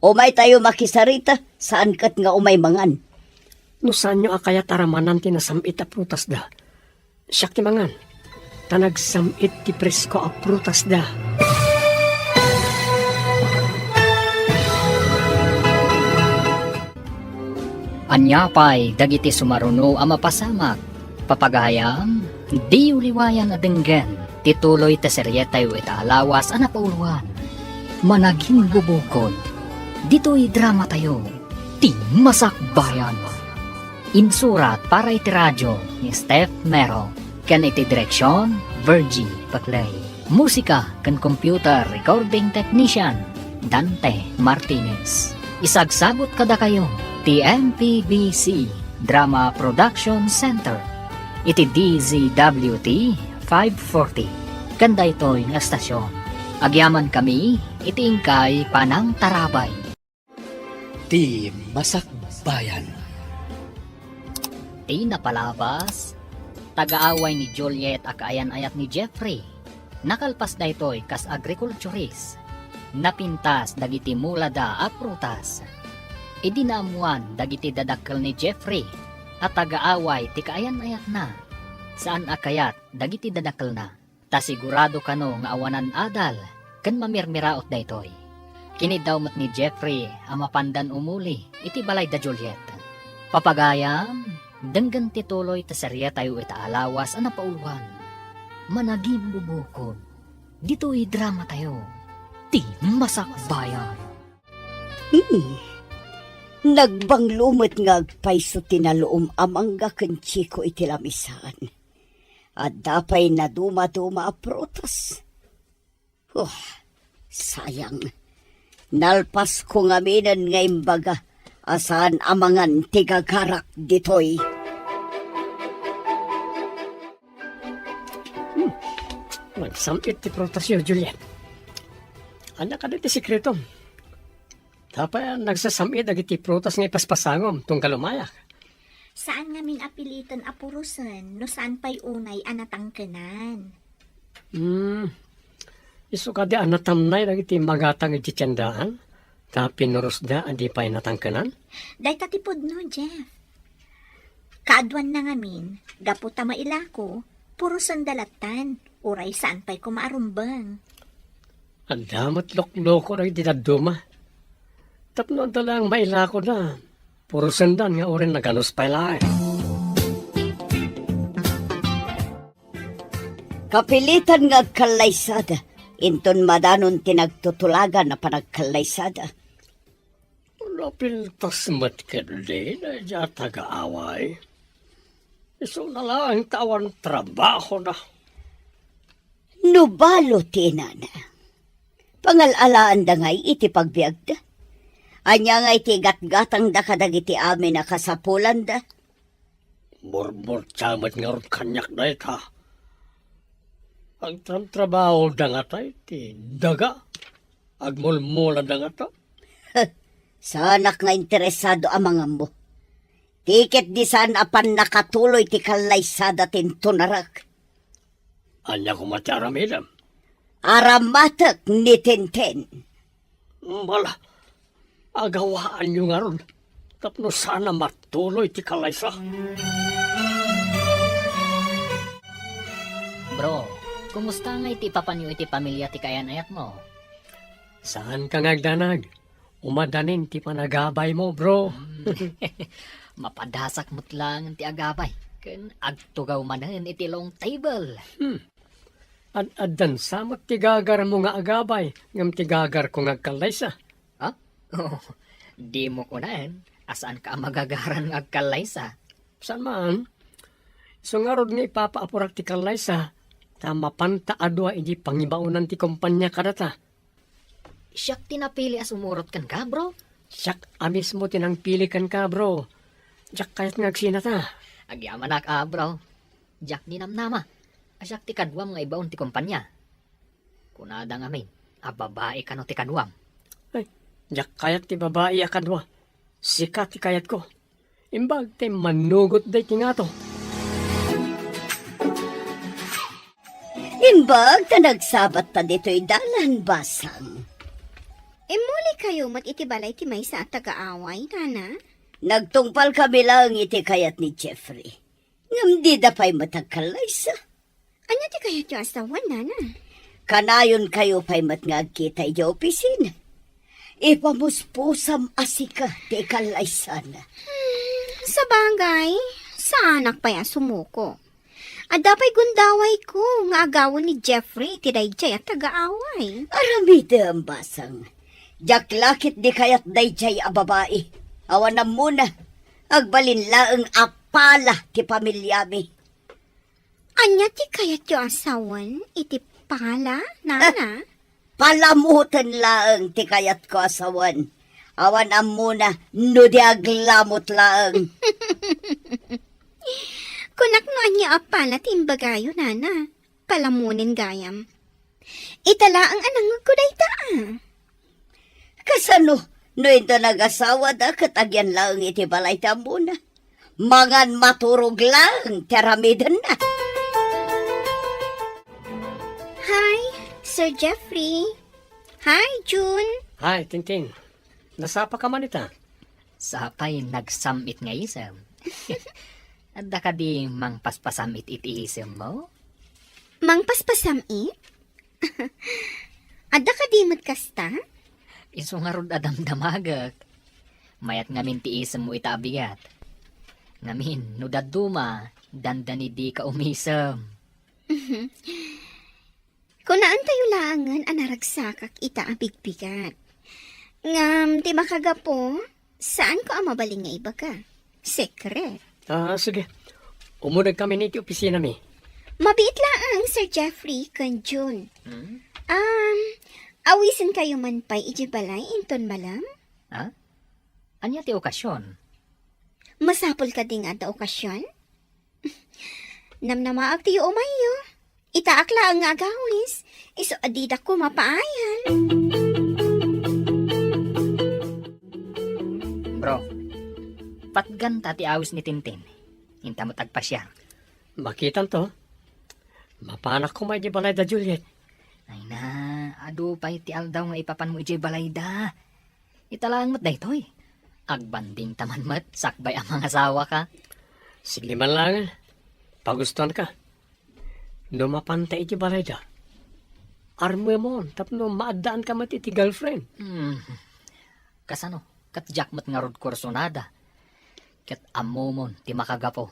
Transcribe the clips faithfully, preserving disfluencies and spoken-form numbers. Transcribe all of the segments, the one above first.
Umaytayo makisarita, saan ket nga umay mangan. No saanyo a kayat a ramanan ti nasam-it a prutasda, siak ti mangan. Ta nagsam-it ti presko a prutasda. Ania pay dagiti sumaruno a mapasamak? Papagayam, diyo liwayan a denggen ti tuloy ti serietayo ita a lawas a napauluan, Managimbubukod. Ditoy dramatayo, ti Masakbayan. Insurat para iti radio ni Steph Mero, ken iti direksion, Virgie Paclay. Musika ken computer recording technician, Dante Martinez. Isagsagut kadakayo ti M P B C Drama Production Center iti D Z W T five forty. Ken daytoy nga estasion, agyamankami iti inkay panangtarabay. Ti Masakbayan. Ti napalabas, taga-away ni Juliet a kaayan-ayat ni Jeffrey. Nakalpas daytoy kas agrikulturist. Napintas dagiti mulada a prutas. Idi naammuan dagiti dadakkel ni Jeffrey a taga-away ti kaayan-ayatna, saan a kayat dagiti dadakkelna. Ta sigurado kano nga awanan adal ken mamirmiraot daytoy. Kiniddaw met ni Jeffrey a mapandan umuli iti balay da Juliet. Papagayam, denggen ti tuloy ti serietayo ita a lawas a napauluan, Managimbubukod. Ditoy dramatayo, ti Masakbayan. Hmm. Nagbanglo met nga agpayso ti naluom a mangga ken Chico iti lamisaan. Adda pay nadumaduma a prutas. Oh, sayang. Nalpasko ngaminen nga imbaga a saan a mangan ti gagarak ditoy. Hmm. Nagsam-it ti prutasyo, Juliet. Ania kadi ti sekretom? Apay a nagsasam-it dagiti prutas nga ipaspasangom tunggal umayak? Saan ngamin a piliten a purosen no saan pay unay a natangkenan. Hmm. Isu kadi a natamnay dagiti magatang iti tiendaan, ta pinurosda a di pay natangkenan? Dayta ti pudno, Jeff. Kaaduanna ngamin, gapu ta mailako, purosenda lattan, uray saan pay koma a rumbeng. Adda met lokloko dagiti dadduma. Tapno adda laeng mailakoda, purosendan nga uray naganus pay laeng. Kapilitan nga agkallaysada, inton madanon ti nagtutulagan a panagkallaysada. Napintas met ketdi daydiay a taga-away. Isuna laeng ta awan trabahona. No balo ti inana, pangal-alaanda ngay iti pagbiagda? Ania ngay ti igatgatangda kadagiti amin a kasapulanda? Burburtia met ngarud kaniak dayta. Agtrabtrabahoda ngata iti daga. Agmulmulada ngata. Saanak nga interesado a mangammo. Ti ketdi saan a pannakatuloy ti kallaysada ti intunarek. Ania koma ti aramidem? Aramatek ni Tintin. Mala, agawaanyo ngarud tapno saan a matuloy ti kallaysa. Bro, kumusta ngay ti ipapanyo iti pamilya ti kaayan-ayatmo? Saanka nga agdanag. Umadanin ti panagabaymo, bro. Hmm. Mapadasak met laeng ti agabay ken agtugaw manen iti long table. Hmm. Ad-addan sa met ti gagarmo nga agabay ngem ti gagarko nga agkallaysa. Ha? Oh, dimo kunaen a saanka a magagaran nga agkallaysa? Saan man. Isu ngarud nga ipapaapurak ti kallaysa ta mapanta a dua idi pangibaonan ti kompania kadata. Siak ti napili a sumurot kenka, bro. Siak a mismo ti nangpili kenka, bro. Diak kayat nga agsinata. Agyamanak a, bro. Diak ninamnama a siak ti kaduam nga ibaon ti kompania. Kunada ngamin a babai kano ti kaduam. Ay, diak kayat ti babai a kadua. Sika ti kayatko. Imbag ti mannugot daytoy ngato. Imbag ta nagsabatta ditoy dalan, basang. Immulikayo met iti balay ti maysa a taga-away, nana? Nagtungpalkami laeng iti kayat ni Jeffrey. Ngem dida pay met agkallaysa. Ania ti kayatyo a sawen, nana? Kanayonkayo pay met nga agkita idiay opisina. Ipamuspusam a sika ti ikallaysan. Hmm, sabagay, saanak pay a sumuko. Adda pay gundawayko nga agawen ni Jeffrey iti daydiay a taga-away. Aramidem, basang. Diak la ketdi kayat daydiay a babai. Awan ammona. Agbalin laeng a pala ti pamiliami. Ania ti kayatyo a sawen iti pala, nana? Palamoten laeng ti kayatko a sawen. Awan ammona no di aglamot laeng. Kunak no ania a pala ti imbagayo, nana. Palamonen gayam. Ita laeng a nangngegko dayta, a. Kasano no inton agasawada ket agyan laeng iti balay ti ammona? Mangan maturog laeng ti aramidenna. Hi, Sir Jeffrey. Hi, June. Hi, Tintin. Nasapaka man ita? Sapay nagsam-it nga isem. Adda kadi mangpaspasam-it iti isemmo? Mangpaspasam-it? Adda kadi met kasta? Isu ngarud a damdamagek. Mayat ngamin ti isemmo ita a bigat. Ngamin, no dadduma, dandani dika umisem. Kunaentayo laengen a naragsakak ita a bigbigat. Ngem ti makagapu, saanko a mabalin nga ibaga. Sekret. Ah, sige. Umuna kami iti opisinami. Mabiit laeng, Sir Jeffrey ken June. Hmm? Um, awisenkayo man pay idiay balay inton malem? Ha? Ania ti okasion? Masapul kadi nga adda okasion? Namnamaak ti yuumayyo. Itaak laeng nga agawis, isu a didak koma paayan. Bro, patganta ti awis ni Tintin. Inta met agpasiar. Makitanto. Mapanak koma idiay balay da Juliet. Ay na, adu pay ti aldaw nga ipapanmo idiay balay da. Ita laeng met daytoy. Agbanding ta man met sakbay a mangasawaka. Sige man laeng. Pagustuanka. No mapanta iti balayda, armemon tapno maaddaanka met iti girlfriend. Hmm. Kasano? Ket diak met ngarud kursunada. Ket ammomon ti makagapu.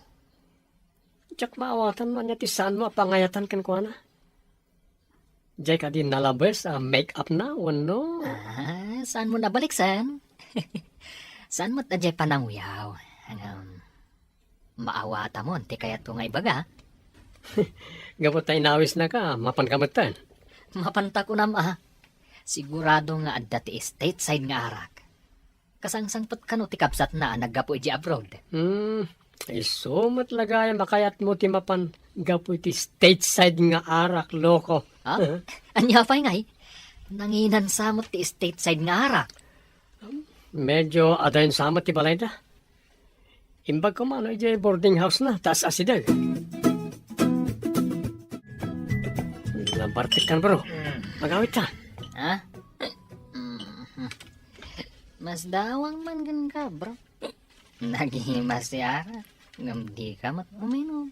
Diak maawatan no ania ti saanmo a pangayatan kenkuana. Diay kadi nalabes a make-up na, wenno? Ah, saanmo nabaliksan? Saan met a diay pananguyaw? Ngem, maawatamon ti kayatko nga ibaga. Gapu ta inawisnaka, mapanka metten? Mapanta kunam a. Sigurado nga adda ti stateside nga arak. Kasangsangpet kano ti kabsatna a naggapu idiay abroad? Hmm, isu met la gayam a kayatmo ti mapan gapu iti stateside nga arak, loko. Ha? Ania pay ngay? Nanginansa met ti stateside nga arak. Medyo adayon sa met ti balayda. Imbag ko man idiay boarding house na, taas asideg. Lampartik kan, bro. Magawit ka. Ha? Mas dawang man kenka, bro. Nagimas ti arak, ngem dika met uminom.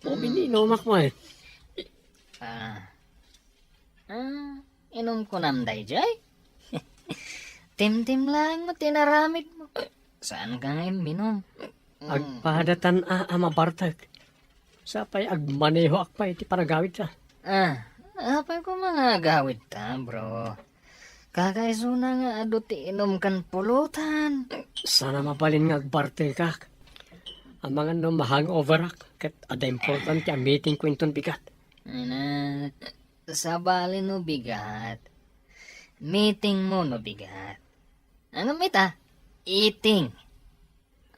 Umininom ako eh. Ah. Ah, inom kunam dayjay? Timtim lang mo tinaramid mo. Saan ka nga imminom? Agpadatan a, a mabartek. Sapay agmanehoak pay iti panagawidta. Ah, apay ko mga agawidta, bro? Kakaisuna nga adu ti inom ken pulutan. Sana mabalin nga agbartekak. Amangan no ma-hangoverak, ket adda importante a meeting ko inton bigat. Ina, sabali no bigat. Meeting mo no bigat. Ano mita? Eating.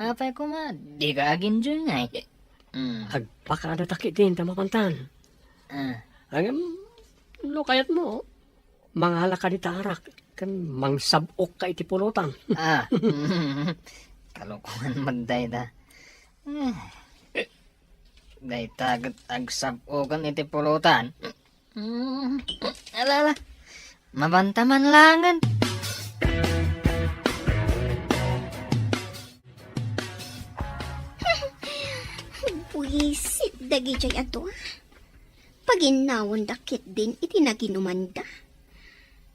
Apay koma, dika aginjingay. Mm. Agpakadatak iti inta mapantan. Ah. Ngem, no kayatmo, mangala ka dita arak, ken mangsab-ok ka iti pulutan. Ah. Kalokohan met dayta. Eh. Dayta ket agsab-okan iti pulutan. Mm. Ala, ala. Mabanta man langen. Buisit dagijay adu. Paginnawenda ketdin iti naginumanda.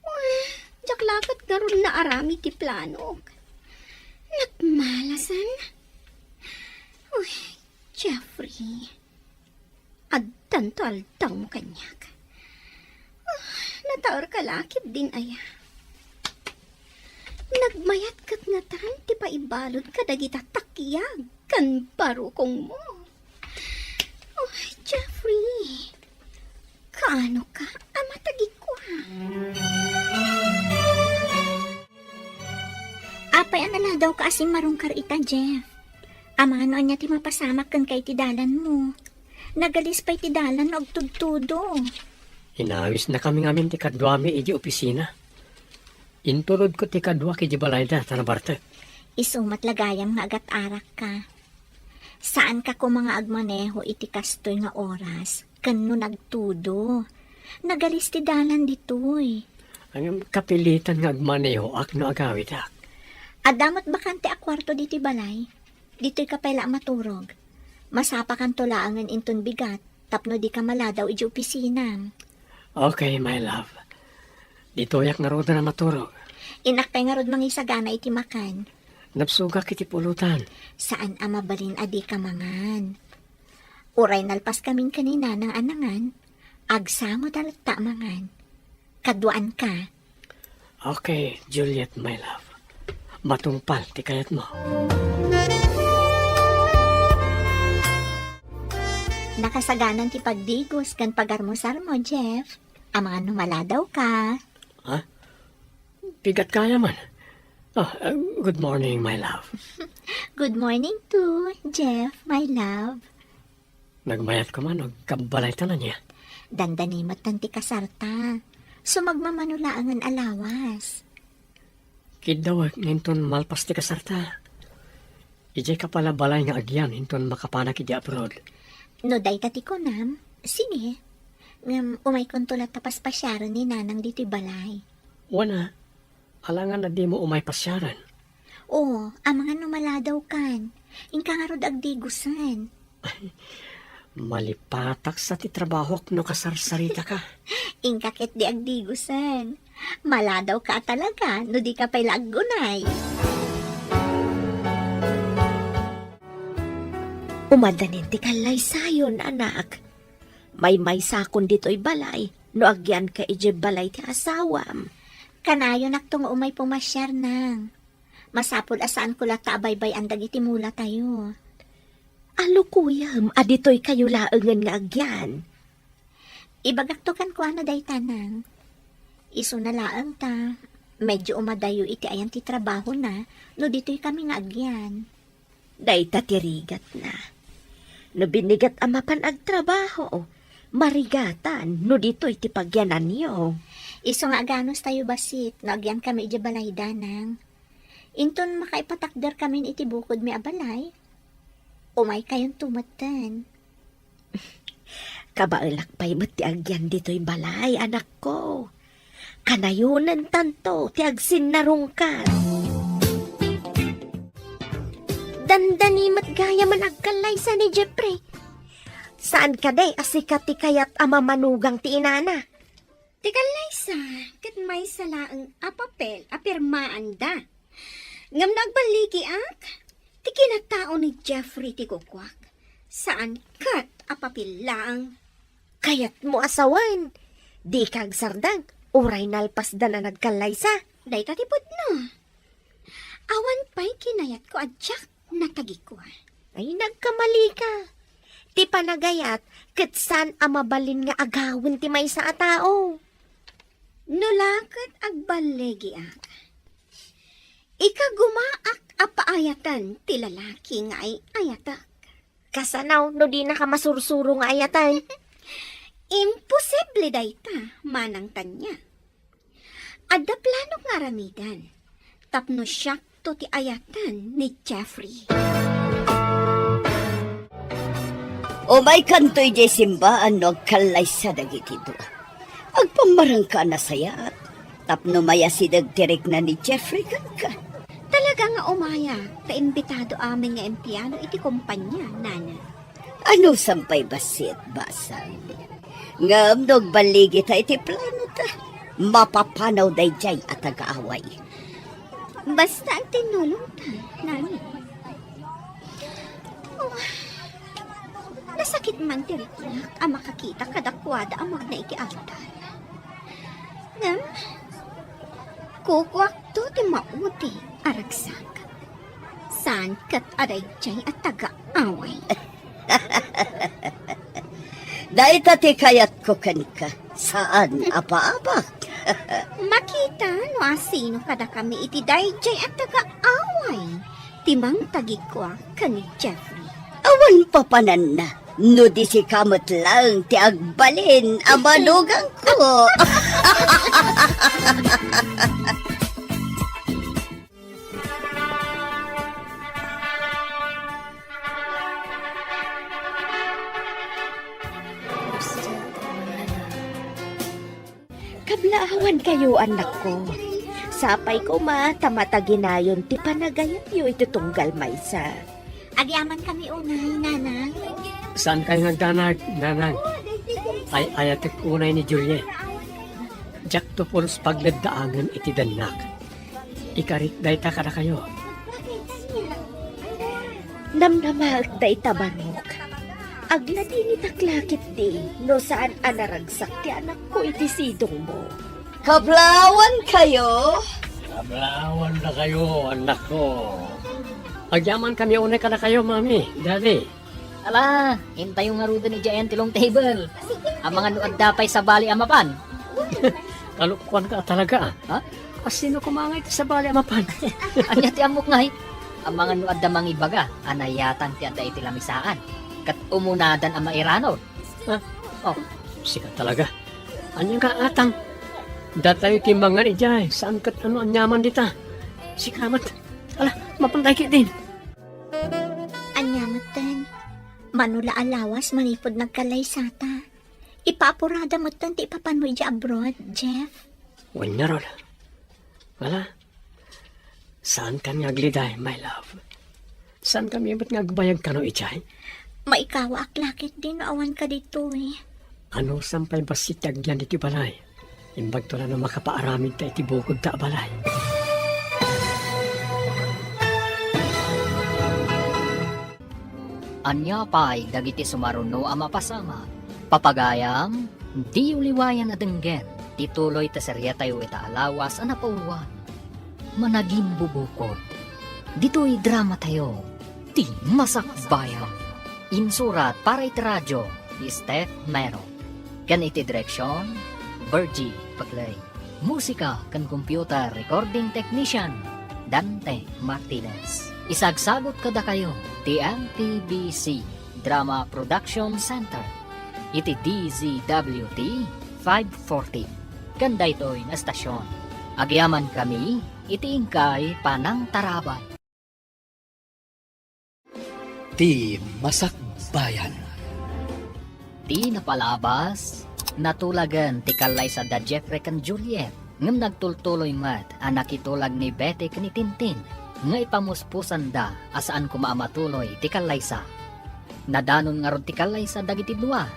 Uy, diak la ket ngarud naaramid ti planok. Nagmalasan. Uy, Jeffrey. Addanto aldawmo kaniak. Ah, nataerka la ketdin aya. Nagmayat ket ngatan ti paibalud kadagita takyag ken barukongmo. Oh, Jeffrey, kaano ka a matagikua? Apay a naladawka a simmarungkar ita, Jeff? Amangan no ania ti mapasamak kenka iti dalanmo. Nagalis pay ti dalan no agtudtudo. Inawisnakami ngamin ti kaduami iti opisina. Inturodko ti kaduak iti balayda ta nabartek. Isu met la gayam nga agat-arakka. Saanka koma nga agmaneho iti kastoy nga oras ken no nagtudo. Nagalis ti dalan ditoy. Ngem kapilitan nga agmanehoak no agawidak. Adda met bakante a kuarto ditoy balay. Ditoyka pay la a maturog. Masapakanto laengen inton bigat tapno dika maladaw idiay opisinam. Okay, my love. Ditoyak ngaruden a maturog. Innak pay ngarud mangisagana iti makan. Nabsogak iti pulutan. Saan a mabalin a dika mangan. Uray nalpaskamin ken ni Nanang a nangan, agsangod a latta a mangan. Kaduaanka. Okay, Juliet, my love. Matungpal ti kayatmo. Nakasaganan ti pagdigos ken pagarmusarmo, Jeff. Amangan no maladawka. Ha? Pigat kaya man. Ah, uh, good morning, my love. Good morning too, Jeff, my love. Nagmayat koma no agkabbalaytan ania? Dandani metten ti kasarta. Sumagmamano laengen a lawas. Kiddawek nga inton malpas ti kasarta, idiayka pay la balay nga agyan inton makapanak iti abroad. No dayta ti kunam, sige. Ngem umaykonto latta paspasiaren ni Nanang ditoy balay. Wen a, alangan a dimo umay pasiaren. Oo, amangan no maladawkan. Inka ngarud agdigosen. Malipatak sa ti trabahok no kasarsaritaka. Inka ketdi agdigosen. Maladawka a talaga no dika pay la aggunay. Umadanin ti kallaysayon, anak. Maymaysakon ditoy balay no agyanka idiay balay ti asawam. Kanayonakto nga umay pumasiar, Nang. Masapul a saanko latta a baybay-an dagiti mulatayo. Alukuyem a ditoykayo laengen nga agyan. Ibagakto kenkuana dayta, Nang. Isuna laeng ta, medyo umadayo iti ayan ti trabahona no ditoykami nga agyan. Dayta ti rigatna. No binigat a mapan agtrabaho, marigatan no ditoy ti pagyananyo. Isu nga aganustayo bassit no agyankami idiay balayda, Nang. Inton makaipatakderkamin iti bukodmi a balay, umaykayonto metten. Kabaelak pay met ti agyan ditoy balay, anakko. Kanayonentanto ti agsinnarungkar. Dandani met gayam a agkallaysa ni Jeffrey. Saan kadi a sika ti kayat a mamanugang ti inana? Ti kallaysa, ket maysa laeng a papel a pirmaanda. Ngem no agballigiak, ti kinatao ni Jeffrey ti kukuak. Saan ket a papel laeng. Kayatmo a sawen, dika agsardeng, uray nalpasdan a nagkallaysa. Dayta ti pudno. Awan pay kinayatko a diak natagikua. Ay, nagkamalika. Ti panagayat, ket saan a mabalin nga agawen ti maysa a tao. No la ket agballigiak, ikagumaak a paayaten ti lalaki nga ay-ayatek. Kasano no dinaka masursuro nga ayaten? Imposible dayta, Manang Tanya. Adda planok nga aramiden tapno siakto ti ayaten ni Jeffrey. Umaykanto idiay simbaan no agkallaysa dagiti dua. Agpammarangka a nasayaat. Tapno mayasideg ti rikna ni Jeffrey kenka. Talaga nga umaya, ta imbitado amin nga empleyado iti kompania, nana. Anusam pay bassit, basang. Ngem no agballigita iti planota, mapapanaw daydiay a taga-away. Basta agtinnulongta, nana. Oh, nasakit man ti riknak a makakita kadakuada a magna iti altar. Ngem, kukuakto ti maudi a ragsak. Saan ket a daydiay a taga-away. Dayta ti kayatko kenka, saan a paabak. Makita no asino kadakami iti daydiay a taga-away ti mangtagikua ken ni Jeffrey. Awan papananna, no di sika met laeng ti agbalin a manugangko. Kablaawankayo, annakko. Sapay koma ta mataginayon ti panagayatyo iti tunggal maysa. Agyamankami unay, Nanang. Saankayo nga agdanag, Nanang? Ay-ayatek unay ni Juliet. Diakto pulos pagdaddaangen iti dannak. Ikarik dayta kadakayo. Namnamaek dayta, Barok. Agladinitak la ketdi no saan a naragsak ti anakko iti sidongmo. Kablaawankayo? Kablaawan dakayo, annakko. Agyamankami unay kadakayo, Mami, Daddy. Ala, intayo ngaruden idiay ti long table. Amangan no adda pay sabali a mapan. Kalokuanka a talaga, ah. Ha? Asino koma ngay ti sabali a mapan? Ania ti ammok ngay? Amangan no adda mangibaga a nayatang ti adda iti lamisaan, ket umunadan a mairanod. Ha? Oh. Sika talaga. Ania nga atang? Datayo ti mangan idiay, saan ket no aniaman dita. Sika met. Ala, mapan tayo ketdin. Ania metten? Mano la a lawas manipud nagkallaysata. Ipaapurada metten ti ipapanmo idiay abroad, Jeff. Wen ngarud. Wala. Saankami nga agliday, my love. Saankami met nga agbayag kano idiay? Maikawaak la ketdi no awanka ditoy. Anusam pay bassit ti agyan ditoy balay? Imbagto la no makapaaramidta iti bukodta a balay. Ania pay dagiti sumaruno a mapasamak? Papagayam, diyo liwayan a denggen ti tuloy ti seriatayo ita a lawas a napauloan, Managimbubukod. Ditoy dramatayo, Ti Masakbayan. Insurat para iti radio ni Steph Mero. Ken iti direksion, Virgie Paclay. Musika ken computer recording technician, Dante Martinez. Isagsagut kadakayo ti M P B C Drama Production Center iti D Z W T five forty. Ken daytoy nga estasion, agyamankami iti inkay panangtarabay. Ti Masakbayan. Ti napalabas, natulagen ti kallaysa da Jeffrey ken Juliet, ngem nagtultuloy met a nakitulag ni Betty ken ni Tintin nga ipamuspusanda a saan koma a matuloy ti kallaysa. Nadanon ngarud ti kallaysa dagiti dua,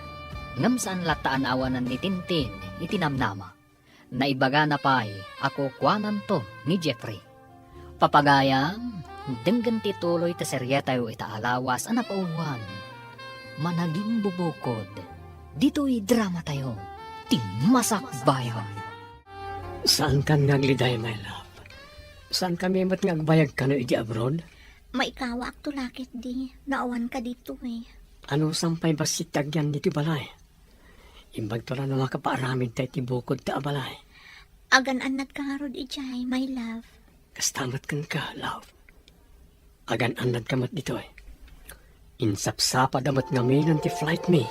ngem saan latta a naawanan ni Tintin iti namnama. Naibagana pay a kukuananto ni Jeffrey. Papagayam, denggen ti tuloy ti serietayo ita a lawas a napauloan, Managimbubukod. Ditoy dramatayo, Ti Masakbayan. Saankan nga agliday, my love. Saankami met nga agbayag kano iti abroad? Maikawaakto la ketdi, no awanka ditoy. Anusam pay bassit ti agyan ditoy balay? Imbagto la no makapaaramidta iti bukodta a balay. Agan-annadka ngarud idiay, my love. Kasta met kenka, love. Agan-annadka met ditoy. Insapsapada met ngamin ti flight mi.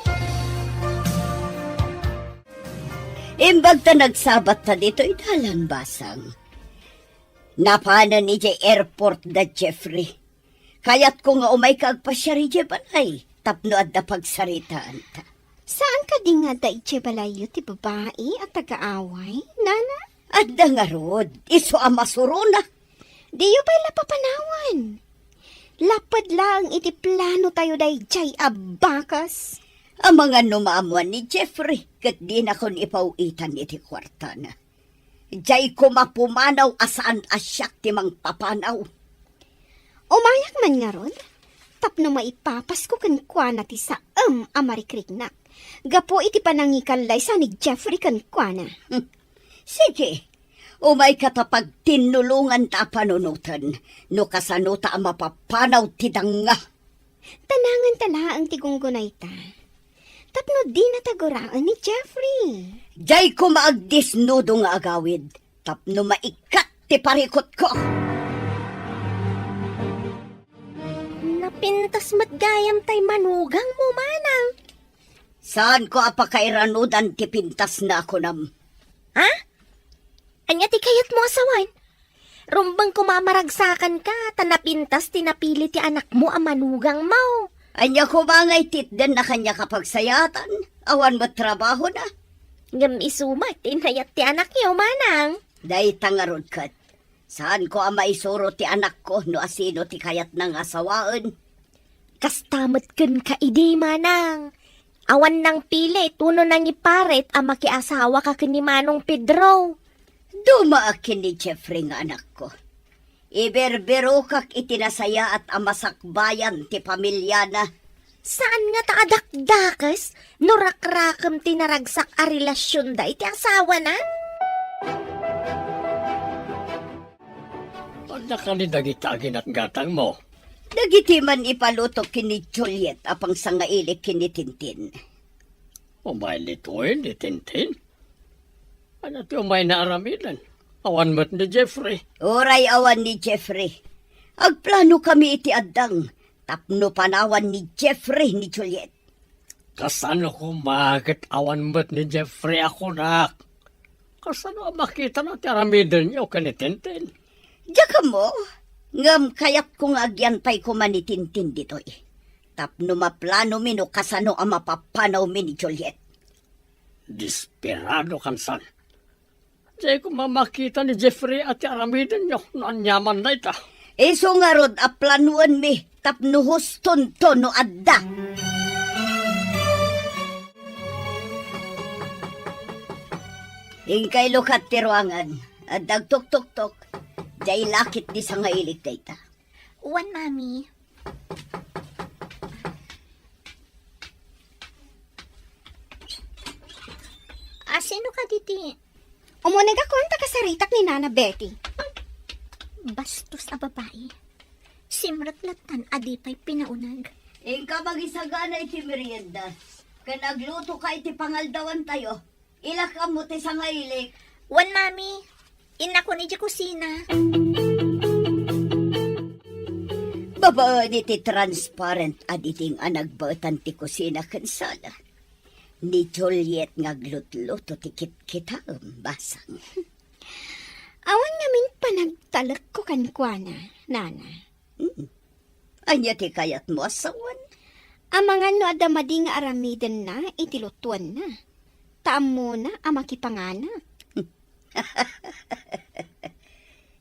Imbagta nagsabatta ditoy dalan, basang. Napanen idiay airport da Jeffrey. Kayatko nga umayka agpasiar idiay balay tapno adda pagsaritaanta. Saan kadi nga adda idiay balayyo ti babai a taga-away, nana? Adda ngarud, isu a masurona. Diyo pay la papanawan. Lapad laeng iti plano tayo daydiay a bakas. Amangan no maammuan ni Jeffrey, ket dinakon ipaw-itan iti kuartana. Diay koma pumanaw a saan a siak ti mangpapanaw. Umayak man ngarud, tapno maipapasko kenkuana ti saem a marikriknak, gapu iti panangikallay sa ni Jeffrey kenkuana. Hmm. Sige, umayka ta pagtinnulonganta a panunoten, no kasanota a mapapanaw ti danga. Tananganta laeng ti gunggunayta. Tapno dinata guraen ni Jeffrey. Diay koma agdisnudo nga agawid, tapno maikkat ti parikutko. Napintas met gayam tay manugangmo, manang. Saanko a pakairanudan ti pintasna a kunam. Ha? Ania ti kayatmo a sawen? Rumbeng koma a maragsakanka, ta napintas ti napili ti anakmo a manugangmo. Ania koma nga ititdenna kaniak a pagsayaatan? Awan met trabahona. Ngem isu met ti inayat ti anakyo, manang. Dayta ngarud ket, saanko a maisuro ti anakko no asino ti kayatna nga asawaen. Kasta met kenka idi, manang. Awan nangpili, tuno nangiparit a makiasawaka ken ni Manong Pedro. Dumaak ken ni Jeffrey nga anakko. Iberbirokak iti nasayaat a masakbayan ti pamiliana. Saan ngata a dakdakes no rakrakem ti naragsak a relasionda iti asawana? Adda kadi dagiti aginatgatangmo? Dagiti man ipaluto ken ni Juliet a pangsangailik ken ni Tintin. Umay ditoy ni Tintin? Ania ti umayna aramiden? Awan met ni Jeffrey. Uray awan ni Jeffrey, agplanokami iti addang tapno panawan ni Jeffrey ni Juliet. Kasano koma ket awan met ni Jeffrey a kunak? Kasano a makitana ti aramidenyo ken ni Tintin? Diak ammo, ngem kayatko nga agyan pay koma ni Tintin ditoy tapno maplanomi no kasano a mapapanawmi ni Juliet. Desperadokan san. Diay koma makita ni Jeffrey a ti aramidenyo no aniaman dayta. Isu ngarud a planoenmi tapno hustonto no adda. Inkay lukat ti ruangan. Adda agtuktoktok. Diay lakit ni sangailik dayta. Wen, Mami. Asino kadi ti... Umunegakon ta kasaritak ni Nana Betty. Bastos a babai. Simrek lattan a di pay pinauneg. Inka magisagana iti merienda. Ken aglutoka iti pangaldawantayo. Ilak ammo ti sangailik. Wen, Mami. Innakon idiay kusina. Babaen iti transparent a diding a nagbaetan ti kusina ken sala, ni Juliet nga aglutluto ti kitkitaem, basang. Awan ngamin panagtalekko kenkuana, Nana. Mm. Ania ti kayatmo a sawen? Amangan no adda madi nga aramidenna iti lutuenna. Ta ammona a makipanganak.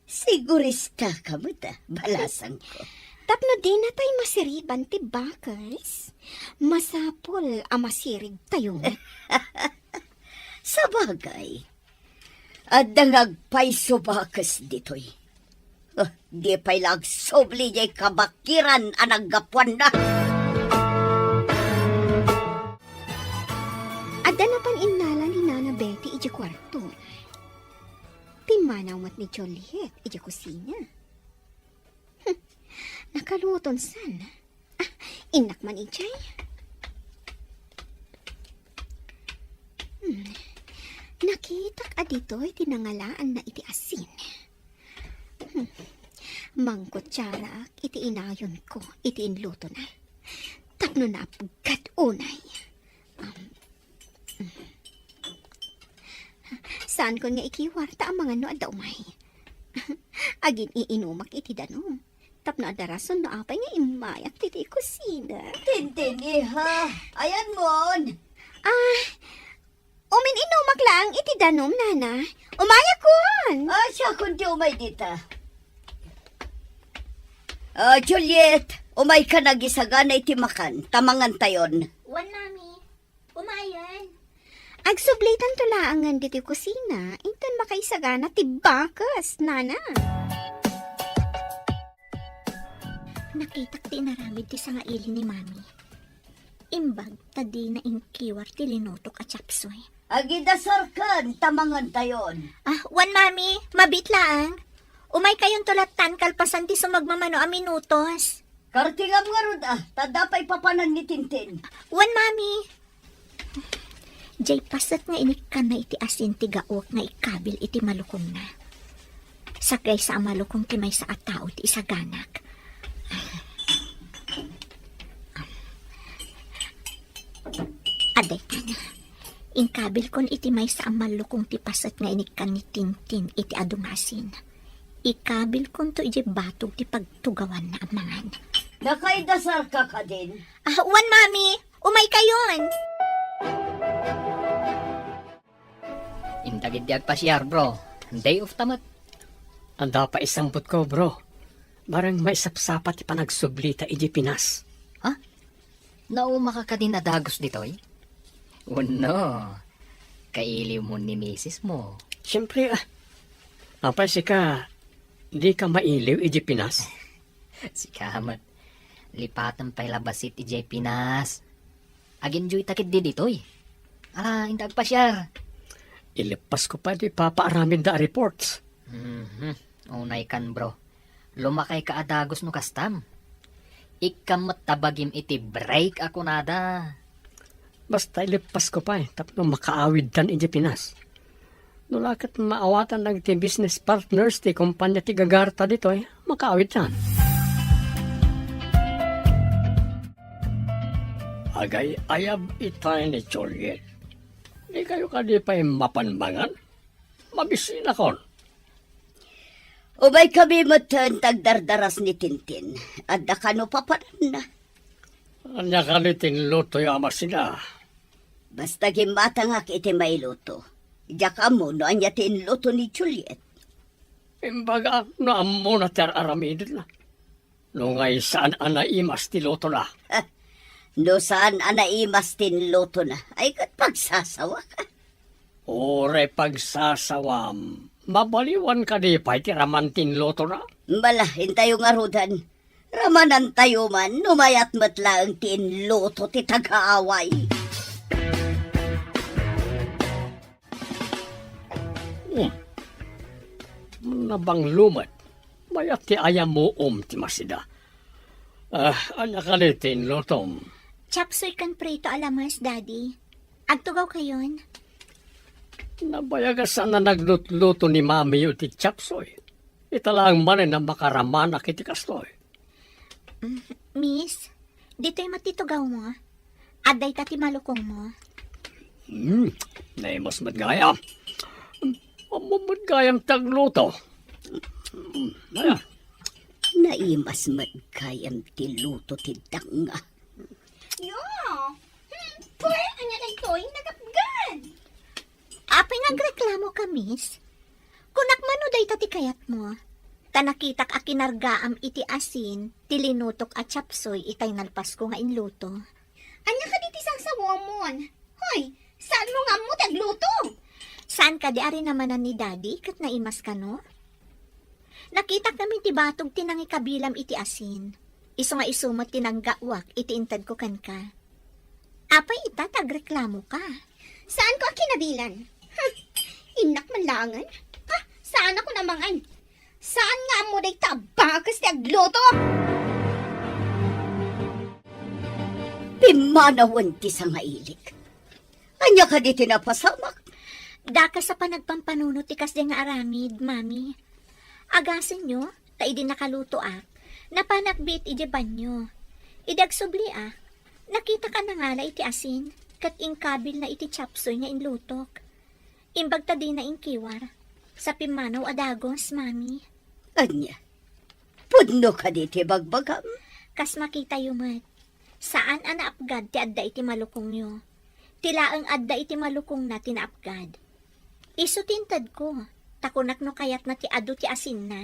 Siguristaka met, a, balasangko. Tapno dinatay masiriban ti bakes, masapul a masiribtayo met. Sabagay, adda nga agpayso bakes ditoy. Ah, di pay la agsubli diay kabakiran a naggapuanna. Adda napan innala ni Nana Betty idiay kuarto. Pimmanaw met ni Juliet idiay kusina. Hmm, nakaluton san. Ah, innak man idiay. Hmm. Nakitak a ditoy ti nangalaanna iti asin. Hmm. Mangkutsaraak iti inayonko iti inlutona. Tapno naapgad unay. Um, Saankon nga ikiwar ta amangan no adda umay. Agin-iinumak iti danum. Tapno adda rason no apay nga immayak ditoy kusina. Tintin, iha. Ayanmon. Ah, Umin-inumak laeng iti danum, nana. Umayakon! Ah, siakon ti umay dita. Ah, Juliet, umaykan agisagana iti makan, ta mangantayon. Wen, mami. Umayen. Agsublitanto laengen ditoy kusina, inton makaisagana ti bakes, nana. Nakitak ti inaramid ti sangaili ni mami. Imbag ta dina inkiwar ti linutok a chapsoy. Agidasarkan ta mangantayon. Ah, wen, mami, mabiit laeng. Umaykayonto lattan kalpasan ti sumagmamano a minutos. Kartingam ngarud, ah, ta adda pay papanan ni Tintin. Wen, mami. Diay paset nga inikkanna iti asin ti gaok nga ikabil iti malukongna. Sakgaysa a malukong ti maysa a tao ti isaganak. Adaytan, inkabilkon iti maysa a malukong ti paset nga inikkan ni Tintin iti adu nga asin. Ikabilkonto idiay batog ti pagtugawanna a mangan. Nakaidasarka kadin? Ah, wen, mami. Umaykayon. Inta ketdi agpasiar, bro. Day off ta met. Adda pay isambutko, bro. Bareng maisapsapa ti panagsublita idiay Pinas. Ha? Naumaka kadin a dagus ditoy? Wenno, kailiwmon ni misismo. Siempre, ah. Apay sika, dika mailiw idiay Pinas? Sika met. Lipatem pay la bassit idiay Pinas. Ag-enjoyta ketdi ditoy. Ala, inta agpasiar. Ileppasko pay diay ipapaaramidda a reports. Mhm. Unaykan, bro. Lumakayka a dagus no kastam. Ikkam met ta bagim iti break a kunada. Basta ileppasko pay tapno makaawidtan idiay Pinas. No la ket maawatan dagiti business partners ti kompania ti gagarta ditoy, makaawidtan. Agay-ayab itay ni Juliet. Dikayo kadi pay mapan mangan? Mabisinakon. Umaykami metten ta agdardaras ni Tintin. Adda kano papananna. Ania kadi ti inlutoyo a Masida? Basta gimmatangak iti mailuto. Diak ammo no ania ti inluto ni Juliet. Imbagak no ammona ti ar-aramidna. No ngay saan a naimas ti lutona. No saan a naimas ti inlutona, ay ket pagsasawak. Uray pagsasawam, mabaliwan kadi pay ti raman ti inlutona? Bala, intayo ngaruden. Ramanantayo man, no mayat met laeng ti inluto ti tagaaway. Hmm. Nabanglo met. Mayat ti ayamuom ti Masida. Ah, ania kadi ti inlutom? Chapsoy ken prito a lamas, Daddy. Agtugawkayon? Nabayag a saan a naglutluto ni mamiyo ti chapsoy. Ita laeng manen a makaramanak iti kastoy. Mm, Miss, ditoy met ti tugawmo. Adda ita ti malukongmo. Hmm, naimas met gayam. Ammom met gayam ti agluto. Hmm, ayan. Naimas met gayam ti luto ti danga. Yo! Hmm, pwe, ania daytoy? Nagapgan! Apay nga agreklamoka, Miss? Kunak man no dayta ti kayatmo. Ta nakitak a kinargaam iti asin ti linutok a chapsoy itay nalpasko nga inluto. Ania kadi ti sarsawamon? Hoy, saanmo nga ammo ti agluto? Saan kadi a rinamanan ni Daddy ket naimas kano? Nakitak ngamin ti batog ti nangikabilam iti asin. Isu nga isu met ti nanggaawak iti intedko kenka. Apay ita ti agreklamoka? Saanko a kinabilan. Hmm, innak man laengen. Ah, saanak a mangan. Saan nga ammo dayta a bakes ti agluto? Pimmanawen ti sangailik. Ania kadi ti napasamak? Dakes a panagpampanunot ti kasdiay nga aramid, Mami. Agasenyo, ta idi nakalutoak, napanak biit idiay banio. Idi agsubliak, nakitak a nangala iti asin, ket inkabilna iti chapsoy nga inlutok. Imbag ta dina inkiwar, sa pimmanaw a dagus, Mami. Ania? Pudno kadi ti bagbagam? Kas makitayo met, saan a naapgad ti adda iti malukongyo. Ti laeng adda iti malukongna ti naapgad. Isu ti intedko, ta kunak no kayatna ti adu ti asinna.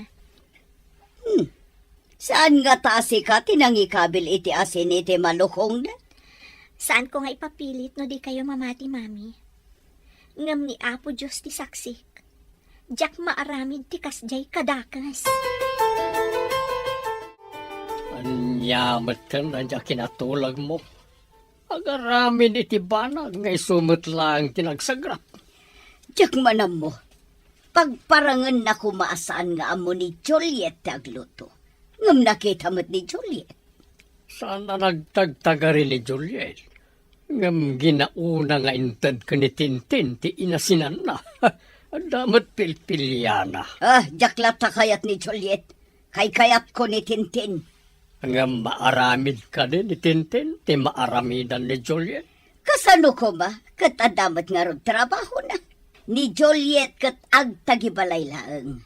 Hmm. Saan ngata a sika ti nangikabil iti asin iti malukongna? Saanko nga ipapilit no dikayo mamati, Mami. Ngem ni Apo Dios ti saksik. Diak maaramid ti kasdiay kadakes. Ania met ken a kinatulagmo? Agaramid iti banag nga isu met laeng ti nagsagrap. Diak man ammo. Pagparangenna koma a saan nga ammo ni Juliet ti agluto. Ngem nakita met ni Juliet. Saan a nagtagtagari ni Juliet. Ngem ginauna nga inted ken ni Tintin ti inasinanna. Adda met pilpiliana. Ah, diak latta kayat ni Juliet. Kaykayatko ni Tintin. Ngem maaramid kadi ni Tintin ti maaramidan ni Juliet? Kasano koma ket adda met ngarud trabahona? Ni Juliet ket agtagibalay laeng.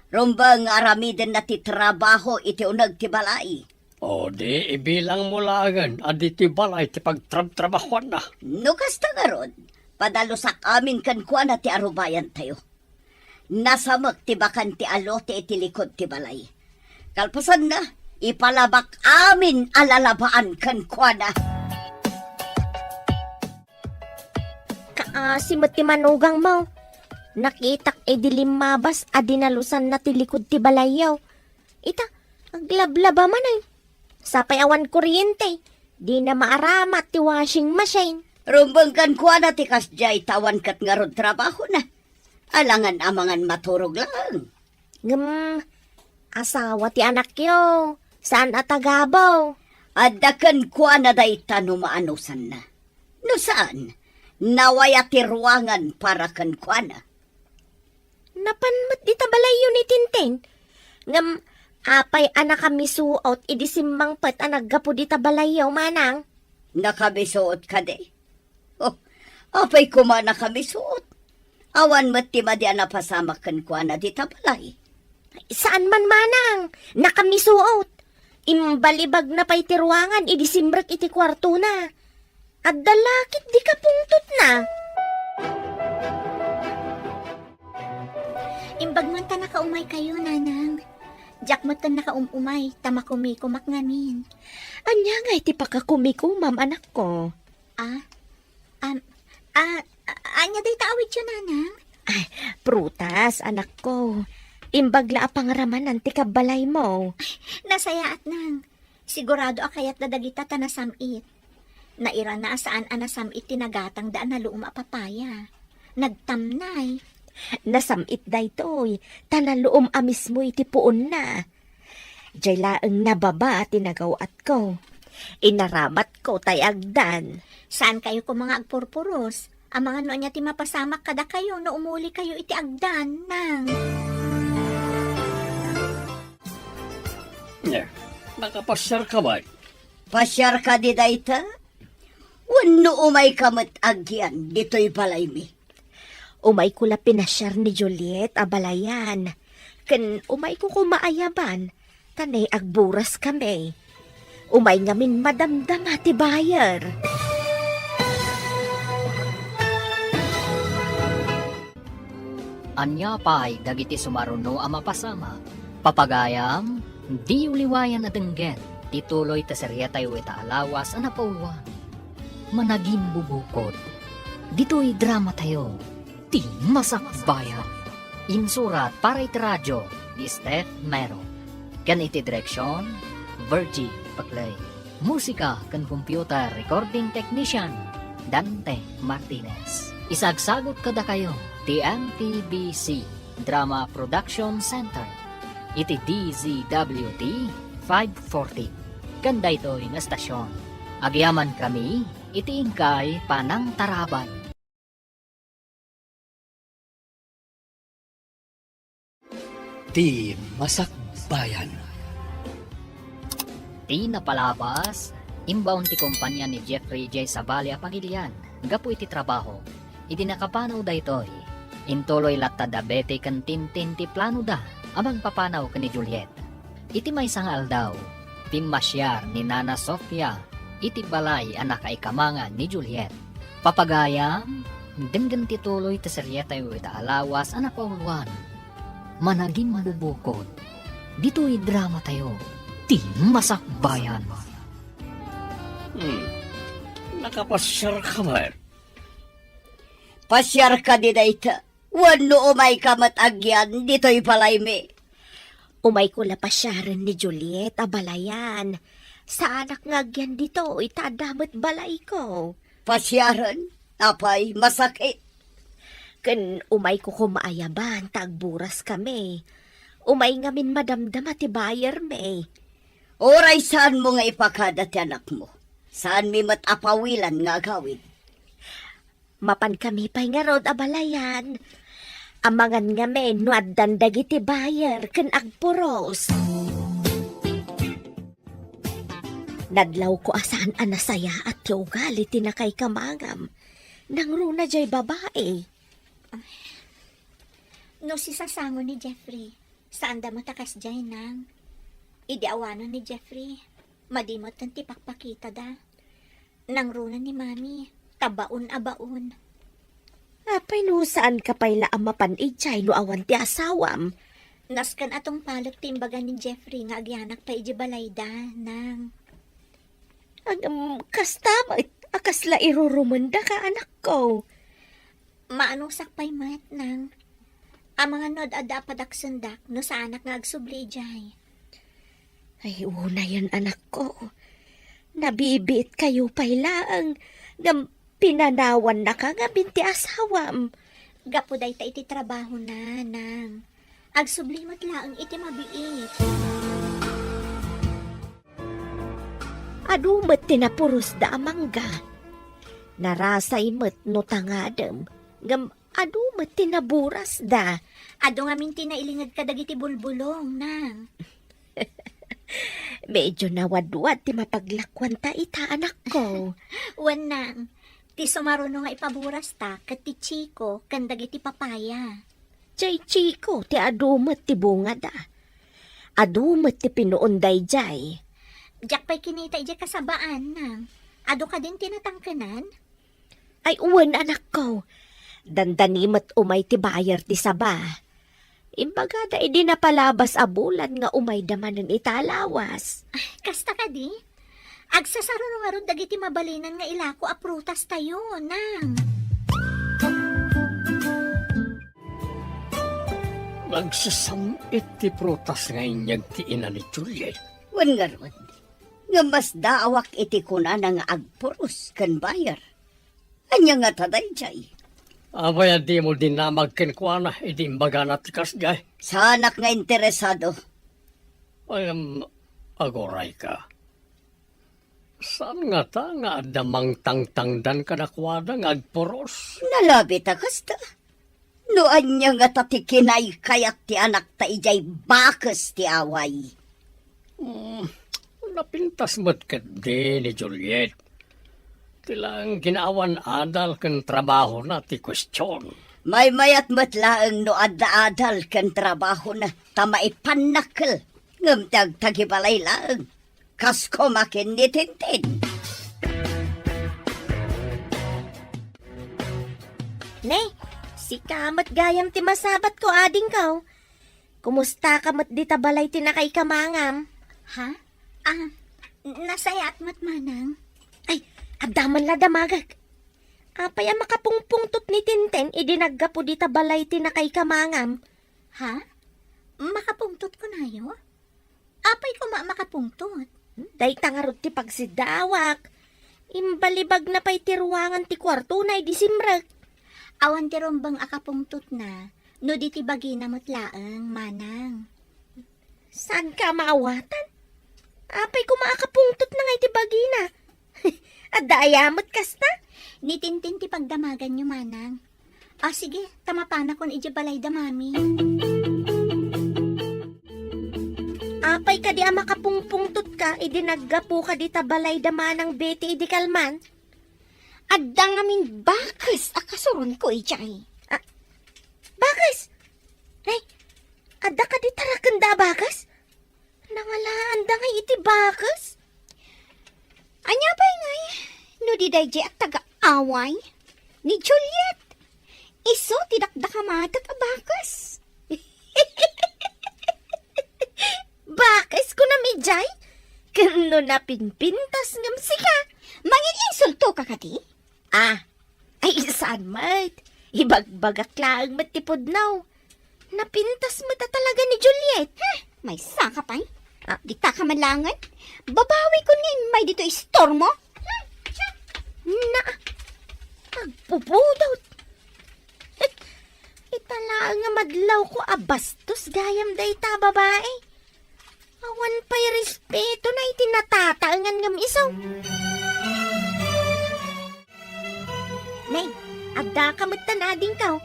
Rumbeng nga aramidenna ti trabaho iti uneg ti balay. O di, ibilangmo laengen a ditoy balay ti pagtrabtrabahoanna. No kasta ngarud, padalusak amin kenkuana ti arubayantayo. Nasamek ti bakan ti alote iti likud ti balay. Kalpasanna, ipalabak amin a lalabaan kenkuana. Kaasi met ti manugangmo. Nakitak idi limmabas a dinalusanna ti likud ti balayyo. Ita, aglablaba manen. Sapay awan kuryente, dina maaramat ti washing machine. Rumbeng kenkuana ti kasdiay ta awan ket ngarud trabahona. Alangan amangan maturog laeng. Ngem, asawa ti anakyo, saan a tagabaw. Adda kenkuana dayta no maanusanna. No saan, nawaya ti ruangan para kenkuana. Napan met dita balayyo ni Tintin. Ngem, apay a nakamisuot idi simmangpet a naggapu dita balayyo, manang? Nakamisuot kadi? Oh, apay koma nakamisuot? Awan met ti madi a napasamak kenkuana dita balay. Saan man, manang, nakamisuot. Imbalibagna pay ti ruangan idi simrek iti kuartona. Adda lakit di kapungtotna. Imbag man ta nakaumaykayo, nanang. Diak met ken nakaum-umay, ta makumikumak ngamin. Ania ngay ti pakakumikumam, anakko? Ah, am, ah, a-, ania dayta awidyo, nanang? Ay, prutas, anakko. Imbag la a pangramanan ti kabbalaymo. Nasayaat, nang. Sigurado a kayatda dagita ta nasam-it. Nairana a saan a nasam-it ti nagatangda a naluom a papaya. Nagtamnay. Nasam-it daytoy, ta naluom a mismo iti puonna. Jay laeng nababa ti nagaw-atko. Inaramatko tay agdan. Saankayo koma nga agpurpuros? Amangan no ania ti mapasamak kadakayo no umulikayo iti agdan, nang. Eh, nakapasiarka met? Pasiar kadi dayta? Wenno umayka met agian ditoy balaymi? Umayko la pinasiar ni Juliet a balayan. Ken umayko koma ayaban, ta ne agburaskami. Umay ngamin madamdama ti buyer. Ania pay dagiti sumaruno a mapasamak? Papagayam, diyo liwayan a denggen ti tuloy ti seriatayo ita a lawas a napauluan. Managimbubukod. Ditoy dramatayo, Ti Masakbayan. Insurat para iti radio ni Steph Mero. Ken iti direksion, Virgie Paclay. Musika ken computer recording technician, Dante Martinez. Isagsagut kadakayo ti M P B C Drama Production Center iti D Z W T five forty. Ken daytoy nga estasion, agyamankami iti inkay panangtarabay. Ti Masakbayan. Ti napalabas, imbaon ti kompania ni Jeffrey J. Sabali a pagilian gapu iti trabaho. Idi nakapanaw daytoy, intuloy latta da Betty ken Tintin ti planoda a mangpapanaw ken ni Juliet. Iti maysa nga aldaw, pimmasiar ni Nana Sofia iti balay a nakaikamangan ni Juliet. Papagayam, denggen ti tuloy ti serietayo ita a lawas a napauluan, Managimbubukod, ditoy dramatayo, ti Masakbayan. Hmm, nakapasiar ka man? Pasiar ka di dayta. Wenno umay ka met agyan ditoy balaymi? Umayko la pasiaren ni Juliet a balayan. Saanak nga agyan ditoy, ta adda met balayko. Pasiaren? Apay, masakit. Ken umayko koma ayaban ta agburas kami. Umay ngamin madamdama ti buyer mi. Uray saanmo nga ipakada ti anakmo. Saanmi met a pawilan nga agawid. Mapan kami pay ngarud a balayan. Amangan ngamin no addan dagiti buyer ken agpuros. Nadlawko a saan a nasayaat ti ugali ti nakaikamangam. Nangruna jay babai. No sisasango ni Jeffrey, saanda met a kasdiay, nang. Idi awanen ni Jeffrey, madi met ti pakpakitada. Nangruna ni Mami, ta baon a baon. Apay no saan ka pay la a mapan idiay no awan ti asawam? Nasken a tungpalek ti imbaga ni Jeffrey nga agyanak pay idiay balayda, nang. Agam, kasta met, a kasla irurumenda ka, anakko. Maanusak pay met, nang. Amangan no ad-adda a padaksendak no saanak nga agsubli idiay. Ay, unayen, anakko. Nabibiit kayo pay laeng, ngem pinanawannaka ngamin ti asawam. Gapu dayta iti trabahona, nang. Agsubli met laeng iti mabiit. Adu met ti napurosda a mangga. Narasay met no tangadem, ngem adu met ti naburasda. Adu ngamin ti nailinged kadagiti bulbulong, nang. Medyo nawadwad ti mapaglakuanta ita, anakko. Wen, nang, ti sumaruno nga ipaburasta ket ti chiko ken dagiti papaya. Jay chiko ti adu met ti bungada. Adu met ti pinuon dayjay. Diak pay kinita idiay kasabaan, nang. Adu kadin ti natangkenan? Ay, wen, anakko. Dandani met umay ti buyer ti saba. Imbagada idi napalabas a bulan nga umayda manen ita a lawas. Ay, kasta kadi? Agsasaruno ngarud dagiti mabalinan nga ilako a prutas tayo, nang. Nagsasam-it ti prutas nga inyag ti ina ni Juliet. Wen ngarud, nga masdaawak iti kunana nga agpuros ken buyer. Ania ngata dayjay? Apay a dimo dinamag kenkuana idi imbagana ti kasdiay? Saanak nga interesado. Ay, em, aguray ka. Saan ngata nga adda mangtangtangdan kadakuada nga agpuros? Nalabit a kasta. No ania ngata ti kinaykayat ti anakta idiay bakes ti away? Hmm, napintas met ketdi ni Juliet. Ti laeng kinaawan adal ken trabahona ti kuestion. Maymayat met laeng no adda adal ken trabahona ta maipannakkel ngem ti agtagibalay laeng. Kas koma ken ni Tintin. Ne, sika met gayam ti masabatko, adingko. Kumusta ka met dita balay ti nakaikamangam? Ha? Ah, nasayaat met, manang. Ay, adda man la damagek. Apay a makapungpungtot ni Tintin idi naggapu dita balay ti nakaikamangam? Ha? Makapungtot kunayo? Apay koma a makapungtot? Hmm, dayta ngarud ti pagsiddaawak. Imbalibagna pay ti ruangan ti kuartona idi simrek. Awan ti rumbeng a kapungtotna, no di ti bagina met laeng, manang. Saanka a maawatan? Apay koma a kapungtotna nga iti bagina? Adda aya met kasta? Ni Tintin ti pagdamaganyo, manang. Ah, sige, ta mapanakon idiay balayda mami. Apay kadi a makapungpungtotka idi naggapuka dita balayda manang Betty idi kalman? Adda ngamin bakes a kasuronko idiay. Ah, bakes? Ay, adda kadi tarakenda a bakes? Nangalaanda ngay iti bakes? Ania pay ngay, no di daydi a taga Away ni Juliet. Isu ti dakdakamadak a bakes. Bakes, kunam idiay? Ken no napinpintas ngem sika, mangin-insulto ka kadi? Ah, ay, saan met? Ibagbagak laeng met ti pudno. Napintas met a talaga ni Juliet. Hmm, maysa ka pay. Ah. Dita ka malangen. Babawi ko nga immay dito istormo. Hmm, siya. Na, agpupudot. Ita laeng nga madlaw ko a bastos gayam dayta babae. Awan pay respeto na iti natataengan ngem isu. Nay, adda ka met tan adingkaw.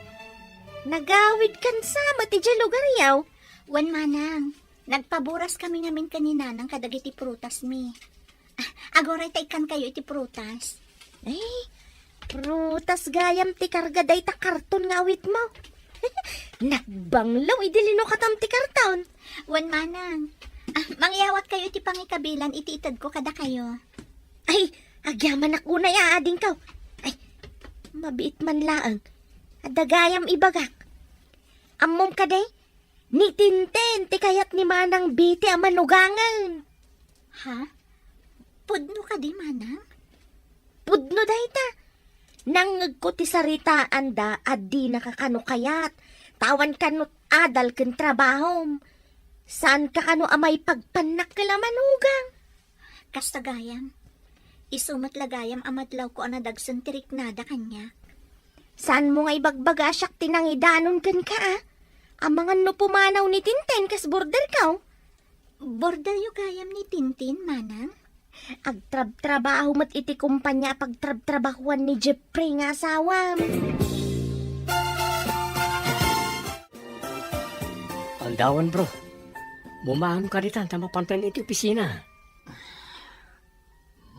Nagawid kan sa met idiay lugaryaw. Wen, manang, nagpaburas kami ngamin ken ni nanang kadagiti prutas mi. Ah, aguray ta ikkan kayo iti prutas. Ay, prutas gayam ti karga dayta karton nga awit mo. Nagbanglaw idi linukatam ti karton. Wen, manang. Ah, mangyawat kayo iti pangikabilan iti ited ko kada kayo. Ay, agyamanak unay a adingkaw. Ay, mabiit man laeng. Adda gayam ibagak. Ammom kadi? Ni Tintin ti kayat ni Manang Betty a manugangen. Ha? Pudno kadi, manang? Pudno dayta. Nangngegko ti saritaanda a dinaka kano kayat. Tawen kano adal ken trabahom. Saanka kano a maipagpannak ken a manugang. Kasta gayam. Isu met la gayam a madlawko a nadagsen ti riknada kaniak. Saanmo nga ibagbaga a siak ti nangidanon kenka, a? Amangan no pumanaw ni Tintin kas borderko. Borderyo gayam ni Tintin, manang? Agtrabtrabaho met iti kompania a pagtrabtrabahoan ni Jeffrey nga asawam. Aldawen, bro. Bumangka ditan ta mapantayen iti opisina.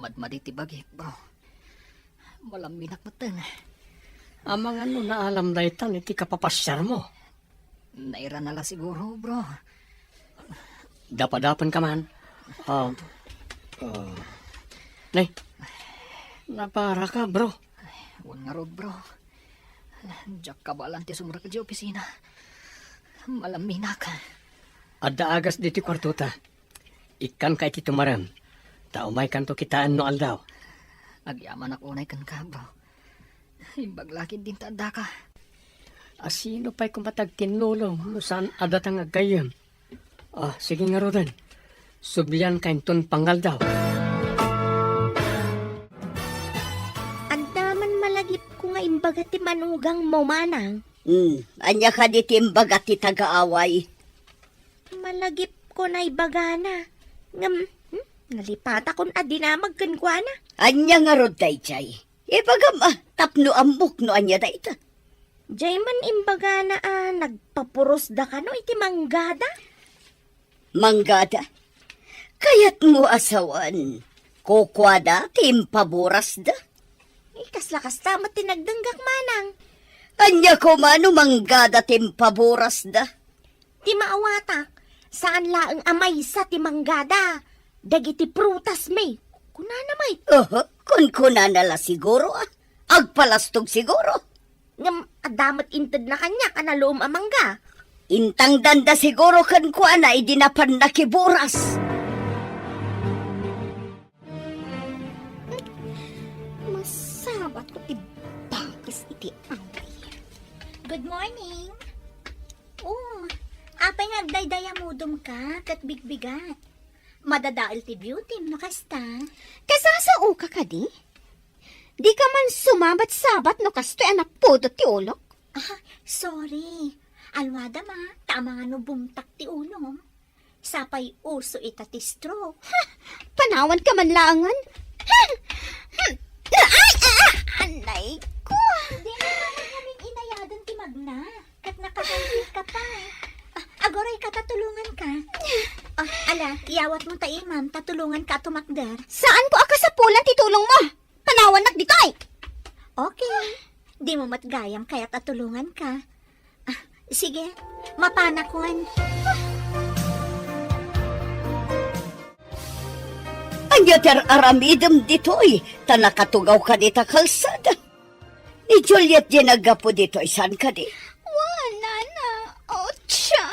Madmadi ti bagik, bro. Malamminak metten. Amangan no naalam daytan iti kapapasiarmo. Nairana la siguro, bro. Dapadapen ka man. Ah, ah. Nay, napara ka, bro. Wen ngarud, bro. Diak kabaelan ti sumrek idiay opisina. Malamminak. Adda agas ditoy kuartota. Ikkanka iti tumarem, ta umaykanto kitaen no aldaw. Agyamanak unay kenka, bro. Imbag la ketdin ta addaka. A, sino pay koma ti agkinnulong no saan a datang aggayyem? Ah, sige ngaruden. Sublianka inton pangaldaw. Adda man malagipko nga imbaga ti manugangmo, manang. Hmm, ania kadi ti imbaga ti taga-away? Malagipko nga ibagana. Ngem, hmm, nalipatakon a dinamag kenkuana. Ania ngarud daydiay? Ibagam a, tapno ammok no ania dayta. Diay man imbagana a nagpapuros da kano iti manggada. Manggada? Kayatmo a sawen, kukuada ti impaburasda? Eh, kasla kasta met ti nagdenggak, manang. Ania koma no manggada ti impaburasda? Ti maawatak, saan laeng a maysa ti manggada dagiti prutasmi. Kunana met. Aha, kunkunana la siguro, ah. Agpalastog siguro. Ngem adda met intedna kaniak a naluom a mangga. Intangdanda siguro kenkuana idi napan nakiburas. Masabatko ti bakes iti away. Good morning. Oh, apay nga agdaydayamudom ka ket bigbigat? Madadael ti beauty no kasta. Kasasao ka kadi? Di ka man sumabat-sabat no kastoy a napudot ti ulok? Ah, sorry. Alwadam a, ta amangan no bumtak ti ulom. Sapay uso ita ti stroke. Ha! Panawan ka man laengen. Ha! Hmm. Ay! Ah! Anay ko! Di na namin inayadan ti magna. Ket nakahangkit ka pa, eh. Ah, aguray ka ta tulongan ka. Ah, ala, iyawat mo ta imam, ta tulongan ka a tumakder. Saan ko a kasapulan ti tulong mo? Panawannak ditoy! Okay. Di mo met gayam kayat a tulongan ka. Ah, sige, mapanakon. Ay, Yo ti ar-aramidem ditoy, ta nakatugaw ka dita kalsada. Ni Juliet diay naggapu ditoy, saan kadi? Wa, nana. Otsa.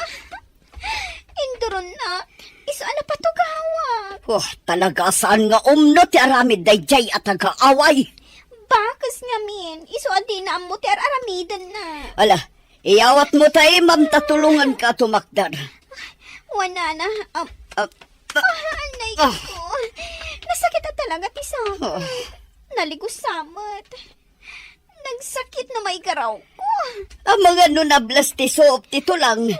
Induronna. Isu a napatugawak. Oh, talaga saan nga umno ti aramid daydiay a taga-away. Bakes ngamin, isu a dina ammo ti ar-aramidenna. Ala, iyawatmo ta imam ta tulonganka a tumakder. Wa, nana. Am-, Ah, ah, anay ko. Nasakit a talaga ti sako. Ah. Naligusa met. Nagsakit no maigarawko. Amangan no nables ti suop ti tulang,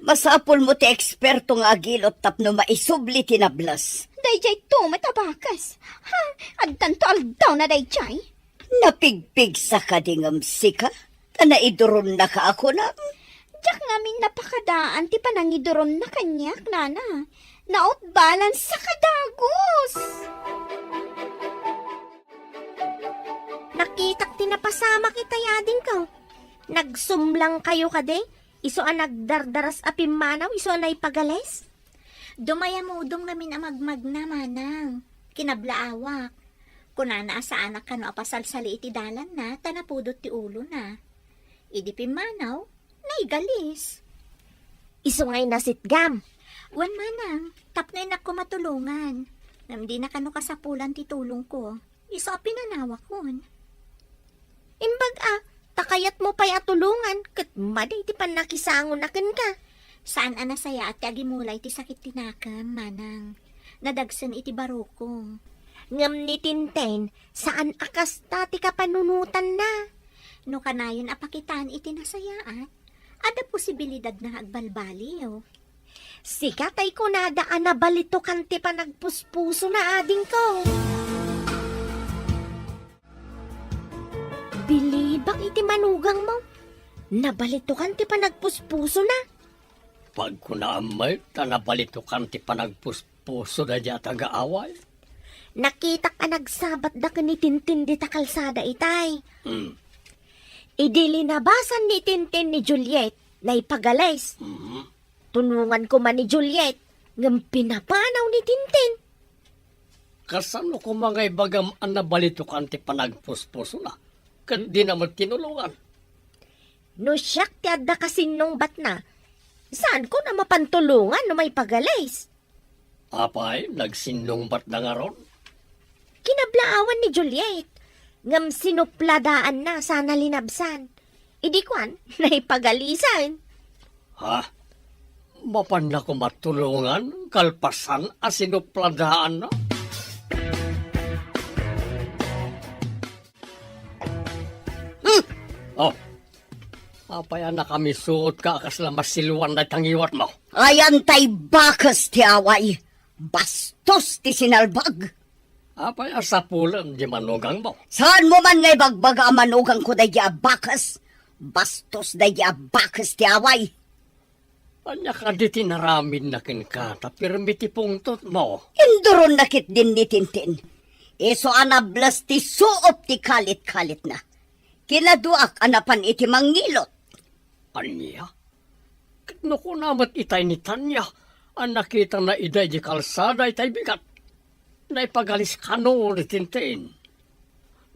masapulmo ti eksperto nga agilot tapno maisubli ti nables. Daydiay to met a bakes. Ha? Addanto aldawna daydiay? Napigpigsa kadi ngem sika? Ta naiduronnaka a kunam? Diak ngamin napakadaan ti panangiduronna kaniak, nana. Nautbalansa ka dagus. Nakitak ti napasamak itay, adingko. Nagsumlang kayo kadi? Isu a nagdardaras a pimmanaw, isu a naipagalis? Dumayamudom ngamin a magmagna, manang. Kinablaawak. Kunana a saanak kano a pasalsali iti dalanna ta napudot ti ulona. Idi pimmanaw, naigalis. Isu ngay nasitgam? Wen, manang, tapno innak koma tulongan. Ngem dina kano kasapulan ti tulongko. Isu a pinanawakon. Imbag a, ta kayatmo pay a tulongan ket madi ti pannakisangona kenka. Saan a nasayaat ti agimula iti sakit ti nakem, manang. Nadagsen iti barukong. Ngem ni Tintin, saan a kasta ti kapanunotanna. No kanayon a pakitaan iti nasayaat, adda posibilidadna nga agbalbaliw. Sika tay kunada a nabalitukan ti panagpuspusona, adingko. Bilibak iti manugangmo. Nabalitukan ti panagpuspusona. Pagkunaam met ta nabalitukan ti panagpuspuso daydiay a taga-away. Nakitak a nagsabatda ken ni Tintin dita kalsada itay. Hmm. Idi linabasan ni Tintin ni Juliet, naipagalis. Mhm. Tulongan koma ni Juliet, ngem pinapanaw ni Tintin. Kasano koma nga ibagam a nabalitukan ti panagpuspusona, ket dina met tinulongan? No siak ti adda kasinnungbatna, saanko a mapan tulongan no maipagalis. Apay, nagsinnungbatna ngarud? Kinablaawan ni Juliet, ngem sinupladaanna sana linabsan. Idi kuan, naipagalisan. Ha? Mapanna koma tulongan kalpasan a sinupladaanna? Hmm? Oh. Apay a nakamisuotka a kasla masiluan dayta ngiwatmo? Ayan tay bakes ti away. Bastos ti sinalbag. Apay a sapulem di manugangmo? Saanmo man nga ibagbaga a manugangko daydi a bakes? Bastos daydi a bakes ti away. Ania kadi ti naramidna kenka ta pirmi ti pungtotmo? Induronna ketdin ni Tintin. Isu a nables ti suop ti kalit-kalitna. Kinaduak a napan iti mangngilot. Ania? Ket no kuna met itay ni Tania a nakitana idiay di kalsada itay bigat, naipagalis kano ni Tintin.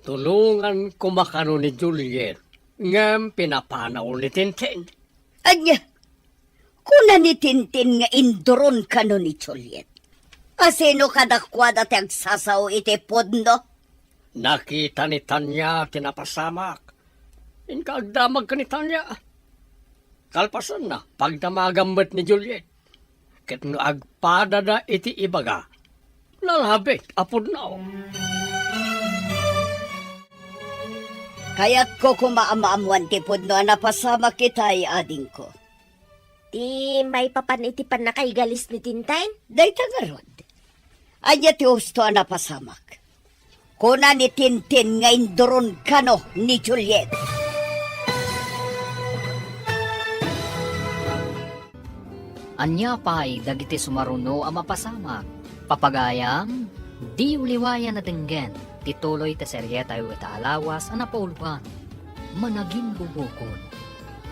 Tulongan koma kano ni Juliet, ngem pinapanaw ni Tintin. Ania? Kuna ni Tintin nga induron kano ni Juliet. A sino kadakuada ti agsasao iti pudno? Nakita ni Tania ti napasamak. Inka agdamag ken ni Tania. Kalpasanna, pagdamagam met ni Juliet. Ket no agpadada iti ibaga, nalabit a pudno. Kayatko koma a maammoan ti pudno a napasamak itay, adingko. Ti maipapan iti pannakaigalis ni Tintin? Dayta ngarud. Ania ti husto a napasamak? Kuna ni Tintin nga induron kano ni Juliet. Ania pay dagiti sumaruno a mapasamak? Papagayam, diyo liwayan a denggen ti tuloy ti serietayo ita a lawas a napauluan, Managinbubukod.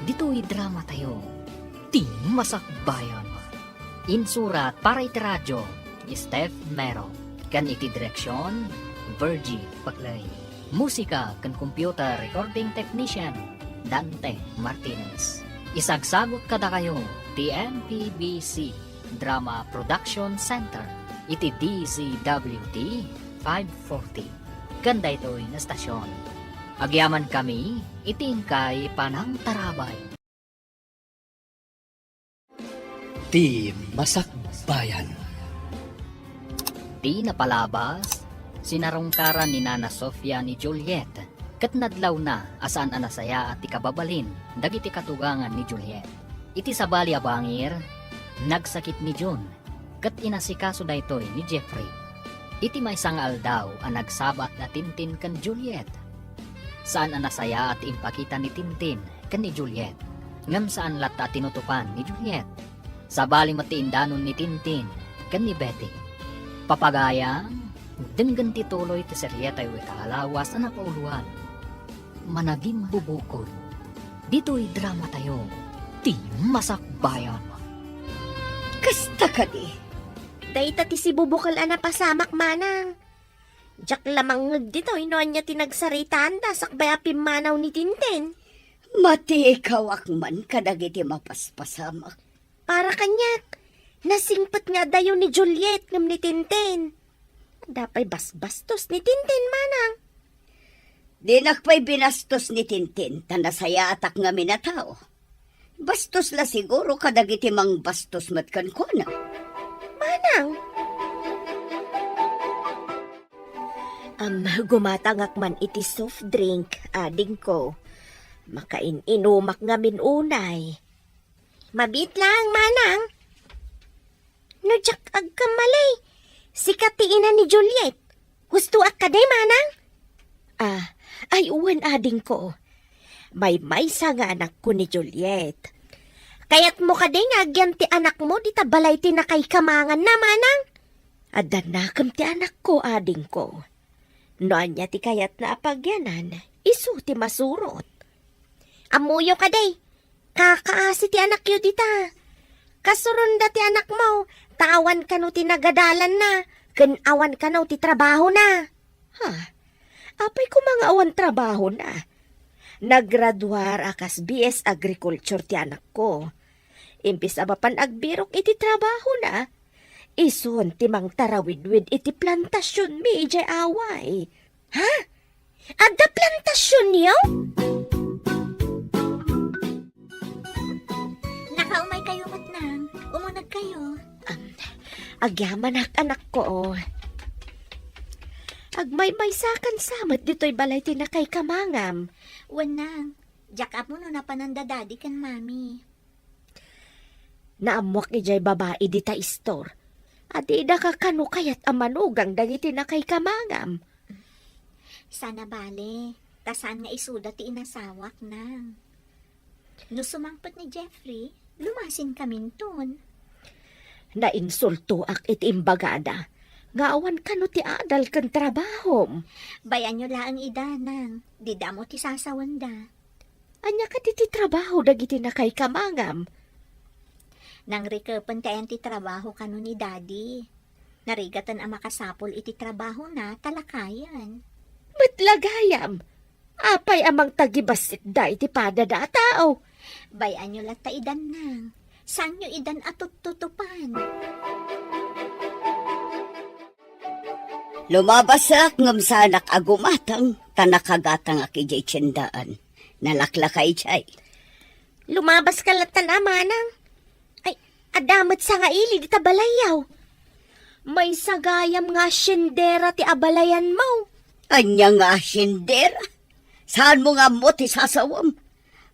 Ditoy dramatayo, Ti Masakbayan. Insurat para iti radio, Steph Mero. Ken iti direksion, Virgie Paclay. Musika ken computer recording technician, Dante Martinez. Isagsagut kadakayo ti M P B C Drama Production Center iti D Z W T five forty. Ken daytoy nga estasion, agyamankami iti inkay panangtarabay. Ti Masakbayan. Ti napalabas, sinarungkaran ni Nana Sofia ni Juliet, ket nadlawna a saan a nasayaat ti kababalin dagiti katugangan ni Juliet. Iti sabali a bangir, nagsakit ni June, ket inasikaso daytoy ni Jeffrey. Iti maysa nga aldaw a nagsabat da Tintin ken Juliet, saan a nasayaat ti impakita ni Tintin ken ni Juliet, ngem saan latta a tinutopan ni Juliet. Sabali met ti indanon ni Tintin ken ni Betty. Papagayam, denggen ti tuloy ti serie tayo ita a lawas a napauloan, Managimbubukod. Ditoy drama tayo, Ti Masakbayan. Kasta kadi. Dayta ti sibubukel a napasamak, manang. Diak la mangngeg ditoy no ania ti nagsaritaanda sakbay a pimmanaw ni Tintin. Matikawak man kadagiti mapaspasamak. Para kaniak, nasingpet nga adayo ni Juliet ngem ni Tintin. Adda pay basbastos ni Tintin, manang. Dinak pay binastos ni Tintin, ta nasayaatak ngamin a tao. Bastos la siguro kadagiti mangbastos met kenkuana. Manang! Am, gumatangak man iti soft drink, adingko. Makain-inumak ngamin unay. Mabiit laeng, manang. No diak agkamali, sika ti ina ni Juliet. Hustoak kadi, manang? Ah, ay, wen, adingko. Maymaysa nga anakko ni Juliet. Kayatmo kadi nga agyan ti anakmo dita balay ti nakaikamanganna, manang? Adda nakem ti anakko, adingko. No ania ti kayatna a pagyanan, isu ti masurot. Ammoyo kadi, kakaasi ti anakyo dita. Kasuronda ti anakmo, ta awan kano ti nagadalanna, ken awan kano ti trabahona. Ha? Apay koma nga awan trabahona? Nagraduar a kas B S Agriculture ti anakko. Imbes a mapan agbirok iti trabahona, isun ti mangtarawidwid iti plantasionmi idiay away. Ha? Adda plantasionyo? Nakaumay kayo met, nang. Umuneg kayo. Am, agyamanak, anakko. Agmaymaysakan sa met ditoy balay ti nakaikamangam. Wen, nang. Diak ammo no napanan da Daddy ken Mami. Naammoak idiay babai dita istor. Adda ka kano kayat a manugang dagiti nakaikamangam. Sana bale, ta saan nga isuda ti inasawak, nang. No sumangpet ni Jeffrey, lumasin kaminton. Nainsultoak iti imbagada nga awan kano ti adal ken trabahom. Bay-anyo laeng ida, nang. Dida mo ti sasawenda. Ania kadi ti trabaho dagiti nakaikamangam? Nangrikepen ti ayan ti trabaho kano ni Daddy. Narigaten a makasapul iti trabahona ta lakayen. Met la gayam, apay a mangtagibassit da iti padada a tao? Bay-anyo latta idan, nang. Saanyo idan a tuttutupan. Lumabasak ngem saanak a gumatang, ta nakagatangak idiay tiendaan. Nalaklaka idiay. Lumabaska lattan a, manang. Ay, adda met sangaili dita balayyo. Maysa gayam nga asiendera ti abalayanmo. Ania nga asiendera? Saanmo nga ammo ti sasawem?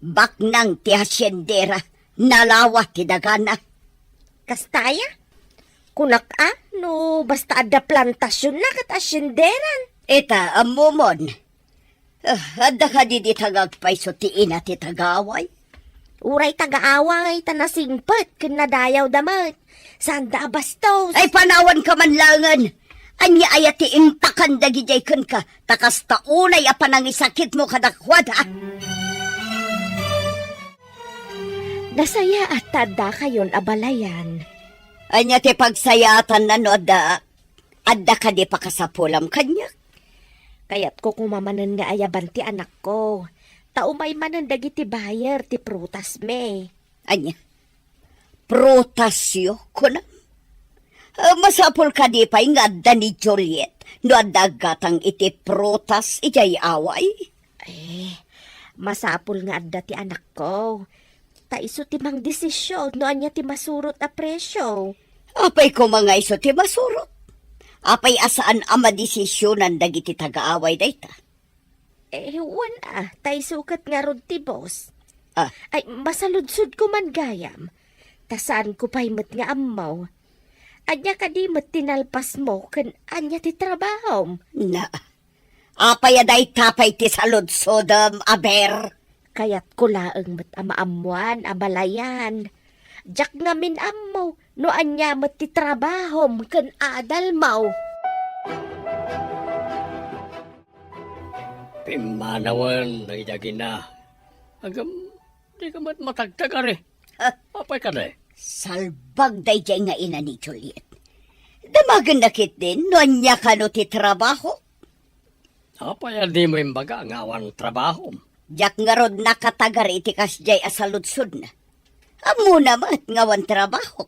Baknang ti asiendera, nalawa ti dagana. Kasta aya? Kunak a, no basta adda plantasionna ket asienderan. Ita, ammomon. Ah, adda kadi dita nga agpayso ti ina ti tagaaway? Uray tagaaway ta nasingpet ken nadayawda met. Saanda a bastos. Ay, panawanka man laengen. Ania aya ti intakan dagidiay kenka, ta kasta unay a panangisakitmo kadakuada? Nasayaat ta addakayon a balayan. Ania ti pagsayaatanna no adda? Adda kadi pakasapulam kaniak? Kayatko koma manen nga ayaban ti anakko. Ta umay manen dagiti buyer ti prutasmi. Ania? Prutasyo, kunam? Ah, masapul kadi pay nga adda ni Juliet no adda aggatang iti prutas idiay away? Eh, masapul nga adda ti anakko. Ta isu ti mangdesisyon no ania ti masurot a presyo. Apay koma nga isu ti masurot? Apay a saan a madesisyonan dagiti tagaaway dayta? Eh, wen a, ta isu ket ngarud ti boss. Ah. Ay, masaludsodko man gayam. Ta saanko pay met nga ammo. Ania kadi met ti nalpasmo ken ania ti trabahom? Na, apay a dayta pay ti saludsodem, aber? Kayatko laeng met a maammoan a balayan. Diak ngamin ammo no ania met ti trabahom ken adalmo. Pimmanawen, daydi agina. Agam, dika met matagtagari. Ah. Apay kadi? Salbag daydiay nga ina ni Juliet. Damagenna ketdin no ania kano ti trabaho. Apay a dimo imbaga nga awan trabahom? Diak ngarud nakatagar iti kasdiay a saludsodna. Ammona met nga awan trabaho.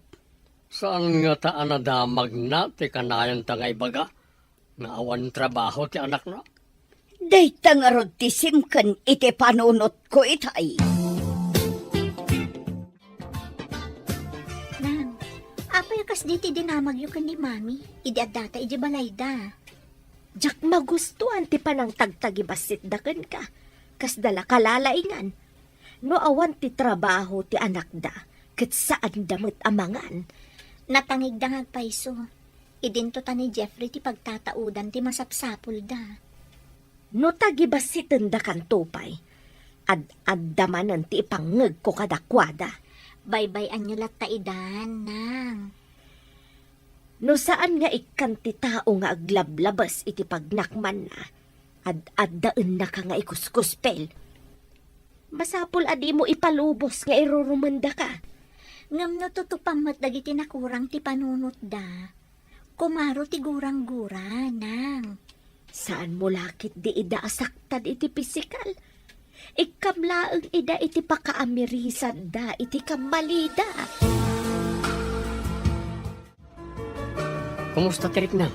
Saan ngata a nadamagna ti kanayonta nga ibaga nga awan trabaho ti anakna? Dayta ngarud ti simken iti panunotko itay. Nang, apay a kasdi ti dinamagyo ken ni Mami idi addata idiay balayda? Diak magustuan ti panangtagtagibassitda kenka. Kasda la kalalaingan. No awan ti trabaho ti anakda, ket saanda met a mangan. Natangigda nga agpayso. Idinto ta ni Jeffrey ti pagtataodan ti masapsapulda. No tagibassitendakanto pay, ad-adda manen ti ipangngegko kadakuada. Baybay-anyo latta idan, Nang. No saan nga ikkan ti tao nga aglablabes iti pagnakmanna, ad-addaennaka nga ikuskuspel. Masapul a dimo ipalubos nga irurumendaka. Ngem no tutupam met dagiti nakurang ti panunotda, kumaro ti gurang-gura, Nang. Saanmo la ketdi ida a saktan iti pisikal. Ikkam laeng ida iti pakaamirisadda iti kammalida. Kumusta ti riknam?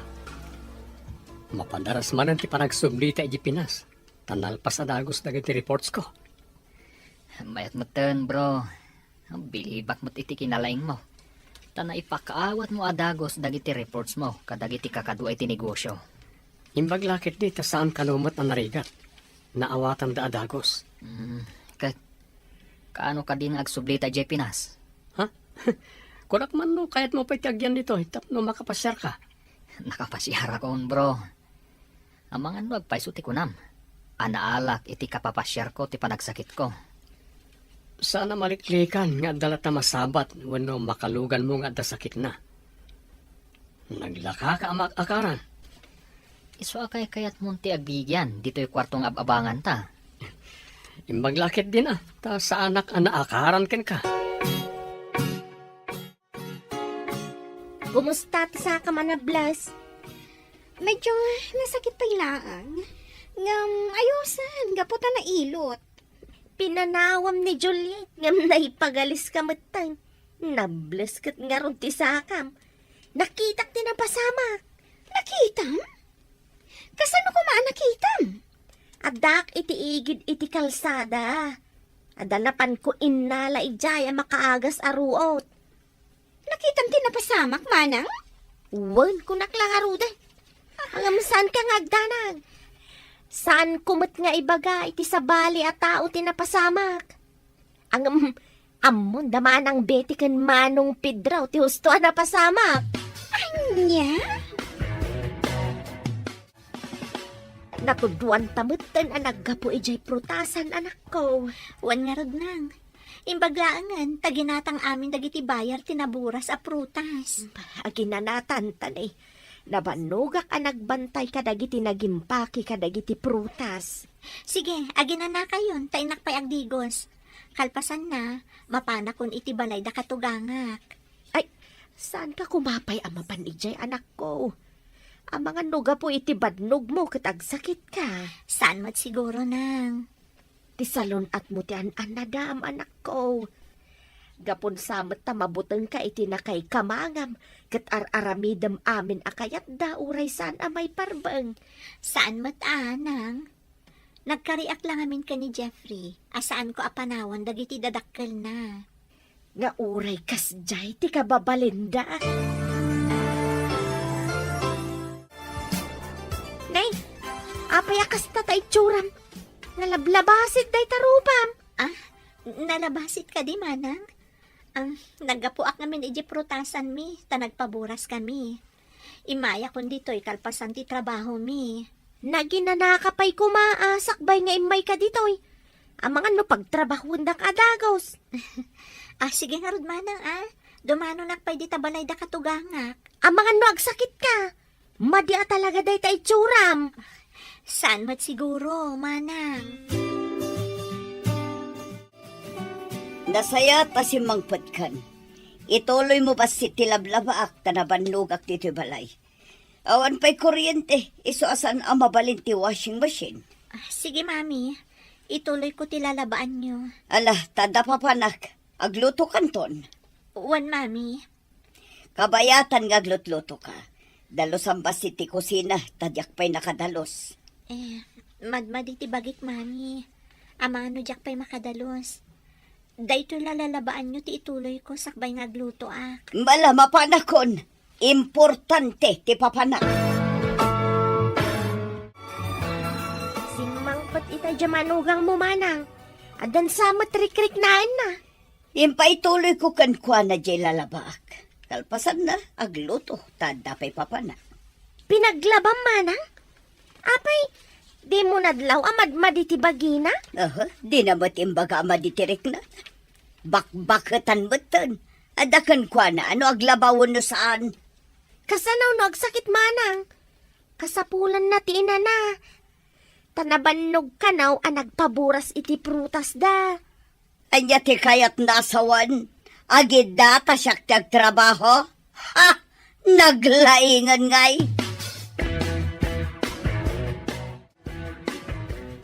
Mapadaras manen ti panagsublita idiay Pinas, ta nalpas a dagus dagiti reportsko. Mayat metten, bro. Bilibak met iti kinalaingmo. Ta naipakaawatmo a dagus dagiti reportsmo kadagiti kakadua iti negosyo. Imbag la ketdi ta saan kano met a narigat. Naawatanda a dagus. Mm, ket, kaano kadi nga agsublita idiay Pinas? Ha? Kunak man no kayatmo pay ti agyan ditoy tapno makapasiarka. Nakapasiarakon, bro. Amangan no agpayso ti kunam a naalak iti kapapasiarko ti panagsakitko. Saan a maliklikan nga adda latta masabat wenno makaluganmo nga adda sakitna. Naglakaka a maakaran. Isu a kaykayatmon ti agbigian ditoy kuarto nga ab-abanganta. Imbag la ketdin a, ta saanak a naakaran kenka. Kumusta ti sakam a nables? Medyo nasakit pay laeng. Ngem ayosen, gapu ta nailot. Pinanawam ni Juliet, ngem naipagaliska metten. Nables ket ngarud ti sakam. Nakitak ti napasamak. Nakitam? Kasano koma a nakitam? Addaak iti igid iti kalsada. Adda napanko innala idiay a makaagas a ruot. Nakitam ti napasamak, manang? Wen, kunak la ngaruden. Ngem saanka nga agdanag. Saanko met nga ibaga iti sabali a tao ti napasamak. Ngem, ammon da Manang Betty ken Manong Pedro ti husto a napasamak. Ania? Natudloanta metten a naggapu idiay prutasan, anakko. Wen ngarud, nang. Imbag laengen, ta ginatang amin dagiti bayar ti naburas a prutas. Aginanatanta ni. Nabannogak a nagbantay kadagiti nagimpake kadagiti prutas. Sige, aginanakayon, ta innak pay agdigos. Kalpasanna, mapanakon iti balay da katugangak. Ay, saanka koma pay a mapan idiay, anakko? Amangan no gapu iti bannogmo ket agsakitka. Saan met siguro, Nang. Ti salun-atmo ti an-annadam, anakko. Gapun sa met ta mabutengka iti nakaikamangam ket ar-aramidem amin a kayatda uray saan a maiparbeng. Saan met a, Nang. Nagkariak la ngamin ken ni Jeffrey a saanko a panawan dagiti dadakkelna. Nga uray kasdiay ti kababalinda. Nay, apay a kasta ta itsuram? Nalablabasit dayta rupam. Ah, nalabasit kadi, Manang? Ang naggapuak ngamin iti prutasanmi, ta nagpaburas kami. Immayakon ditoy kalpasan ti trabahomi. Naginanaka pay koma a sakbay nga immayka ditoy. Amangan no pagtrabahuendak a dagus. Ah, sige ngarud, Manang, ah. Dumanonak pay dita balayda katugangak. Amangan no agsakitka. Madi a talaga dayta itsuram. Saan met siguro, Manang? Nasayaat a simmangpetkan. Ituloymo bassit ti lablabaak ta nabannogak ditoy balay. Awan pay kuryente, isu a saan a mabalin ti washing machine. Ah, sige, Mami. Ituloyko ti lalabaanyo. Ala, ta adda papanak. Aglutokanton. Wen, Mami. Kabayatan nga aglutlutoka. Dalusan bassit ti kusina, ta diak pay nakadalus. Eh, madmadi ti bagik, Mami. Amangan no diak pay makadalus. Daytoy la lalabaanyo ti ituloyko sakbay nga aglutoak. Ala, mapanakon. Importante ti papanak. Simmangpet ita diay manugangmo, Manang. Addan sa met rikriknaenna. Impaituloyko kenkuana diay lalabaak. Kalpasanna, agluto, ta adda pay papanak. Pinaglabam, Manang? Apay, dimo nadlaw a madmadi ti bagina? Aha, dina met imbaga a madi ti rikna. Bakbaketan metten. Adda kenkuana no aglabaw wenno saan. Kasano no agsakit, Manang? Kasapulanna ti inana. Ta nabannog kano a nagpaburas iti prutasda. Ania ti kayatna a sawen? Agidda ta siak ti agtrabaho? Ha! Naglaingen ngay!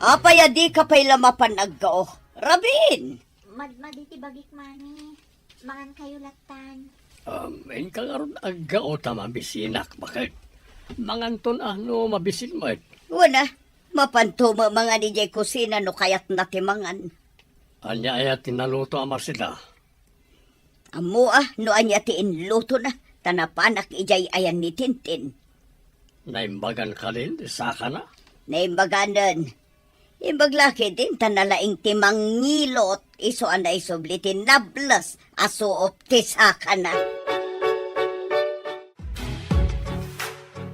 Apay a dika pay la mapan aggao? Rabin! Madmadi ti bagik, Mami. Mangankayo lattan. Um, inka ngarud aggao ta mabisinak, baket? Manganton a no mabisin met. Wen a, mapanto met mangan idiay kusina no kayatna ti mangan. Ania aya ti naluto a Marcela? Ammo a no ania ti inlutona, ta napanak idiay ayan ni Tintin. Naimbagan kadin ti sakana? Naimbaganen. Imbag la ketdin ta nalaing ti mangilot, isu a naisubli ti nables a suop ti sakana.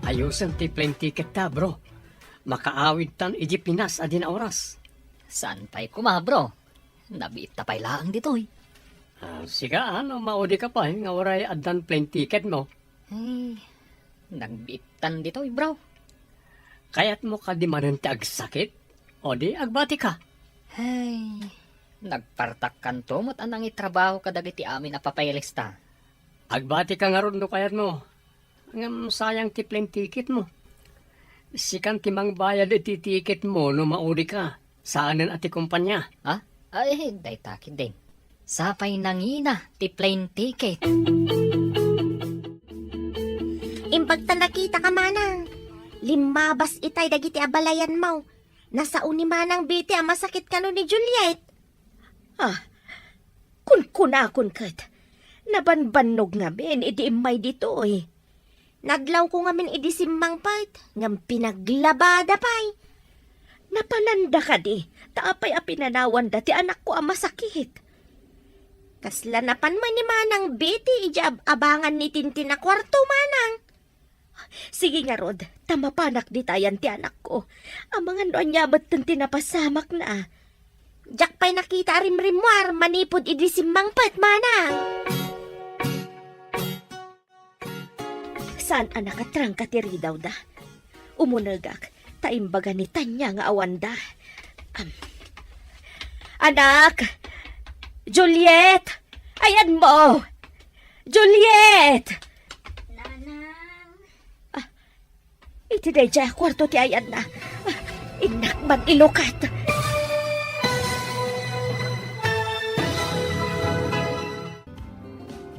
Ayusen ti plane ticket ta, bro. Makaawidtan idiay Pinas a dina oras. Saan pay koma, bro? Nabiitta pay laeng ditoy. Ah, sika, no maudika pay nga uray addan plane ticket mo? Ay, nagbiittan ditoy, bro. Kayatmo kadi manen ti agsakit? O di, agbatika. Ay, nagpartakkanto met a nangitrabaho kadagiti amin a papeles ta. Agbatika ngarud no kayatmo. Ngem sayang ti plane ticket mo. Sikan ti mangbayad iti ticket mo no maudika. Saanen a ti kumpanya. Ha? Ay, dayta ketdin. Sapay nangina ti plane ticket. Imbag ta nakitaka, Manang. Limmabas itay dagiti abalayanmo. Nasao ni Manang Betty a masakit kano ni Juliet. Ah, kunkunakon ket, nabanbannog ngamin idi immay ditoy. Nadlawko ngamin idi simmangpet, ngem pinaglabada pay. Napananda kadi, ta apay a pinanawanda ti anakko a masakit? Kasla napan met ni Manang Betty idiay ab-abangan ni Tintin a kuarto, Manang. Sige ngarud, ta mapanak ditayan ti anakko. Amangan no ania metten ti napasamakna. Diak pay nakita a rimrimmuar manipud idi simmangpet, Manang. Saan a nakatrangka ti ridawda. Umunegak, ta imbaga ni Tanya nga awanda. Am. Anak! Juliet! Ayanmo! Juliet! Nanang. Ah, Ti daydiay a kuarto ti ayanna. Innak man ilukat.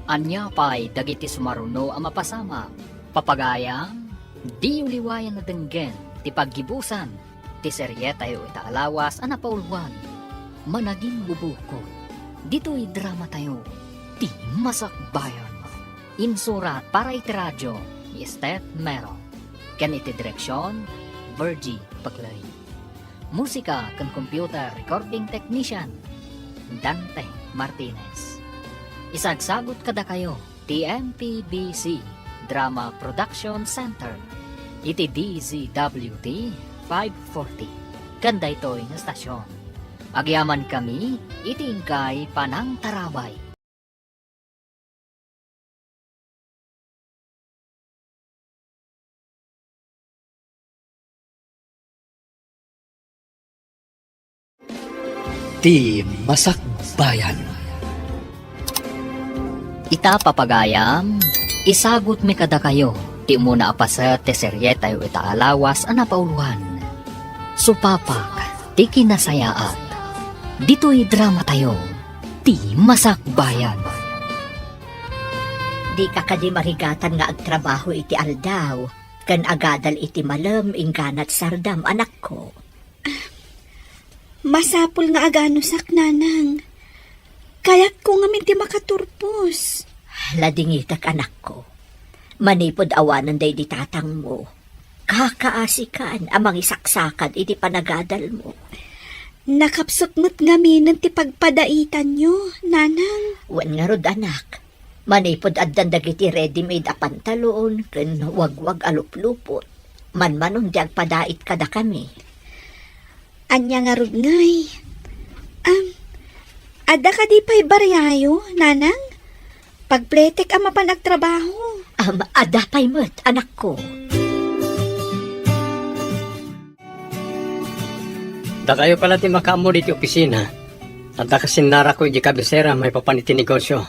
Ania pay dagiti sumaruno a mapasamak? Papagayam, diyo liwayan a denggen ti paggibusan ti serietayo ita a lawas a napauluan, Managin Bubukod. Ditoy dramatayo, Ti Masakbayan. Insurat para iti radio ni Steph Mero, ken iti direksion, Virgie Paclay. Musika ken computer recording technician, Dante Martinez. Isagsagut kadakayo ti M P B C Drama Production Center iti D Z W T five forty ken daytoy nga stasyon. Agyamankami iti inkay panangtarabay. Ti Masakbayan. Ita, papagayam, isagutmi kadakayo ti umuna a paset ti serietayo ita a lawas a napauluan, Supapak ti Kinasayaat. Ditoy dramatayo, Ti Masakbayan. Dika kadi marigatan nga agtrabaho iti aldaw ken agadal iti malem inggana ti sardam, anakko? Masapul nga aganusak, nanang. Kayatko ngamin ti makaturpos. Ladingitek, anakko. Manipud awanen daydi tatangmo, kakaasikan a mangisaksakad iti panagadalmo. Nakapsut met ngaminen ti pagpadaitanyo, nanang. Wen ngarud, anak. Manipud addan dagiti ready-made a pantalon ken wagwag a luplupot, manmanon ti agpadait kadakami. Ania ngarud ngay? Am, adda kadi pay bariayo, nanang? Pagpletek a mapan agtrabaho. Am, adda pay met, anakko. Dakayo pala ti makaammo ditoy opisina. Adda kasinnarakko idiay kabisera maipapan iti negosio.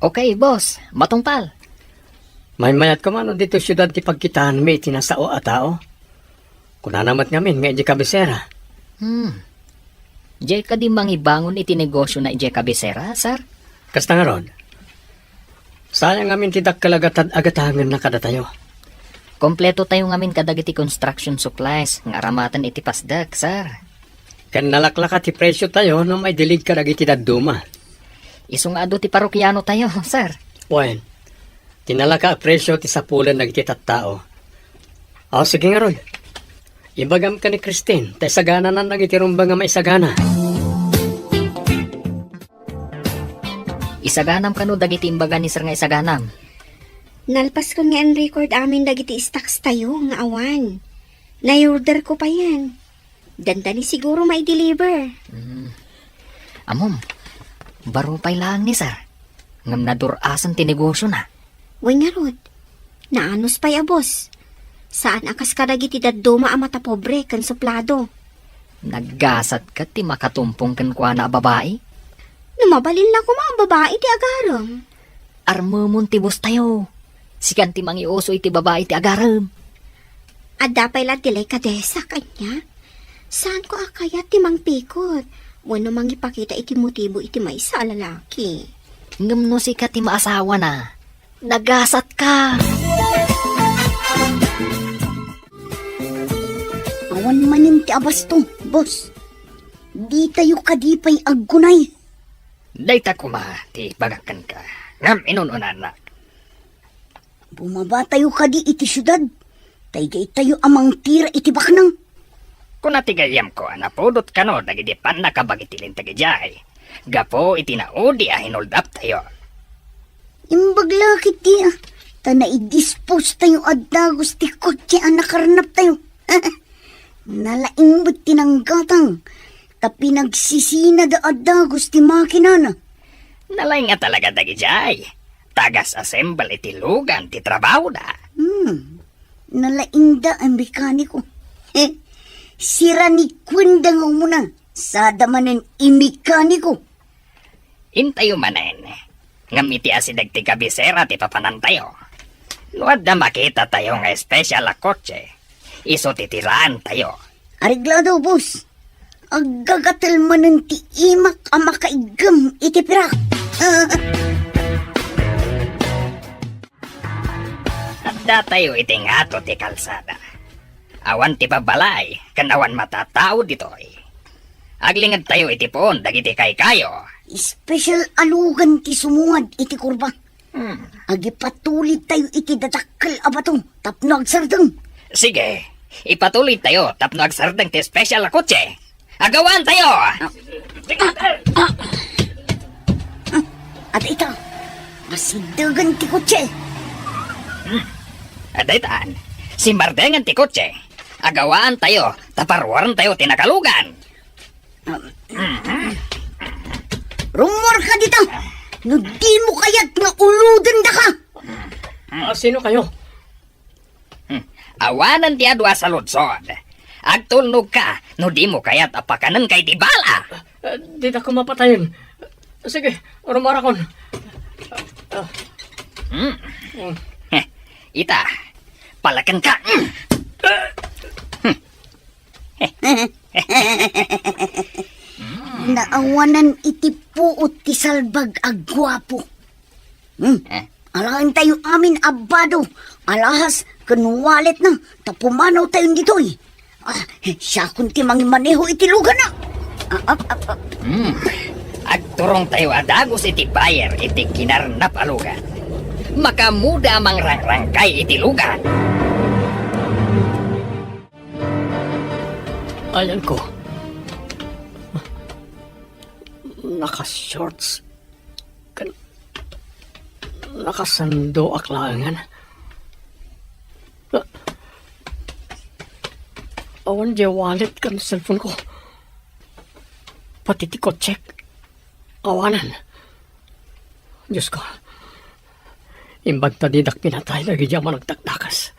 Okay, boss. Matungpal. Maymayat koma no ditoy siudad ti pagkitaanmi iti nasao a tao. Kunana met ngamin nga idiay kabisera. Hmm. Diay kadi mangibangon iti negosiona idiay kabisera, sir? Kasta ngarud. Sayang ngamin ti dakkel a gatad a gatagenna kadatayo. Kompletotayo ngamin kadagiti construction supplies nga aramaten iti pasdek, sir. Ken nalaklaka ti presiotayo no maidilig kadagiti dadduma. Isu nga adu ti parokianotayo, sir. Wen, ti nalaka a presio ti sapulen dagiti tattao. Aw, sige ngarud. Ibagam ken ni Christine, ta isagananan dagiti rumbeng a maisagana. Isaganam kano dagiti imbaga ni sir nga isaganam. Nalpaskon nga in-record amin dagiti stocks tayo nga awan. Nai-order ko payen. Dandani siguro mai-deliver. Mm. Ammom, baro pay laeng ni sir. Ngem nadur-asen ti negosiona. Wen ngarud, naanus pay a boss. Saan a kas kadagiti dadduma a matapobre ken suplado. Naggasat ket ti makatumpong kenkuana a babai? No mabalin la koma a babai ti agarem. Armemon ti boss tayo. Sikan ti mangiuso iti babai ti agarem. Adda pay la ti lay kadesak, ania? Saanko a kayat ti mangpikot wenno mangipakita iti motibo iti maysa a lalaki. Ngem no sika ti maasawana, nagasatka. Awan manen ti abasto, boss. Ditayo kadi pay aggunay. Dayta koma ti ibagak kenka. Ngem inun-unanak. Bumabatayo kadi iti siudad, ta idiay tayo a mangtira iti baknang. Kuna ti gayyemko a napudot kano dagiti pannakabag iti linteg idiay, gapu iti naudi a hinuldaptayo. Imbag la ketdi a, ta naidispose tayo a dagus ti kotse a nakarnaptayo. Nalaing met ti nanggatang, ta pinagsisina da a dagus ti makinana. Nalaing a talaga dagidiay. Tagas assemble iti lugan ti trabahoda. Hmm. Nalaingda a mekaniko. Siranikwenda nga umuna, sada manen imekaniko. Intayo manen, ngem iti asideg ti kabisera ti papanantayo. No adda makitatayo nga espesyal a kotse, Isu ti tiraentayo. Areglado, boss. Aggagatel manen ti imak a makaiggem iti pirak. Addatayo iti ngato ti kalsada. Awan ti babbalay ken awan matatao ditoy. Aglingedtayo iti puon dagiti kaykayo. Special a lugan ti sumungad iti kurba. Hmm. Agipatulidtayo iti dadakkel a bato tapno agsardeng. Sige, ipatulidtayo tapno agsardeng ti special a kotse. Agawaantayo! Ah, ah, ah. Ah, adda ita. Masidegen ti kotse. Hmm. Adda itan. Simmardengan ti kotse. Agawaantayo, ta paruarentayo ti nakalugan. Rummuarka dita! No dimo kayat nga ulodendaka! Ah, sino kayo? Hmm. Awanen ti adu a saludsod. Agtulnogka no dimo kayat a pakanenka iti bala. Ah, dita ko mapatayen. Sige, rummuarakon. Ah, Hmm. Hmm. Heh, ita, palakenka. Hmm. Naawanan iti puot ti salbag a guapo. Hmm. Eh. Alaentayo amin a bado, alahas ken walletna, ta pumanawtayon ditoy. Ah, siakon ti mangimaneho iti luganna. Ah, ah, ah, ah. Hmm. Agturongtayo a dagus iti buyer iti kinarnap a lugan. Makaammoda a mangrangrangkay iti lugan. Ayanko. Naka-shorts ken nakasandoak laengen. Awan diay wallet ken cellphone ko. Pati ti kotsek. Awanen. Diosko, imbag ta didak pinatay dagiti amin a nagdakdakes.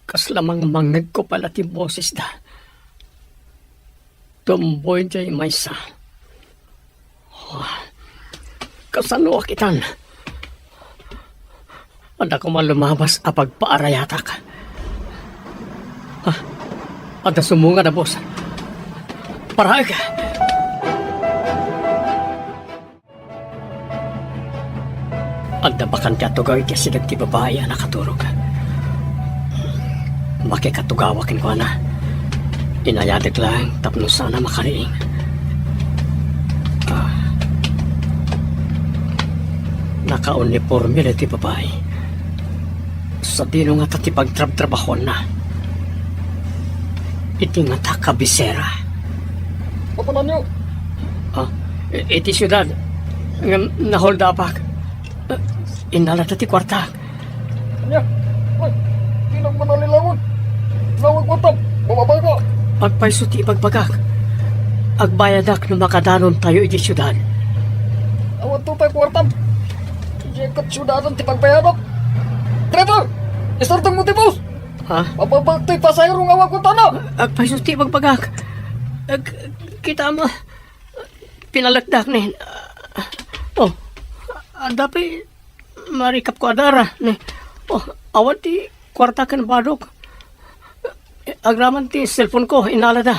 Kasla mangmangngegko pay la ti bosesda. Tumboy diay maysa. Ah, kasanoak itan? Adda koma lumabas a pagpaarayatak. Ah, adda sumungad a bus. Paraek! Adda bakante a tugaw iti asideg ti babai a nakaturog. Makikatugawak kenkuana. Inayadek laeng tapno saan a makariing. Ah. Nakauniporme daytoy babai. Sadino ngata ti pagtrabtrabahoanna? Iti ngata kabisera. Papananyo? Ah, i-, iti siudad. Ngem naholdapak. Ah, innalada ti kuartak. Ania? Ay, di nagmanalilawan. Nawag kuartam. Mababay ka. Agpayso ti ibagbagak. Agbayadak no makadanontayo iti siudad. Awan to pay kuartam. Diay ket siudadan ti pagbayadak. Traitor! Isardeng mo ti bus! Ha? Mababag to'y pasahero nga awan kuartana! Agpayso ti ibagbagak. Ag-, kita mo, pinalekdak ni. Oh, adda pay marikapko a dara ni. Oh, awan ti kuarta ken badok. Agraman ti cellphone ko, inalada.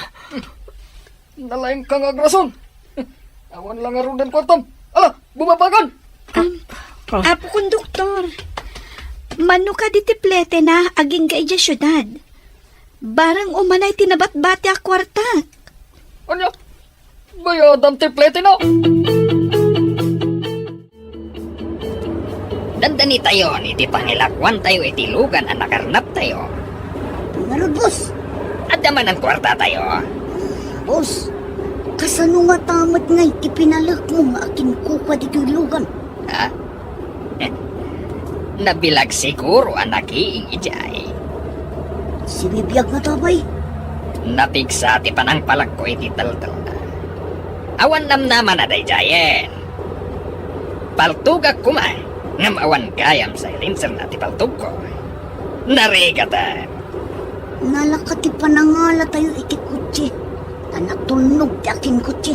Nalaingka nga agrason. Awan la ngaruden kuartam. Ala, bumabagan! Ah, ah. Apo Konduktor, mano kadi ti pletena agingga idiay siudad? Barang umanay ti nabatbati a kuartak. Ania? Bayadam ti pletena? Dandanitayon iti pangilakuantayo iti lugan a nakarnaptayo. Ngarud, boss. Adda manen kuartatayo. Boss, kasano ngata met ngay ti pinalekmo nga akinkukua ditoy lugan? Ha? Nabilag siguro a nakiing idiay. Sibibiag ngata pay? Napigsa ti panangpalekko iti teltelna. Awan namnamana daydiayen. Paltogak koma, ngem awan gayam silencerna ti paltogko. Narigaten. Nalaka ti panangalatayo iti kotse, ta natulnog ti akinkotse.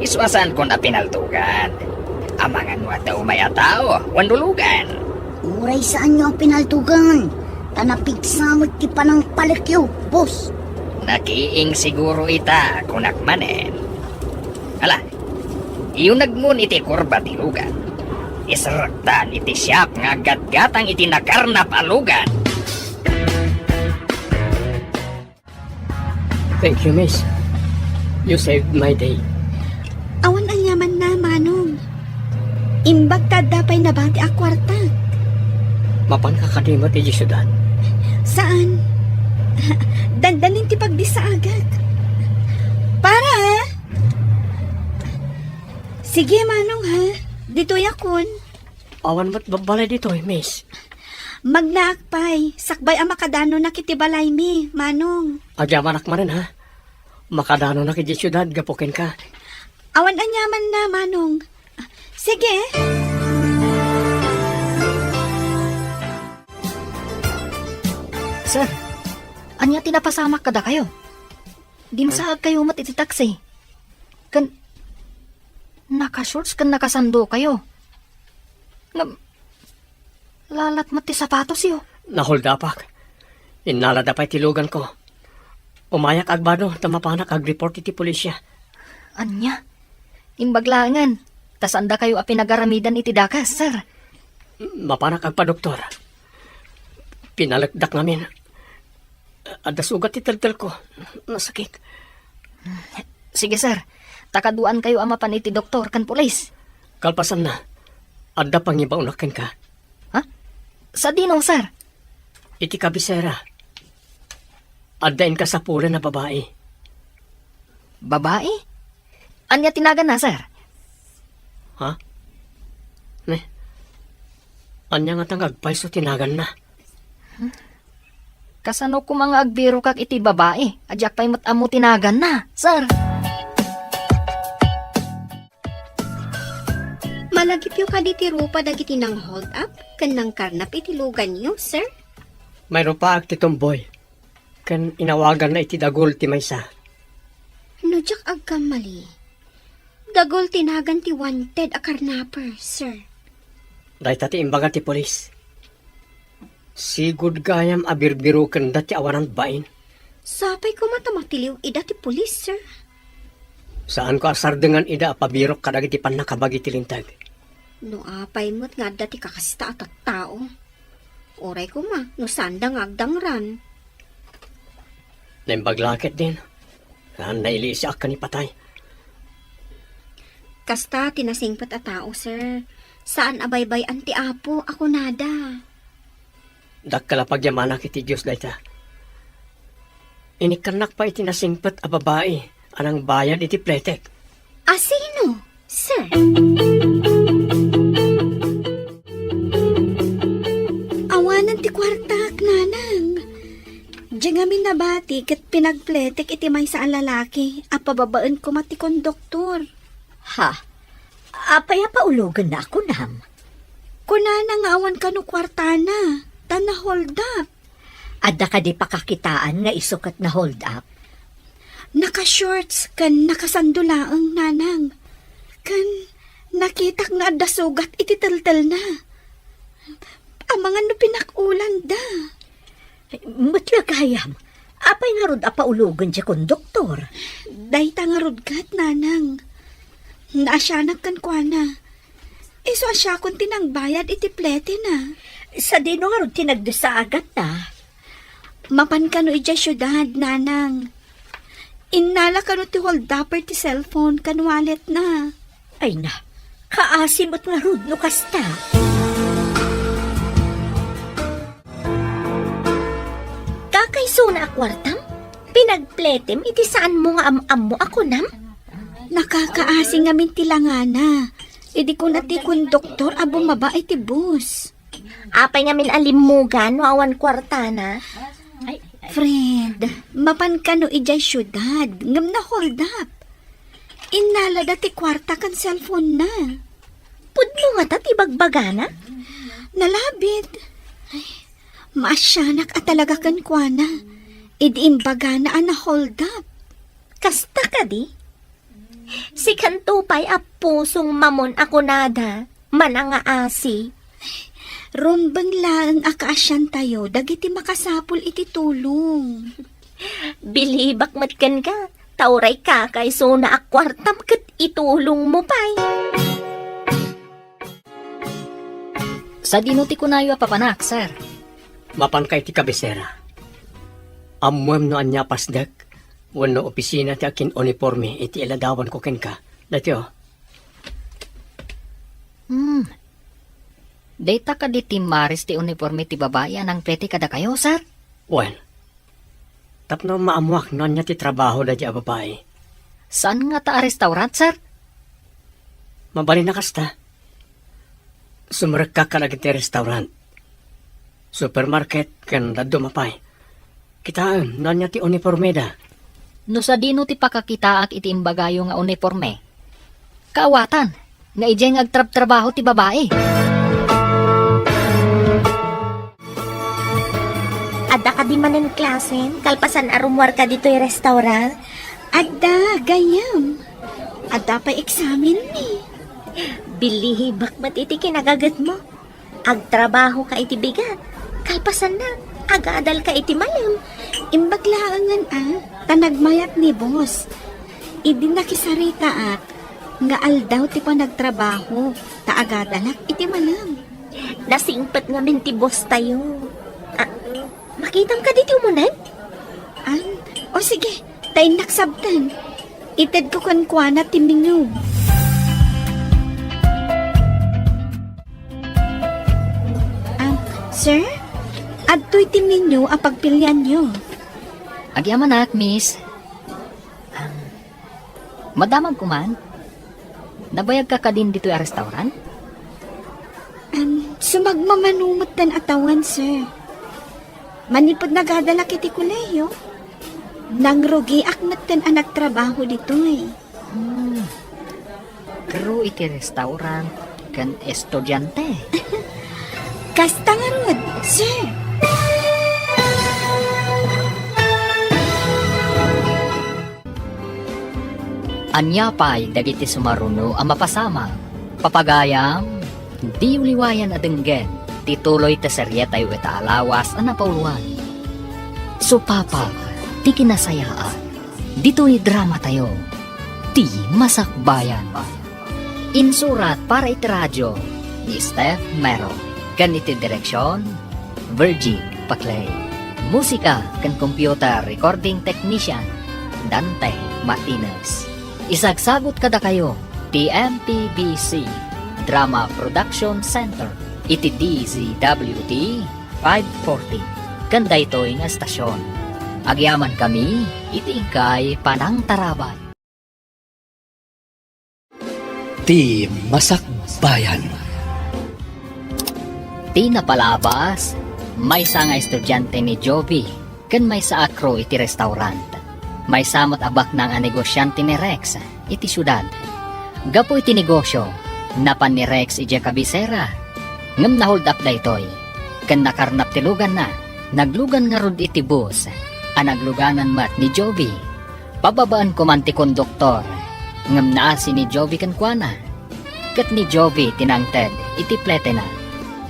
Isu a saankon a pinaltogan. Amangan no adda umay a tao wenno lugan. Uray saanyo a pinaltogan, ta Napigsa met ti panangpalekyo, boss. Nakiing siguro ita, kunak manen. Ala, iyunegmon iti kurba ti lugan. Iserektan iti siak nga aggatgatang iti nakarnap a lugan. Thank you, miss. You saved my day. Awan aniamanna, Manong. Imbag ta adda pay nabati a kuarta. Mapanka kadi met idiay siudad? Saan. Dandanin ti pagbisaagak. Para, ah. Sige, Manong, ha? Ditoy akon. Awan met babbalay ditoy, miss. Magnaak pay, sakbay a makadanonak iti balaymi, Manong. Agyamanak manen, ha? Makadanonak idiay siudad gapu kenka. Awan aniamanna, Manong. Sige. Sir, ania ti napasamak kadakayo? Dimsaagkayo met iti taksi. Ken nakashorts ken nakasandokayo. Ngem, lalat met ti sapatosyo. Naholdapak. Innalada pay ti luganko. Umayak agbado ta mapanak agreport iti pulisya. Ania? Imbag laengen, ta saandakayo a pinagaramidan iti dakes, sir. Mapanak agpadoktor. Pinalekdak ngamin. Adda sugat ti teltelko. Nasakit. Sige, sir. Ta kaduaankayo a mapan iti doktor ken pulis. Kalpasanna, adda pangibaonak kenka. Ha? Sadino, sir? Iti kabisera. Adda inka sapulen a babai. Babai? Ania ti naganna, sir? Ha? Ne? Ania ngata nga agpayso ti naganna? Kasano koma nga agbirokak iti babai a diak pay met ammo ti naganna, sir? Malagipyo kadi ti rupa dagiti nang-hold up ken nangkarnap iti luganyo, sir? Mairupaak ti tumboy, ken inawaganna iti dagul ti maysa. No diak agkammali, dagul ti nagan ti wanted a karnaper, sir. Dayta ti imbaga ti pulis. Sigud gayam a birbirokenda ti awanan bain. Sapay koma ta matiliw ida ti pulis, sir. Saanko a sardengan ida a pabirok kadagiti pannakabagi ti linteg. No apay met nga adda ti kakasta a tattao. Uray koma, no saanda nga agdangran. Naimbag la ketdin. Saan nailisiak ken ipatay. Kasta ti nasingpet a tao, sir. Saan a baybay-an ti Apo a kunada. Dakkel a pagyamanak iti Dios dayta. Inikkannak pay iti nasingpet a babai a nangbayad iti pletek. A sino, sir? Awanen ti kuartak, nanang. Diay ngamin nabati ket pinagpletek iti maysa a lalaki a pababaen koma ti konduktor. Ha? Apay a paulogenna a kunam? Kunana nga awan kano kuartana, ta na-hold up. Adda kadi pakakitaan nga isu ket na-hold up? Naka-shorts ken nakasando laeng, nanang. Ken nakitak nga adda sugat iti teltelna. Amangan no pinak-ulanda. Met la gayam, apay ngarud a paulogen ti konduktor? Dayta ngarud ket, nanang. Naasianak kenkuana. Isu a siakon ti nangbayad iti pletena. Sadino ngarud ti nagdusaagatna? Mapan kano idiay siudad, nanang. Innala kano ti holdupper ti cellphone ken walletna. Ay na, kaasi met ngarud no kasta. Kakaisuna a kuartam? Pinagpletem iti saanmo nga am-ammo a kunam? Nakakaasi ngamin ti langana. Idi kuna ti konduktor a bumaba iti bus. Apay ngamin a limmugan no awan kuartana? Friend, mapan kano idiay siudad, ngem na-hold up. Innalada ti kuarta ken cellphone-na. Pudno ngata ti bagbagana? Nalabit. Ay, maasianak a talaga kenkuana. Idi imbagana a na-hold up. Kasta kadi? Sikanto pay a pusong mamon a kunada, manangaasi. Rumbeng laeng a kaasiantayo dagiti makasapul iti tulong. Bilibak met kenka, ta uray kakaisuna a kuartam ket itulongmo pay. Sadino ti kunayo a papanak, sir? Mapanka iti kabisera. Ammoem no ania a pasdek wenno opisina ti akin-uniporme iti iladawanko kenka. Daytoy, o. Hmm. Dayta kadi ti maris ti uniporme ti babai a nangpete kadakayo, sir? Wen, tapno maammoak no ania ti trabaho daydiay a babai. Saan ngata a restaurant, sir? Mabalin a kasta. Sumrekka kadagiti restaurant, supermarket, ken dadduma pay. Kitaem no ania ti unipormeda. No sadino ti pakakitaak iti imbagayo nga uniporme? Kaawatan, nga idiay nga agtrabtrabaho ti babai. Adda kadi manen klasen, kalpasan a rummuarka ditoy restaurant? Adda, gayyem. Adda pay eksamenmi. Bilibak met iti kinagagetmo. Agtrabahoka iti bigat. Kalpasanna, agadalka iti malem. Imbag laengen a, ta nagmayat ni boss. Idi nakisaritaak, nga aldaw ti panagtrabaho, ta agadalak iti malem. Nasingpet ngamin ti boss tayo. Ah, makitam kadi ti umuneg? An? O sige, ta innak sabten. Itedko kenkuana ti menu. Ah, sir? Adtoy ti menu a pagpilianyo. Agyamanak, miss. Ah, madamagko man? Nabayagka kadin ditoy a restaurant? Am, sumagmamano metten a tawen, sir. Manipud nagadalak iti kolehiyo, nangrugiak metten a nagtrabaho ditoy. Hmm. Crew iti restaurant ken estudiante. Kasta ngarud, sir. Ania pay dagiti sumaruno a mapasamak? Papagayam, diyo liwayan a denggen ti tuloy ti serietayo ita a lawas a napauluan. Supapak ti kinasayaat ditoy dramatayo, Ti Masakbayan. Insurat para iti radio ni Steph Mero, ken iti direksion, Virgie Paclay. Musika ken computer recording technician, Dante Martinez. Isagsagut kadakayo ti M P B C Drama Production Center iti D Z W T five forty, ken daytoy nga estasion. Agyamankami iti inkay panangtarabay. Ti Masakbayan. Ti napalabas, maysa nga estudiante ni Jovi ken maysa a crew iti restaurant. Maysa met a baknang a negosiante ni Rex iti siudad. Gapu iti negosio, napan ni Rex idiay kabisera, ngem na-hold up daytoy ken nakarnap ti luganna. Naglugan ngarud iti bus a nagluganan met ni Jovi. Pababaen koma ti konduktor, ngem naasi ni Jovi kenkuana, ket ni Jovi ti nangted iti pletena.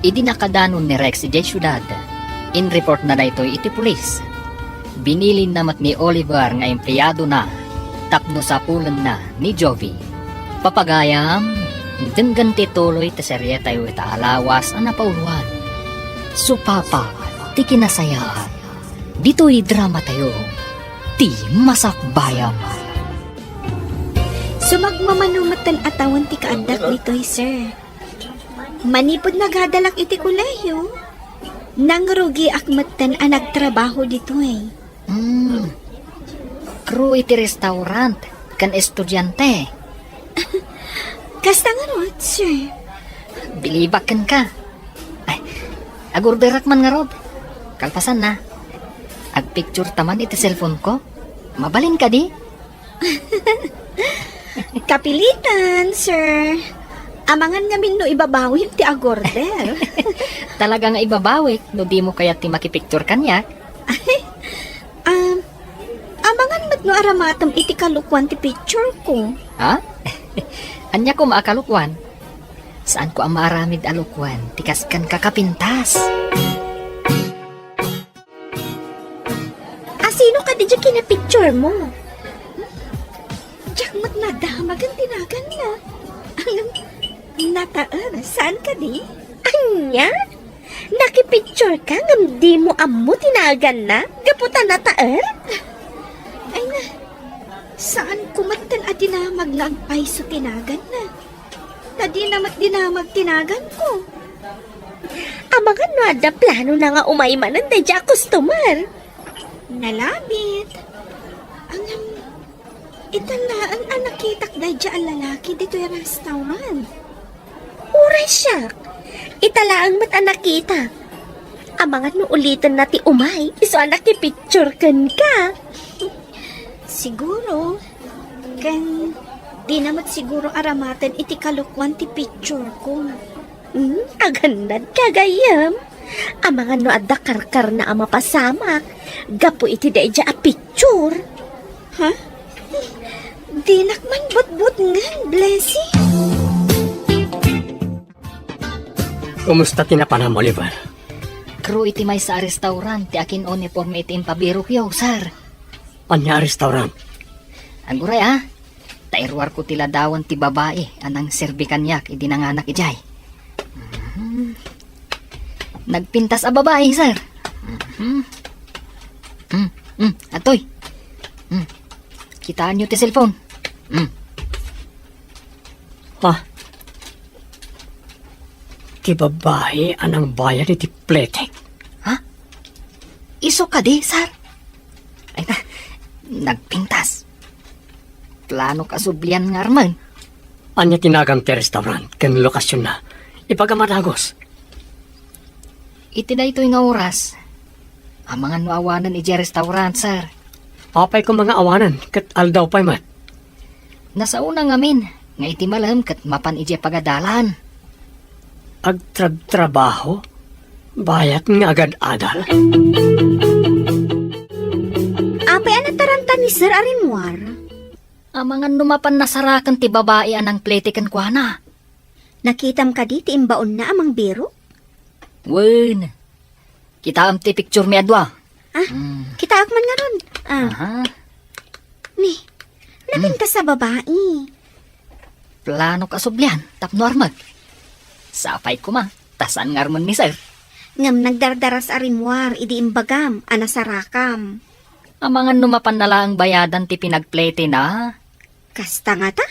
Idi nakadanon ni Rex idiay siudad, inreportna daytoy iti pulis. Binilinna met ni Oliver nga empleadona tapno sapulenna ni Jovi. Papagayam, denggen ti tuloy ti serietayo ita a lawas a napauluan. Supapak ti kinasayaat ditoy dramatayo, Ti Masakbayan. Sumagmamano metten a tawen ti kaaddak ditoy, sir. Manipud nagadalak iti kolehiyo, nangrugiak metten a nagtrabaho ditoy. Hmm. Crew iti restaurant ken estudiante. Kasta ngarud, sir. Bilibak kenka. Ay, agorderak man ngarud. Kalpasanna, agpicture ta man iti cellphone ko. Mabalin kadi? Kapilitan, sir. Amangan ngamin no ibabawim ti agorder. Talaga nga ibabawik no dimo kayat ti makipicture kaniak. Um, amangan met no aramatem iti kalukuan ti picture ko. Ha? Ania koma a kalukuan? Saanko a maaramid a lokuan ti kas ken kakapintas. Asino kadi diay kinapicture mo? Diak met nadamag ti naganna. Ngem, nataer, saan kadi? Ania? Nakipicture ka ngem dimo ammo ti naganna gapu ta nataer? Ay na, saanko met a dinamag nga agpayso ti naganna. Ta dina met dinamag ti naganko. Amangan no adda planona nga umay manen daydiay a customer. Nalabit. Ngem, ita laeng a nakitak daydiay a lalaki ditoy restaurant. Uray siak, ita laeng met a nakitak. Amangan no ulitenna ti umay, isu a nakipicture kenka. Siguro, ken dina met siguro aramaten iti kalokuan ti picture ko. Hmm, agannad ka, gayyem. Amangan no adda karkarna a mapasamak gapu iti daydiay a picture. Ha? Dinak man butbutngen, Blessy. Kumusta ti napanam, Oliver? Crew iti maysa a restaurant ti akin-uniforme iti impabirokyo, sir. Ania a restaurant? Aguray, a. Ta iruarko ti ladawan ti babai a nangserbi kaniak idi nanganak idiay. Mhm. Nagpintas a babai, sir. Mhm. Mm, mm, atoy. Mm. Kitaenyo ti cellphone. Mm. Ha? Ti babai a nangbayad iti pletek? Ha? Isu kadi, sir? Ay na, nagpintas. Planok a sublian nga armen. Ania ti nagan ti restaurant ken lokasionna? Ibagam a dagus. Iti daytoy nga oras, amangan no awanen idiay restaurant, sir. Apay koma nga awanen ket aldaw pay met? Nasaona ngamin nga iti malem ket mapan idiay pagadalan. Agtrabtrabaho? Bayat nga agad-adal? Apay a nataranta ni Sir a rimmuar? Amangan no mapan nasaraken ti babai a nangplete kenkuana. Nakitam kadi ti imbaonna a mangbirok? Wen. Kitaem ti picture mi a dua. Ah, Hmm. kitaak man ngarud. Ah. Aha. Ni, Hmm. napintas a babai. Planok a sublian tapno armek. Sapay koma, ta saan nga armen ni sir. Ngem nagdardaras a rimmuar idi imbagam a nasarakam. Amangan no mapanna laeng bayadan ti pinagpletena. Kasta ngata?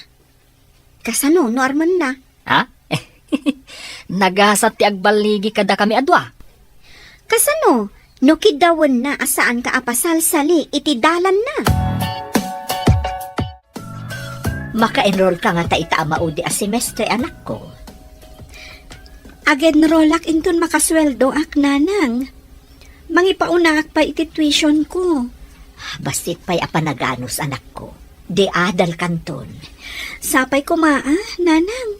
Kasano no armenna? Ha? Nagasat ti agballigi kadakami a dua. Kasano no kiddawenna a saanka a pasalsali iti dalanna? Maka-enroll ka ngata ita a maudi a semestre, anakko? Ag-enrollak inton makasueldoak, nanang. Mangipaunakak pay iti tuition ko. Bassit pay a panaganus, anakko. Di adal kanton. Sapay koma, a, nanang.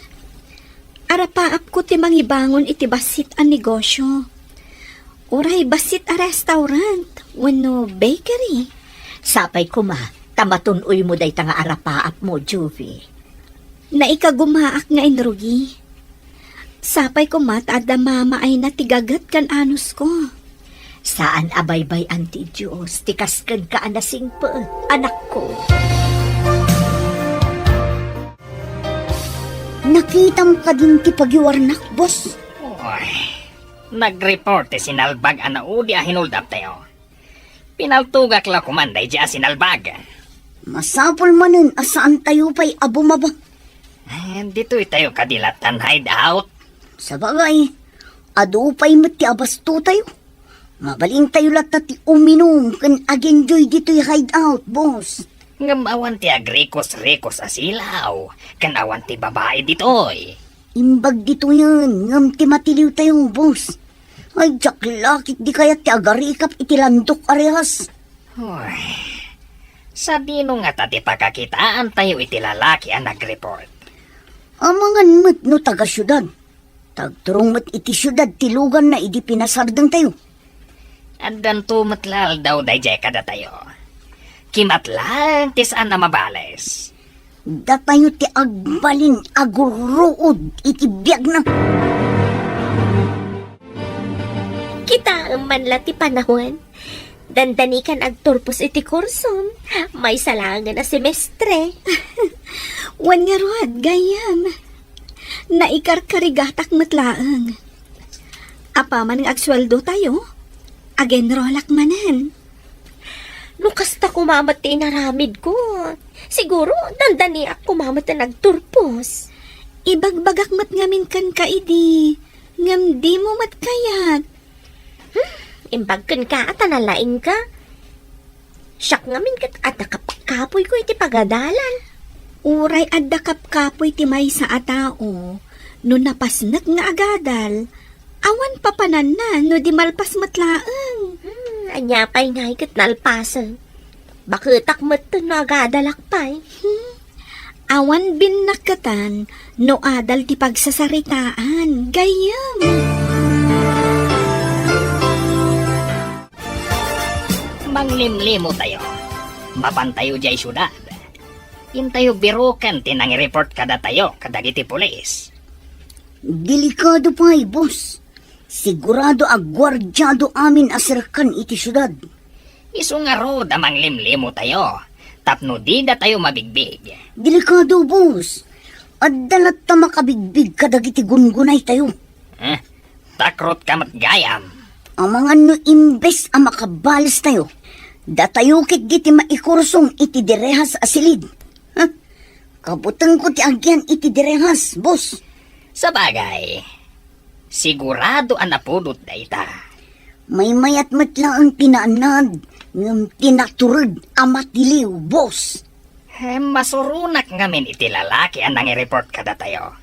Arapaapko ti mangibangon iti bassit a negosyo. Uray bassit a restaurant wenno bakery. Sapay koma, ta matun-oymo dayta nga arapaapmo, Juvie. Naikagumaak nga inrugi. Sapay koma ta adda mamaayna ti gaget ken anusko. Saan a baybay-an ti Dios ti kas kenka a nasingpet, anakko. Nakitam kadin ti pagiwarnak, boss? Oy, nag-report ti sinalbag a naudi a hinuldaptayo. Pinaltugak la koman daydi a sinalbag. Masapul manen a saantayo pay a bumaba. Eh, ditoy tayo kadi latta hideout. Sabagay, adu pay met ti abastotayo. Mabalintayo latta ti uminum ken ag-enjoy ditoy hideout, boss. Ngem awan ti agrikos-rikos a silaw, ken awan ti babai ditoy. Imbag ditoyen, ngem ti matiliwtayo, boss. Ay, diak la ketdi kayat ti agarikap iti landok a rehas. Hoy, sadino ngata ti pakakitaantayo iti lalaki a nag-report? Amangan met no taga-siudad. Tagturong met iti siudad ti luganna idi pinasardengtayo. Addanto met la aldaw daydiay kadatayo. Kimat laeng ti saan a mabales. Datayo ti agbalin a gurruod iti biagna. Kitaem man la ti panawen. Dandanikan agturpos iti kursom. Maysa laengen a semestre. Wen ngarud, gayyem. Naikarkarigatak met laeng. Apaman nga agsueldotayo, agenrolak manen. No kasta koma met ti inaramidko, siguro dandaniak koma met a nagturpos. Ibagbagak met ngamin kenka idi, ngem dimo met kayat. Hmm, imbag kenka a ta nalaingka. Siak ngamin ket adda kapkapoyko iti pagadalan. Uray adda kapkapoy ti maysa a tao, no napasnek nga agadal, awan papananna no di malpas met laeng. Hmm, ania pay ngay ket nalpasen? Baketak met no agadalak pay. Hmm, awan binnakketan no adal ti pagsasaritaan, gayyem. Manglimlimo tayo. Mapantayo diay siudad. Intayo biroken ti nangireport kadatayo kadagiti pulis. Delikado pay, boss. Sigurado a guardiado amin a serkan iti siudad. Isu ngarud a manglimlimo tayo, tapno dida tayo mabigbig. Delikado, boss. Adda latta makabigbig kadagiti gungunay tayo. Eh, takrotka met gayam. Amangan no imbes a makabales tayo, datayo ketdi ti maikursong iti direhas a silid. Huh? Kabutengko ti agian iti direhas, boss. Sabagay, sigurado a napudot dayta. Maymayat met laeng ti naanad, ngem ti natured a matiliw, boss. Hem, masuronak ngamin iti lalaki a nangireport kadatayo.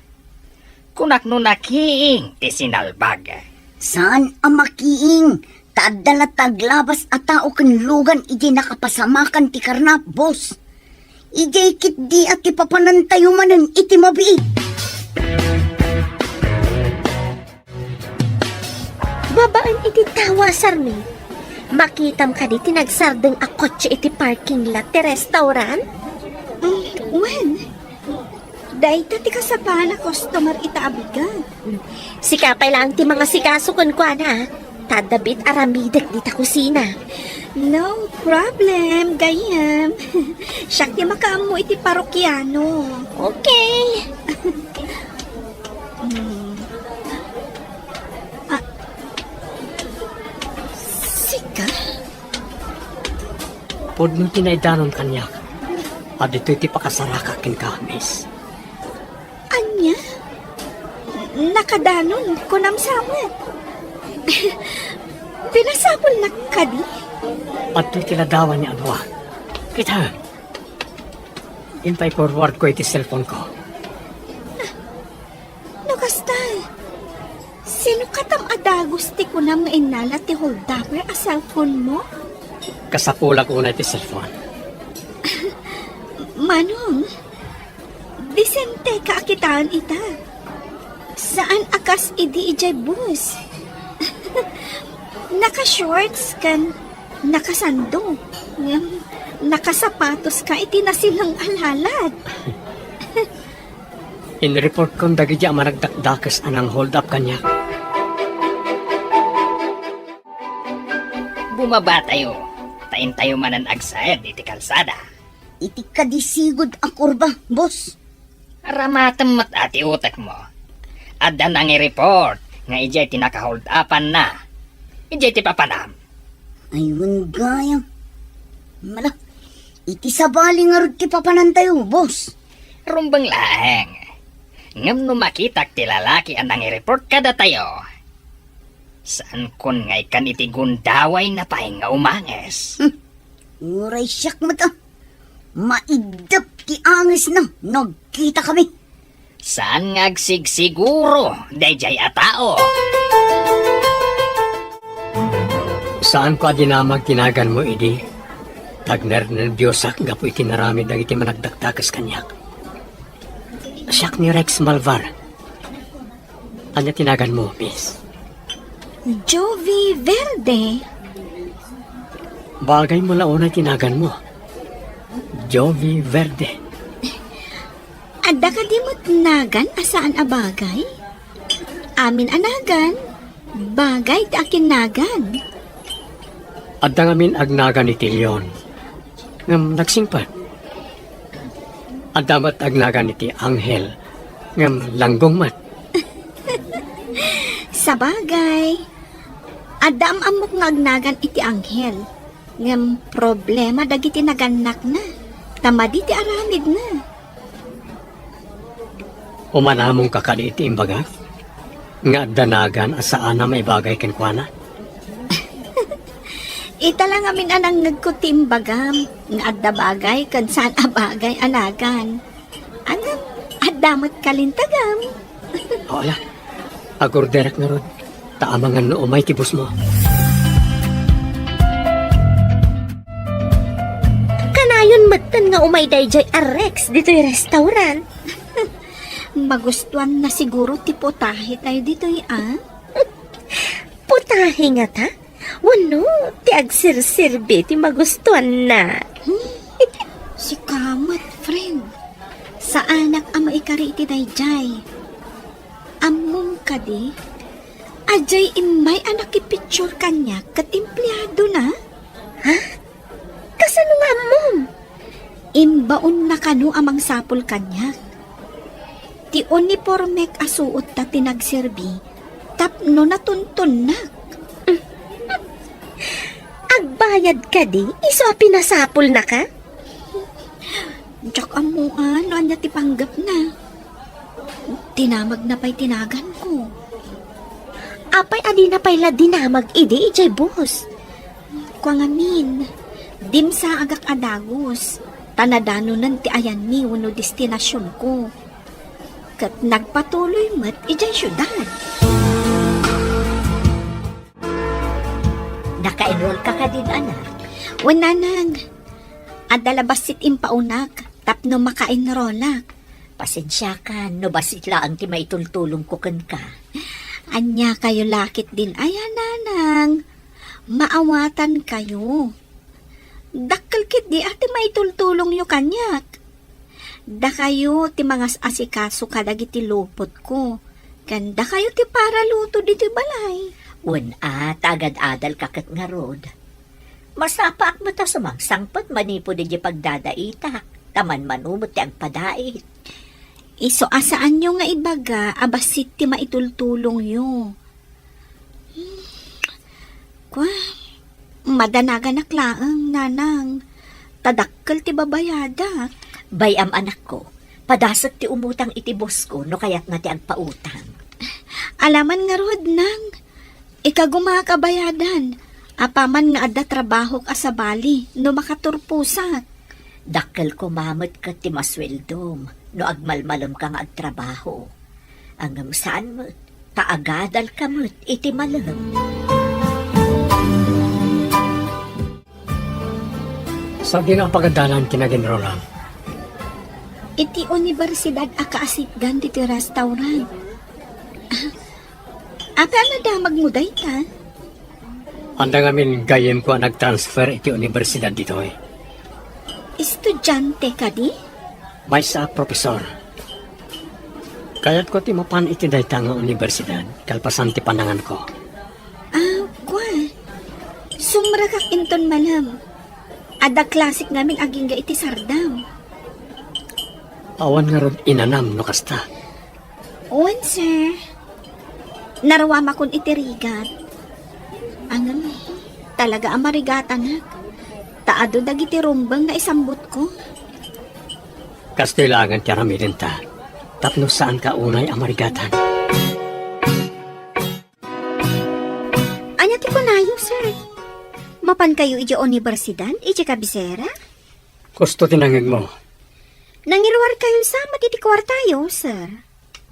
Kunak no nakiing ti sinalbag. Saan a makiing, ta adda latta aglabas a tao ken lugan idiay nakapasamakan ti karnap, boss. Idiay ketdi a ti papanantayo manen iti mabiit. Babaen iti tawa, Sarmi. Makitam kadi ti nagsardeng a kotse iti parking lot ti restaurant? Mm, wen. Dayta ti kasapaan a customer ita a bigat. Sika pay laeng ti mangasikaso kenkuana, ta adda biit aramidek dita kusina. No problem, gayyem. Siak ti makaammo iti parokiano. Okay. Hmm. Ah. Sika? Pudno ti naidanon kaniak a ditoy ti pakasaraka kenka, miss. Ania? Nakadanon, kunam sa met. Pinasapulnak kadi? Adtoy ti ladawan ni Anwa. Kita. Intay forward ko iti cellphone ko. No kasta, sino katam a dagus ti kunam nga innala ti holdupper a cellphone mo? Kasapulak unay ti cellphone. Manong, disenteka a kitaen ita. Saan a kas idi idiay bus. Naka-shorts ken nakasando. Ngem nakasapatos ka iti nasileng a lalat. Inreportkon dagiti a managdakdakes a nang-hold up kaniak. Bumabatayo, ta intayo manen agsaed iti kalsada. Iti kadi sigud a kurba, boss. Aramatem met a ti utekmo. Adda nangireport nga idiay ti naka-hold upanna. Idiay ti papanam. Ay, wen gayam. Mala, iti sabali ngarud ti papanantayo, boss. Rumbeng laeng. Ngem no makitak ti lalaki a nangireport kadatayo, saankon nga ikkan iti gundawayna pay nga umanges. Hmm. Uray siak met a. Maiddep ti angesna no agkitakami. Saan nga agsigsiguro daydiay a tao? Saanko a dinamag ti naganmo idi. Tagnernerbiosak gapu iti naramid dagiti managdakdakes kaniak. Siak ni Rex Malvar. Ania ti naganmo, miss? Jovi Verde. Bagaymo la unay ti naganmo. Jovi Verde. Nagan a saan a bagay? Amin a nagan, bagay ti akinnagan. Adda ngamin agnagan iti leon, ngem nagsingpet. Adda met agnagan iti anghel, ngem langgong met. Sabagay, adda am-ammok nga agnagan iti anghel, ngem problema dagiti nagannakna, ta madi ti aramidna. Umanamongka kadi iti imbagak nga adda nagan a saan a maibagay kenkuana? Ita la ngamin a nangngegko ti imbagam nga adda bagay ken saan a bagay a nagan. Ngem, adda met kalintagam. O, ala. Agorderak ngarud, ta amangan no umay ti bossmo. Kanayon metten nga umay daydiay a Rex ditoy restaurant. Magustuanna siguro ti putahe tayo ditoy, a? Putahe ngata? Wenno, ti agserserbi ti magustuanna? Hmm? Sika met, friend. Saanak a maikari iti daydiay. Ammom kadi, adiay immay a nakipicture kaniak ket empleadona? Ha? Kasano nga ammom? Imbaonna kano a mangsapul kaniak. Ti unipormek a suotta ti nagserbi tapno natuntonnak. Agbayad kadi isu a pinasapulnaka? Diak ammoan no ania ti panggepna. Dinamagna pay ti naganko. Apay a dina pay la dinamag idi idiay bus? Kua ngamin, dimsaagak a dagus, ta nadanonen ti ayanmi wenno destinasionko. Ket nagpatuloy met idiay siudad. Naka-enroll ka kadin, anak? Wen, nanang. Adda la bassit impaunak tapno maka-enrollak. Pasensiakan no bassit laeng ti maitultulongko kenka. Ania kayo la ketdin aya, nanang? Maawatan kayo. Dakkel ketdi a ti maitultulongyo kaniak. Dakayo ti mangas-asikaso kadagiti lupotko, ken dakayo ti paraluto ditoy balay. Wen a, ta agad-adalka ket ngarud. Masapaak met a sumangsangpet manipud idiay pagdadaitak, ta manmano met ti agpadait. Isu a saanyo nga ibaga a bassit ti maitultulongyo. Kua, madanaganak laeng, nanang, ta dakkel ti babayadak. Bay-am, anakko, padasek ti umutang iti bosko no kayatna ti agpautang. Alaman ngarud, nang, ikagumaak a bayadan, apaman nga adda trabahok a sabali no makaturposak. Dakkel koma met ket ti masueldom no agmalmalemka nga agtrabaho. Ngem saan met, ta agadalka met iti malem. Sadino a pagadalan ti nag-enrollam? Iti universidad a kaasitgan ditoy restaurant. Apay a nadamagmo dayta? Anda ngamin gayyemko a nagtransfer iti universidad ditoy. Estudiante kadi? Maysa a profesor. Kayatko ti mapan iti dayta nga universidad kalpasan ti pananganko. Ah, kua. Sumrekak inton malem. Adda klasek ngamin agingga iti sardam. Awan ngarud inanam no kasta. Wen, sir. Naruamakon iti rigat. Ngem, talaga a marigatanak. Ta adu dagiti rumbeng nga isambutko. Kastoy laengen ti aramidenta, tapno saanka unay a marigatan. Ania ti kunayo, sir? Mapankayo idiay universidad, idiay kabisera? Kusto ti nangngegmo. Nangiruarkayo sa met iti kuartayo, sir.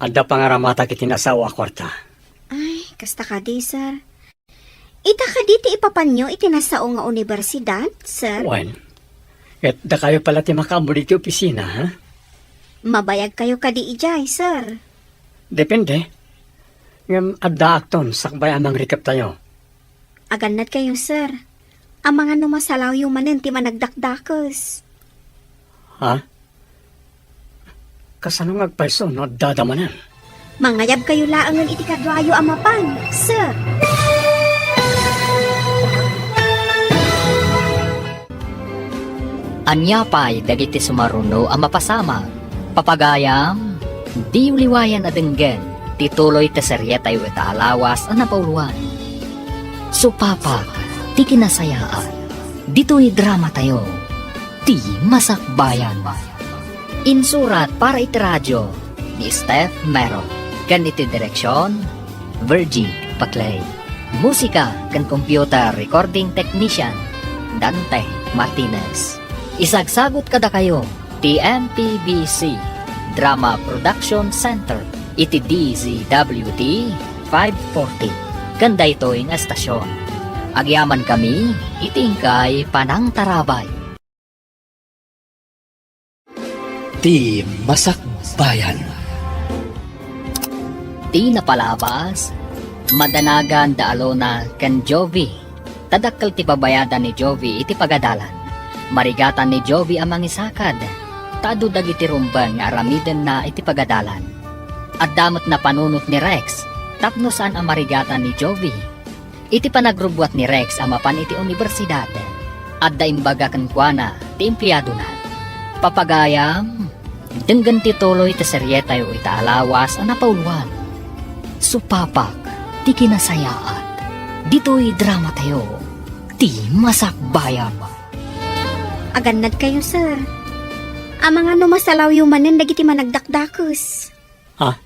Adda pangaramatak iti nasao a kuarta. Ay, kasta kadi, sir. Ita kadi ti ipapanyo iti nasao nga universidad, sir? Wen, ket dakayo pala ti makaammo ditoy opisina, ha? Mabayagkayo kadi idiay, sir? Depende. Ngem addaakton sakbay a mangrikeptayo. Agannadkayo, sir. Amangan no masalawyo manen ti managdakdakes. Ha? Kasano nga agpayso no addada manen? Mangayabkayo laengen iti kaduayo a mapan, sir. Ania pay dagiti sumaruno a mapasamak? Papagayam, diyo liwayan a denggen ti tuloy ti serietayo ita a lawas a napauloan. Supapak ti kinasayaan. Ditoy dramatayo, ti Masakbayan. Insurat para iti radio ni Steph Mero, ken iti direksion, Virgie Paclay. Musika ken computer recording technician, Dante Martinez. Isagsagut kadakayo ti M P B C Drama Production Center iti D Z W T five forty, ken daytoy nga estasion. Agyamankami iti inkay panangtarabay. Ti Masakbayan. Ti napalabas, madanagan da Alona ken Jovi. Ta dakkel ti pabayadan ni Jovi iti pagadalan. Marigatan ni Jovi a mangisakad, ta adu dagiti rumbeng nga aramidenna iti pagadalan. Adda met napanunot ni Rex tapno saan a marigatan ni Jovi. Iti panagrubbuat ni Rex a mapan iti unibersidad, adda imbaga kenkuana ti empleadona. Papagayam, denggen ti tuloy ti serietayo ita a lawas a napauloan. Supapak ti kinasayaat. Ditoy dramatayo, ti Masakbayan. Agannadkayo, sir. Amangan no masalawyo manen dagiti managdakdakes. Ha?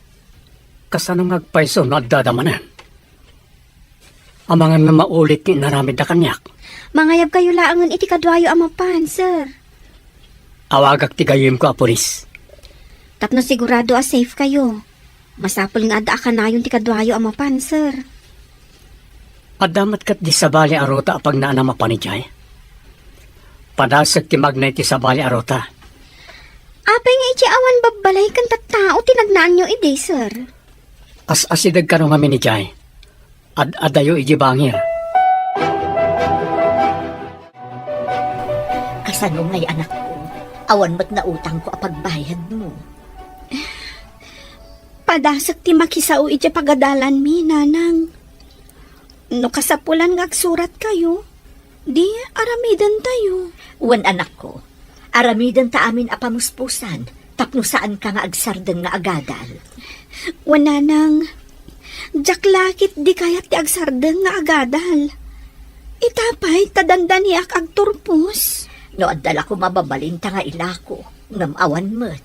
Kasano nga agpayso no addada manen? Amangan no maulit ti inaramidda kaniak. Mangayabkayo laengen iti kaduayo a mapan, sir. Awagak ti gayyemko a pulis. Tapno sigurado a safe kayo, masapul nga adda a kanayon ti kaduayo a mapan, sir. Adda met ket di sabali a ruta a pagnaanam a panidiay. Padasek ti magna iti sabali a ruta. Apay nga idiay awan babbalay ken tattao ti nagnaanyo idi, sir? As-asideg kano ngamin idiay. Ad-adayo idiay bangir. Kasano ngay, anakko? Awan met nautangko a pagbayadmo. Padasek ti makisao idiay pagadalanmi, nanang. No kasapulan nga agsuratkayo, di aramidentayo. Wen, anakko, aramidenta amin a pamuspusan tapno saanka nga agsardeng nga agadal. Wen, nanang, diak la ket di kayat ti agsardeng nga agadal. Ita pay ta dandaniak agturpos. No adda la koma mababalinta nga ilako, ngem awan met.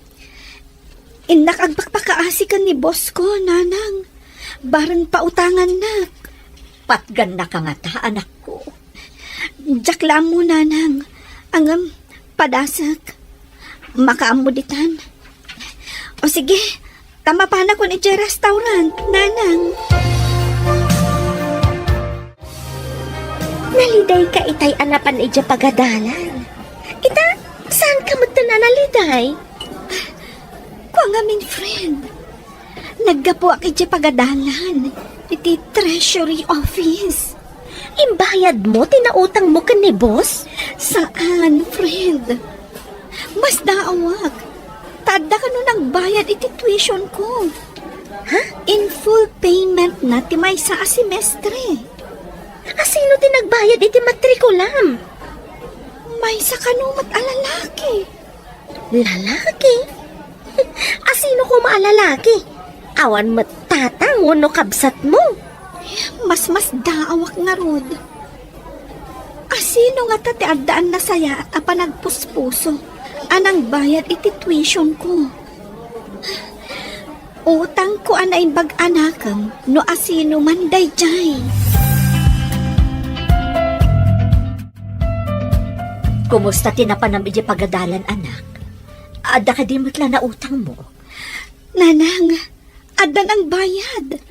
Innak agpakpakaasi ken ni boss ko, nanang. Bareng pautangannak. Patgannaka ngata, anakko. Diak la ammo, nanang. Ngem, padasek. Makaammo ditan. O sige, ta mapanakon idiay restaurant, nanang. Nalidayka itay a napan idiay pagadalan. Ita, saanka metten a naliday? Kua ngamin, friend. Naggapuak idiay pagadalan iti Treasury Office. Imbayadmo ti nautangmo ken ni boss? Saan, friend. Masdaawak. Ta adda kano nagbayad iti tuition ko. Ha? In full payment na ti maysa a semestre. Asino ti nagbayad iti matrikulam? Maysa kano met a lalaki. Lalaki? Asino koma a lalaki? Awan met tatang wenno kabsatmo? Masmasdaawak ngarud. Asino ngata ti addaan nasayaat a panagpuspuso a nangbayad iti tuition ko? Utangko a naimbag a nakem no asino man daydiay. Kumusta ti napanam idiay pagadalan, anak? Adda kadi met la nautangmo? Nanang, adda nangbayad.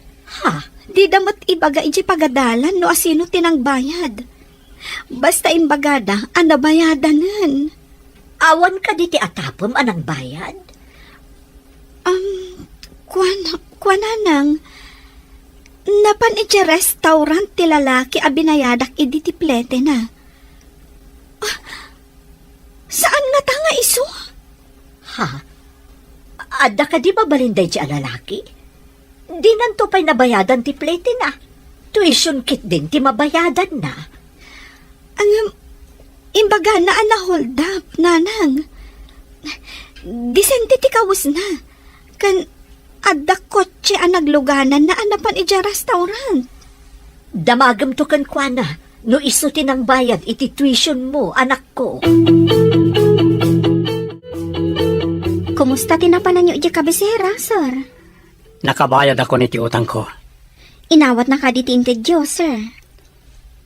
Ha? Dida met ibaga idiay pagadalan no asino ti nangbayad. Basta imbagada a nabayadanen. Awan kadi ti atapem a nangbayad? Um, kuan, kuan, nanang, napan idiay restaurant ti lalaki a binayadak idi ti pletena. Ah, saan ngata nga isu? Ha? Adda kadi mabalin daydi a lalaki? Dinanto pay nabayadan ti pletina. Tuition ketdin ti mabayadanna. Ngem, imbagana a na-hold up, nanang. Disente ti kawesna. Ken adda kotse a naglugananna a napan idiay restaurant. Damagemto kenkuana no isu ti nangbayad iti tuition mo, anakko. Kumusta ti napananyo idiay kabisera, sir? Nakabayadakon iti utangko. Inawatna kadi ti intedyo, sir?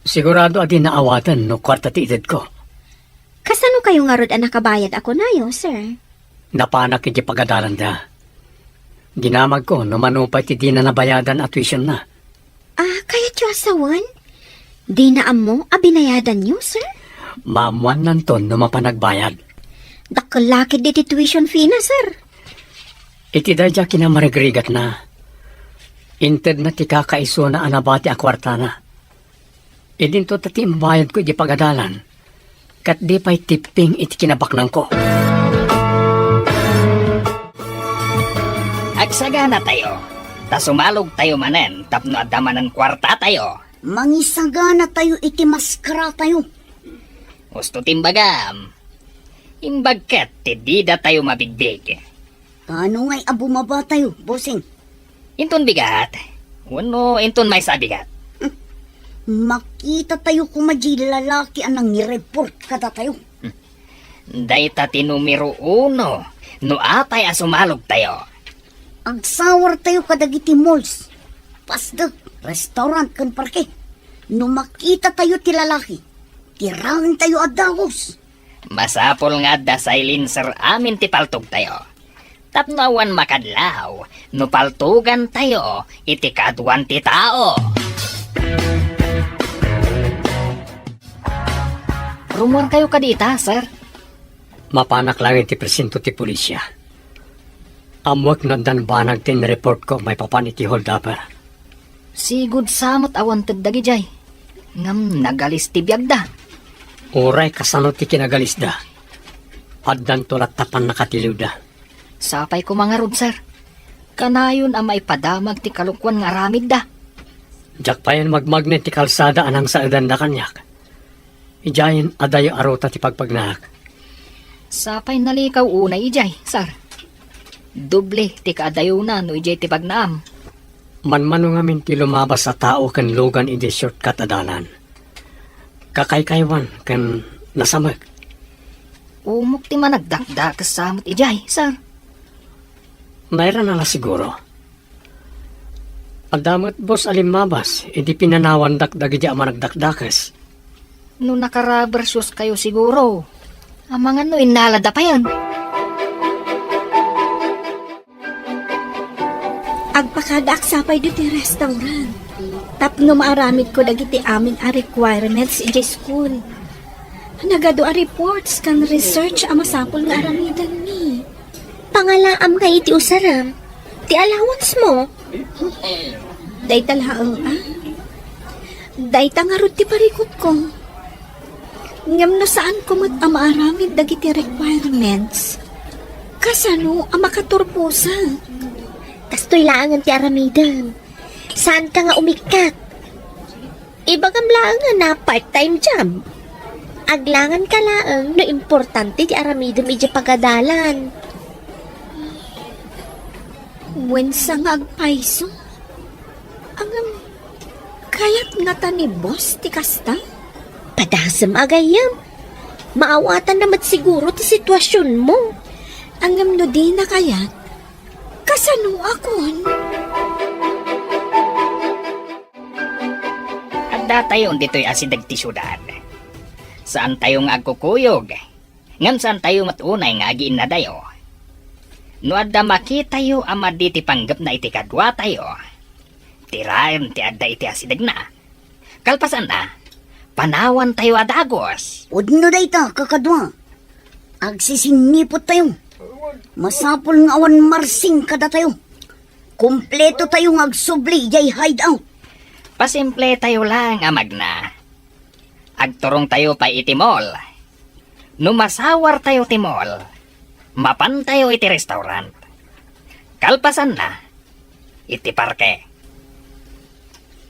Sigurado a di naawaten no kuarta ti itedko. Kasano kayo ngarud a nakabayad a kunayo, sir? Napanak iti pagadalanda. Dinamagko no mano pay ti dina nabayadan a tuitionna. Ah, kayatyo a sawen? Dina ammo a binayadanyo, sir? Maammuannanton no mapan agbayad. Dakkel la ketdi ti tuition fee na, sir. Iti daydi a kinamarigrigatna, intedna ti kakaisuna a nabati a kuartana. Idinto ta ti imbayadko iti pagadalan, ket di pay tipping iti kinabaknangko. Agsaganatayo, ta sumalogtayo manen tapno adda manen kuartatayo. Mangisaganatayo iti maskaratayo. Husto ti imbagam. Imbag ket ti didatayo mabigbig. Kaano ngay a bumabatayo, bossing? Inton bigat, wenno inton maysa a bigat? Makitatayo koma diay lalaki a nangireport kadatayo. Dayta ti numero uno no apay a sumalogtayo. Agsawartayo kadagiti malls, pasdek, restaurant ken parke. No makitatayo ti lalaki, tiraentayo a dagus. Masapul nga adda silencer amin ti paltogtayo. Tapno awan makadlaw no paltogantayo iti kaduan ti tao. Rumuarkayo kadi ita, sir? Mapanak laeng iti presinto ti pulisya. Ammoek no addan banag ti inreportko maipapan iti holdupper. Sigud sa met a wanted dagidiay. Ngem nagalis ti biagda. Uray kasano ti kinagalisda, addanto latta pannakatiliwda. Sapay koma ngarud, sir. Kanayon a maipadamag ti kalokuan nga aramidda. Diak payen magmagna iti kalsada a nangsaedanda kaniak. Idiayen adayo a ruta ti pagpagnaak. Sapay nalikaw unay idiay, sir. Doble ti kaadayona no idiay ti pagnaam. Manmano ngamin ti lumabas a tao ken lugan idiay shortcut a dalan. Kakaykaywan ken nasamek. Umok ti managdakdakes sa met idiay, sir. Nairana la siguro. Adda met bus a limmabas idi pinanawandak dagidi a managdakdakes. No naka-rubber shoes kayo siguro, amangan no innalada payen. Agpakadaak sapay ditoy restaurant tapno maaramidko dagiti amin a requirements idiay school. Nagadu a reports ken research a masapul nga aramidenmi. Pangalaam ngay iti usarem, ti allowance mo. Dayta laeng, a? Dayta ngarud ti parikutko. Ngem no saanko met a maaramid dagiti requirements, kasano a makaturposak? Kastoy laengen ti aramidem. Saanka nga umikkat. Ibagam laeng a part-time job. Aglanganka laeng no importante ti aramidem idiay pagadalan. Wen sa nga agpayso? Ngem, kayat ngata ni boss ti kasta? Padasem a gayyem. Maawatanna met siguro ti situasionmo. Ngem no dina kayat, kasanoakon? Addatayon ditoy asideg ti siudad. Saantayo nga agkukuyog, ngem saantayo met unay nga agiinnadayo. No adda makitayo a madi ti panggepna iti kaduatayo, tiraem ti adda iti asidegna. Kalpasanna, panawantayo a dagus. Wenno dayta, kakadua, agsisinniput tayo. Masapul nga awan marsing kadatayo. Kompleto tayo nga agsubli idiay hideout. Pasimple tayo lang, amagna. Agturong tayo pay iti mall. No masawar tayo ti mall, mapan tayo iti restaurant. Kalpasanna, iti parke.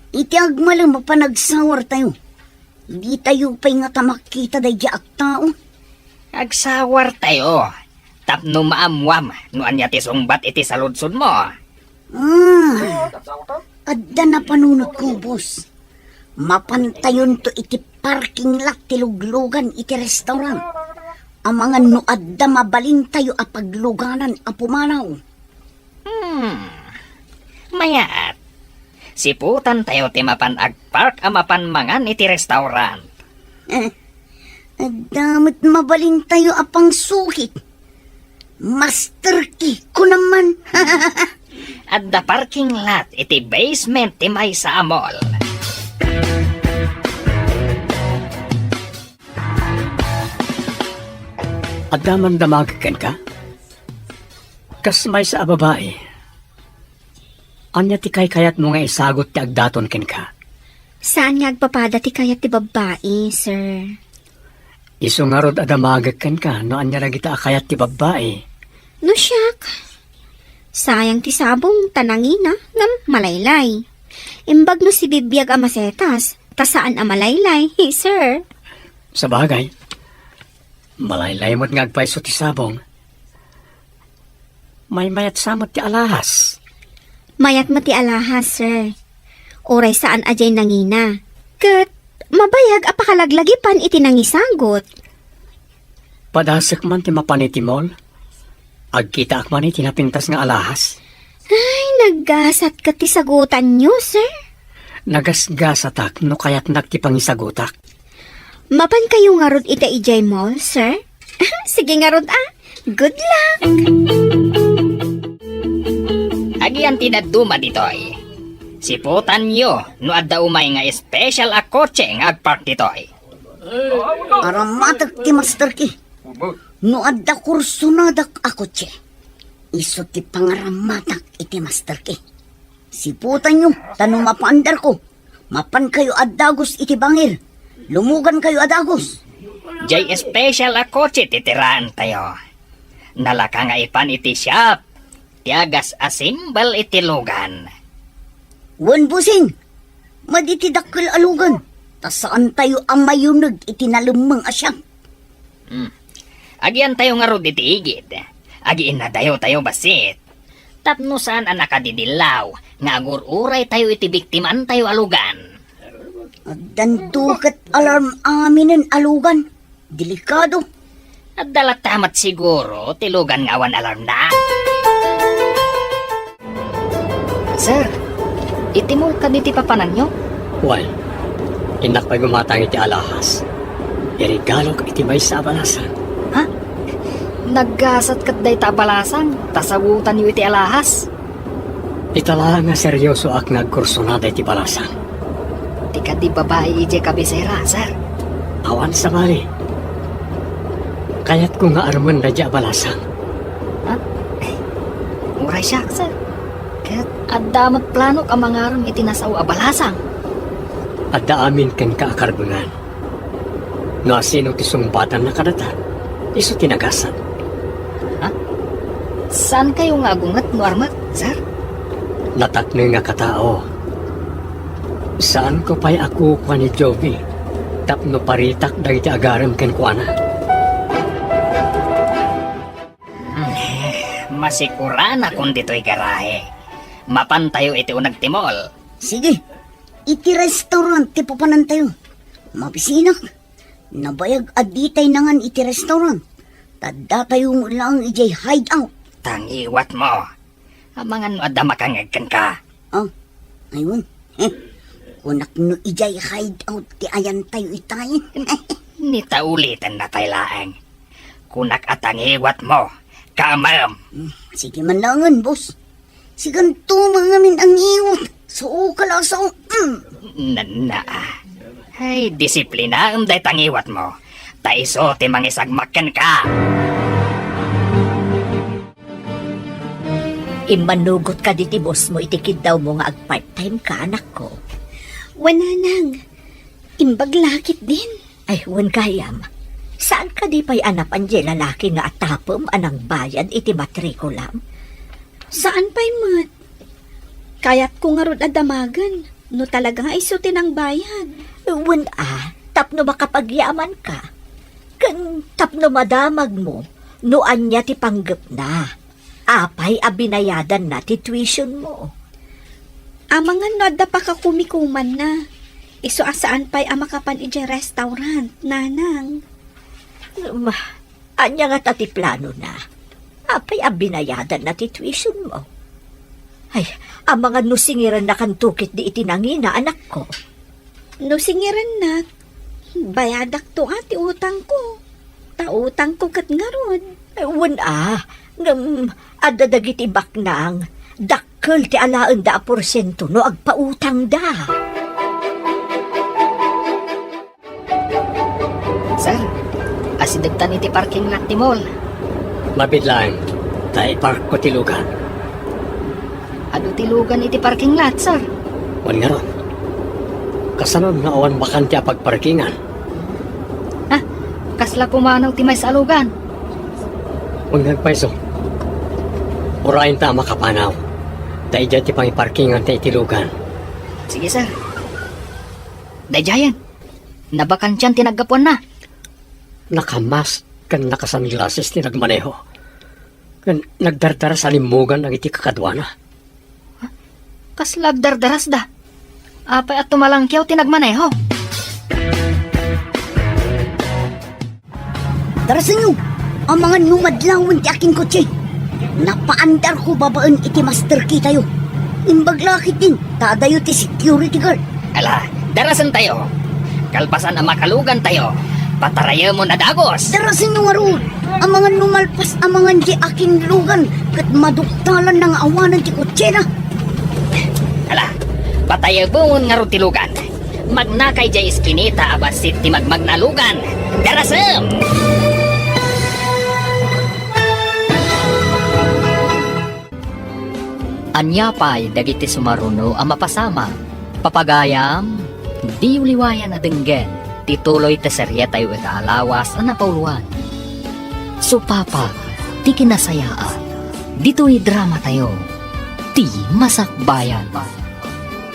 Iti agmalem a panagsawartayo, ditayo pay ngata makita daydiay agtao. Agsawartayo tapno maammuam no ania ti sungbat iti saludsodmo. Ah, adda napanunotko, boss. Mapantayonto iti parking lot ti luglugan iti restaurant. Amangan no adda mabalintayo a pagluganan a pumanaw. Hmm. Mayat. Siputantayo ti mapan agpark a mapan mangan iti restaurant. Eh, adda met mabalintayo a pangsukit. Master key ko naman. Adda parking lot iti basement ti maysa a mall. Adda man damagek kenka? Kas maysa a babai, ania ti kaykayatmo nga isagut ti agdaton kenka? Saan nga agpapada ti kayat ti babbai, sir. Isu ngarud a damagek kenka no ania dagita a kayat ti babbai. No siak, sayang ti sabong ta nangina ngem malaylay. Imbag no sibibiag a masetas ta saan a malaylay, sir. Sabagay, malaylay met nga agpayso ti sabong. Maymayat sa met ti alahas. Mayat met ti alahas, sir. Uray saan a diay nangina. Ket mabayag a pakalaglagipan iti nangisagut. Padasek man ti mapan iti mall. Agkitaak man iti napintas nga alahas. Ay, naggasat ket ti sagutanyo, sir. Nagasgasatak no kayatnak ti pangisagutak. Mapankayo ngarud ita idiay mall, sir? Sige ngarud, ah. Good luck! Agian ti dadduma ditoy. Siputanyo no adda umay nga special a kotse nga agpark ditoy. Aramatek ti master key. No adda kursonadak a kotse, isu ti pangaramatak iti master key. Siputanyo, ta no mapaandarko, mapankayo a dagus iti bangir. Lumugankayo a dagus. Jay special a kotse ti tiraentayo. Nalaka nga ipan iti shop ti agas-assemble iti lugan. Wen, bossing, madi ti dakkel a lugan, ta saantayo a mayuneg iti nalemmeng a shop. Hmm. Agiantayo ngarud iti igid. Agiinnadayotayo bassit. Tapno saan a nakadidillaw nga agur-uraytayo iti biktimantayo a lugan. Addan duket alarm aminen a lugan. Delikado. Adda latta met siguro ti lugan nga awan alarmna. Sir, iti mall kadi ti papananyo? Wen, innak pay gumatang iti alahas. Iregalok iti maysa a balasang. Ha? Naggasat ket dayta a balasang, ta sagutanyo iti alahas. Ita laeng nga seriosoak nga agkursunada iti balasang. Ti kadi babai idiay kabisera, sir? Awan sabali. Kayatko nga armen daydiay a balasang. Ha? Eh, uray siak, sir. Ket adda met planok a mangarem iti nasao a balasang. Adda amin kenka a karbengan. No asino ti sungbatanna kadata, isu ti nagasat. Ha? Saankayo nga agunget no armek, sir? Natakneng a katao. Saanko pay a kukua ni Jovi tapno paritak dagiti agarem kenkuana. Hmm, masikuranakon ditoy garahe. Mapantayo iti uneg ti mall. Sige, iti restaurant ti papanantayo. Mabisinak. Nabayag a ditay nangan iti restaurant. Ta datayo met laeng idiay hideout. Tangiwatmo. Amangan no adda makangngeg kenka. Ah, aywan. Heh, kunak no idiay hideout ti ayantayo itay. Ni ta ulitenna pay laeng. Kunak a tangiwatmo, kaamem. Hmm, sige man laengen, boss. Siganto mangamin a ngiwat. Sao ka lasaw. Mm. Nanna. Ay, disiplinaem dayta ngiwatmo. Ta isu ti mangisagmak kenka. Immanugot kadi ti boss mo iti kiddawmo nga ag-part-time ka, anakko? Wen, nanang. Imbag la ketdin. Ay, wen gayam. Saan kadi pay a napan diay lalaki nga atapem a nangbayad iti matrikulam? Saan pay met? Kayatko ngarud a damagen no talaga nga isu ti nangbayad. Wen a, tapno makapagyamanka. Ken tapno madamagmo no ania ti panggepna. Apay a binayadanna ti tuitionmo? Amangan no adda pakakumikumanna. Isu a saan pay a makapan idiay restaurant, nanang. Ma, ania ngata ti planona? Apay a binayadanna ti tuitionmo? Ay, amangan no singirennakanto ketdi iti nangina, anakko. No singirennak, bayadakto a ti utangko. Ta utangko ket ngarud. Wen a, ngem adda dagiti baknang, dakkel ti alaenda a porsiento no agpautangda. Sir, asidegtan iti parking lot ti mall. Mabiit laeng, ta iparkko ti lugan. Adu ti lugan iti parking lot, sir. Wen ngarud, kasano no awan bakante a pagparkingan? Ah, kasla pumanaw ti maysa a lugan. Wen ngarud payso, urayenta a makapanaw. Ta idiay ti pangiparkinganta iti lugan. Sige, sir. Daydiayen, nabakantian ti naggapuanna. Nakamask ken nakasunglasses ti nagmaneho. Ken nagdardaras a limmugan dagiti kakaduana. Kasla agdardarasda? Apay a tumalangkiaw ti nagmaneho? Darasenyo, amangan no madlawen ti akinkotse. Napaandarko babaen iti master key tayo. Imbag la ketdin, ta adayo ti security guard. Ala, darasentayo. Kalpasan a makalugantayo, patarayemon a dagus. Darasenyo ngarud, amangan no malpas amangan di akinlugan, ket maduktalan na nga awanen ti kotsena. Ala, patayemon ngarud ti lugan. Magnaka idiay iskinita a bassit ti magmagna a lugan. Darasem! Ania pay dagiti sumaruno a mapasamak? Papagayam, diyo liwayan a denggen ti tuloy ti serietayo ita a lawas a napauluan. Supapa ti kinasayaat. Ditoy dramatayo, ti Masakbayan.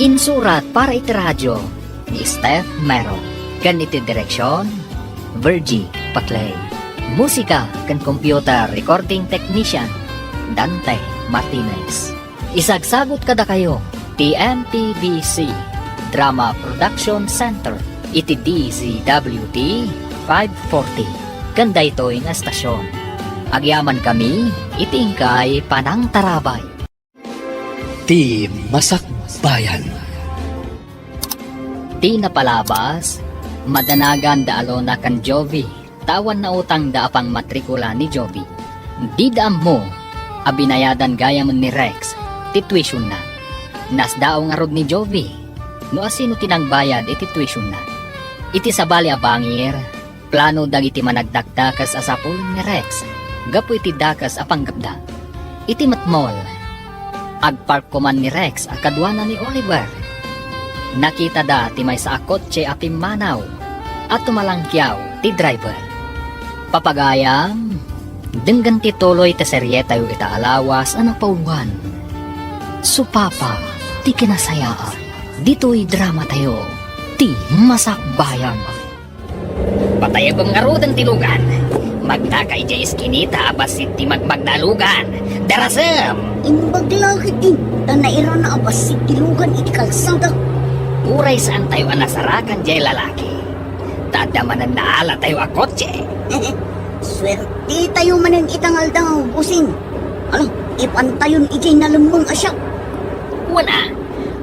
Insurat para iti radio ni Steph Mero, ken iti direksion, Virgie Paclay. Musika ken computer recording technician, Dante Martinez. Isagsagut kadakayo ti M P B C Drama Production Center iti D Z W T five forty, ken daytoy nga estasion. Agyamankami iti inkay panangtarabay. Ti Masakbayan. Ti napalabas, madanagan da Alona ken Jovi, ta awan nautangda a pangmatrikula ni Jovi. Dida ammo a binayadan gayam ni Rex ti tuitionda. Nasdaaw ngarud ni Jovi no asino ti nangbayad iti tuitionda. Iti sabali a bangir, plano dagiti managdakdakes a sapul ni Rex gapu iti dakes a panggepda. Iti met mall, agpark koman ni Rex a kaduana ni Oliver. Nakitada ti maysa a kotse a pimmanaw a tumalangkiaw ti driver. Papagayam, denggen ti tuloy ti serietayo ita a lawas a napauluan. Supapa ti kinasayaat. Ditoy dramatayo, ti Masakbayan. Patayabem ngaruden ti lugan. Magnaka idiay iskinita a bassit ti magmagna a lugan. Darasem! Imbag la ketdin, ta nairana a bassit ti lugan iti kalsada. Uray saantayo a nasarakan diay lalaki, ta adda manen naalatayo a kotse. Suertetayo manen ita nga aldaw, bossing. Ala, ipantayon idiay nalemmeng a shop. Wen a,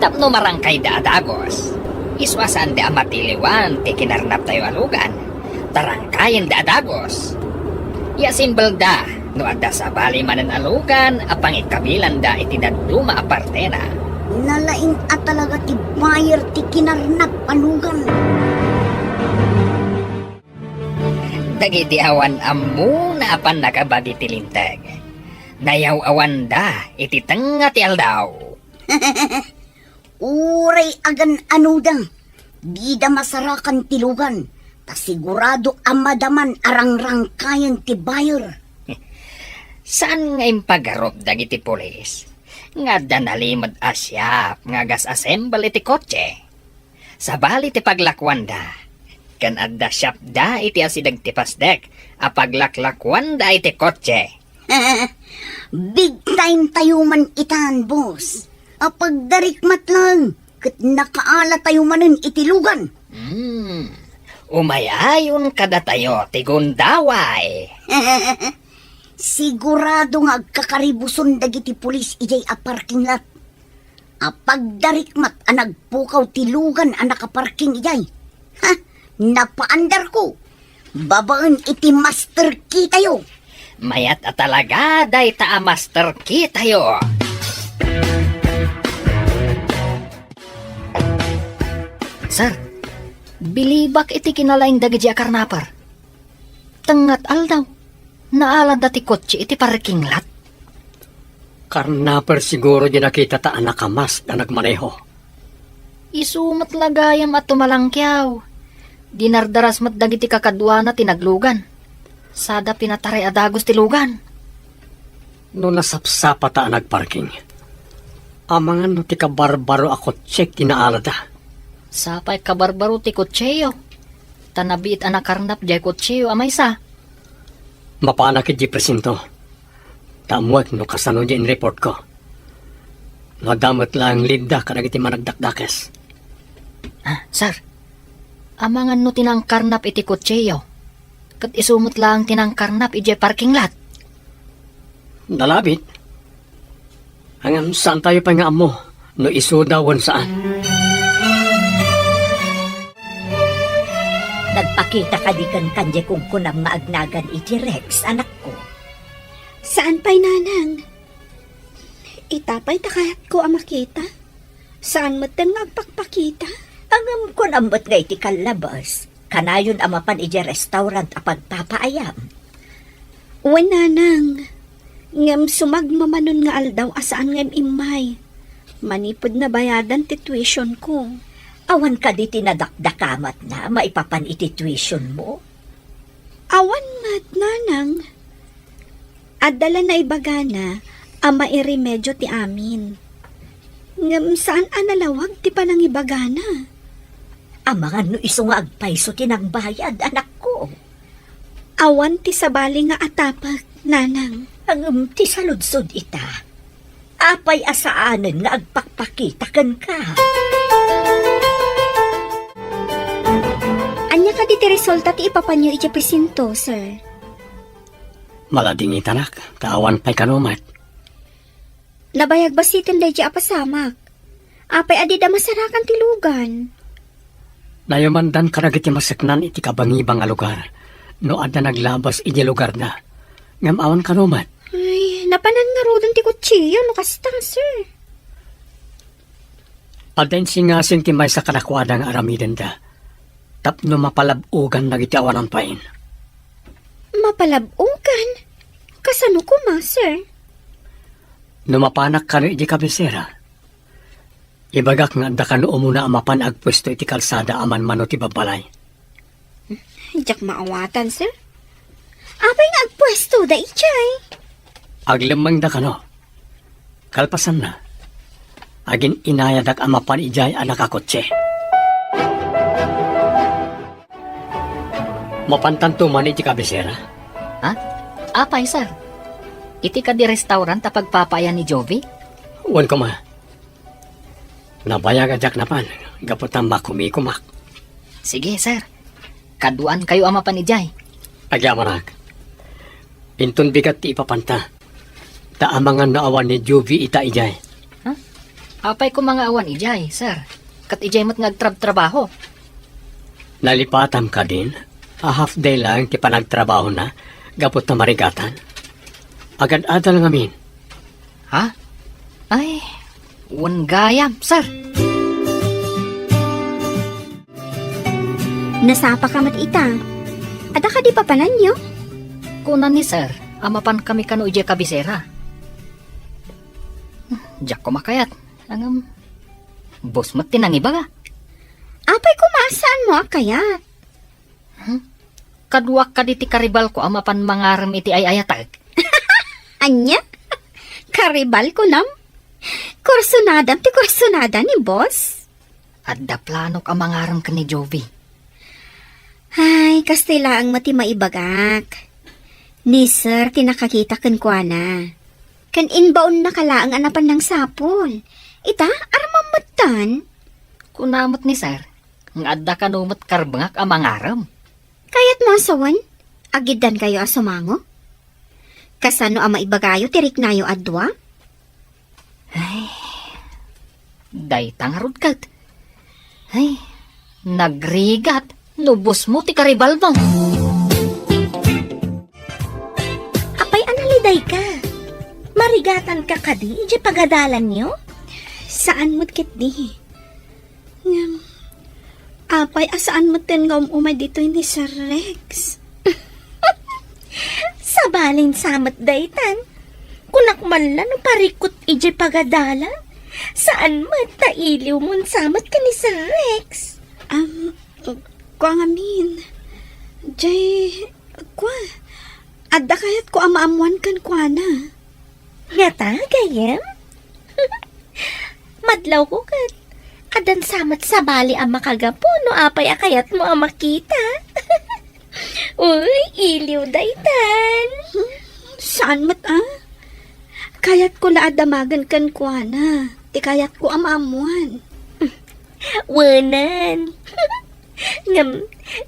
tapno marangkayda a dagus. Isu a saanda a matiliwan ti kinarnaptayo a lugan, ta rangkayenda a dagus. Iasimbelda no adda sabali manen a lugan a pangikabilanda iti dadduma a partena. Nalaing a talaga ti buyer ti kinarnap a lugan. Dagiti awan ammona a pannakabagi ti Linteg, nayaw-awanda iti tengnga ti aldaw. Uray agan-anoda, dida masarakan ti lugan, ta sigurado a madaman a rangrangkayen ti buyer. Saan nga impagarup dagiti pulis nga adda nalimed a siak nga gas-assemble iti kotse? Sabali ti paglakuanda, ken adda siakda iti asideg ti pasdek a paglaklakuanda iti kotse. Big time tayo man itan, boss. Apagdarikmat lang, ket nakaala tayo manen iti lugan. Hmm, umayayon kadatayo ti gundaway. Sigurado nga agkakaribuson dagiti pulis idiay a parking lot. Apagdarikmat a nagpukaw ti lugan a nakaparking idiay. Ha? Napaandarko. Babaen iti master key tayo. Mayat a talaga dayta a master key tayo. Sir, bilibak iti kinalaing dagiti a karnaper. Tengnga aldaw, naalanda ti kotse iti parking lot. Karnaper siguro di nakita ta a nakamask a nagmaneho. Isu met la gayam a tumalangkiaw. Dinardaras met dagiti kakaduana ti naglugan. Sada pinataray a dagus ti lugan. No nasapsapata a nagparking, amangan no ti kabarbaro a kotse ti naalada. Sapay kabarbaro ti kotseyo. Ta nabiit a nakarnap diay kotseyo a maysa. Mapanak idiay presinto. Ta ammoek no kasano diay inreportko. No adda met laeng leadda kadagiti managdakdakes. Ah, sir. Amangan no ti nangkarnap iti kotseyo. Ket isu met laeng ti nangkarnap idiay parking lot. Nalabit. Ngem saan tayo pay nga ammo no isuda wen saan. Nagpakita kadi kenka diay kunkunam nga agnagan iti Rex, anakko? Saan pay, nanang. Ita pay ta kayatko a makita. Saan metten nga agpakpakita? Ngem kunam met nga iti kallabas, kanayon a mapan idiay restaurant a pagpapaayam. Wen, nanang. Ngem sumagmamanon nga aldaw a saan nga im-immay. Manipud nabayadan ti tuition ko. Awan kadi ti nadakdakamatna maipapan iti tuition mo? Awan met, nanang. Adda la naibagana a mairemedio ti amin. Ngem saan a nalawag ti panangibagana. Amangan no isu nga agpayso ti nangbayad, anakko. Awan ti sabali nga atapek, nanang. Ngem ti saludsod ita, apay a saanen nga agpakpakita kenka? Ania kadi ti resulta ti ipapanyo iti presinto, sir? Maladingitanak, ta awan pay kano met. Nabayag basiten daydi a pasamak. Apay a dida masarakan ti lugan? Nayamandan kadagiti maseknan iti kabangibang a lugar no adda naglabas iti lugarda. Ngem awan kano met. Ay, napanan ngaruden ti kutsiyo no kasta, sir. Adda insingasing ti maysa kadakuada nga aramidenda tapno mapalab-ogan dagiti awanan pay. Mapalab-ogan? Kasano koma, sir? No mapanak kano iti kabisera, ibagak nga adda kano umuna a mapan agpuesto iti kalsada a manmano ti babbalay. Diak maawatan, sir. Apay nga agpuesto da idiay? Aglemmengda kano. Kalpasanna, agin-inayadak a mapan idiay a nakakotse. Mapantanto man iti kabisera? Ha? Apay, sir? Iti kadi restaurant a pagpapaayan ni Jovi? Wen koma. Nabayag a diak napan, gapu ta makumikumak. Sige, sir. Kaduan kayo a mapan idiay. Agyamanak. Inton bigat ti ipapanta. Ta amangan no awan ni Jovi ita idiay. Ha? Apay koma nga awan idiay, sir? Ket idiay met nga agtrabtrabaho. Nalipatam kadin a half day lang ti panagtrabahona gapu ta marigatan. Agad-adal ngamin. Ha? Ay, wen gayam, sir. Nasapaka met ita. Adda kadi papananyo? Kuna ni sir a mapankami kano idiay kabisera. Diak koma kayat. Ngem, boss met ti nangibaga. Apay koma a saanmo a kayat? Hmm? Kaduak kadi ti karibalko a mapan mangarem iti ay-ayatek. Ania? Karibal kunam? Kursunadam ti kursunada ni boss? Adda planok a mangarem ken ni Jovi. Ay, kastoy laeng met ti maibagak. Ni Sir ti nakakita kenkuana. Ken imbaonnaka laeng a napan nangsapul. Ita, aramam metten. Kuna met ni Sir, nga adda kano met karbengak a mangarem. Kayatmo a sawen, agiddankayo a sumango? Kasano a maibagayo ti riknayo a dua? Ay, dayta ngarud ket. Ay, nagrigat no bossmo ti karibalmo. Apay a nalidayka? Marigatanka kadi idiay pagadalanyo? Saan met ketdi. Ngem, apay a saan metten nga um-umay ditoy ni Sir Rex? Sabalin sa met daytan. Kunak man la no parikut idiay pagadalan. Saan met ta iliwmon sa met ken ni Sir Rex? Am, kua ngamin. Jay, kua, adda kayatko a maammoan kenkuana. Ngata, gayyem? Madlawko ket. Addan sa met sabali a makagapu no apay a kayatmo a makita. Uy, iliw daytan. Saan met a? Kayatko la a damagen kenkuana ti kayatko a maammoan. Wenan. Ngem,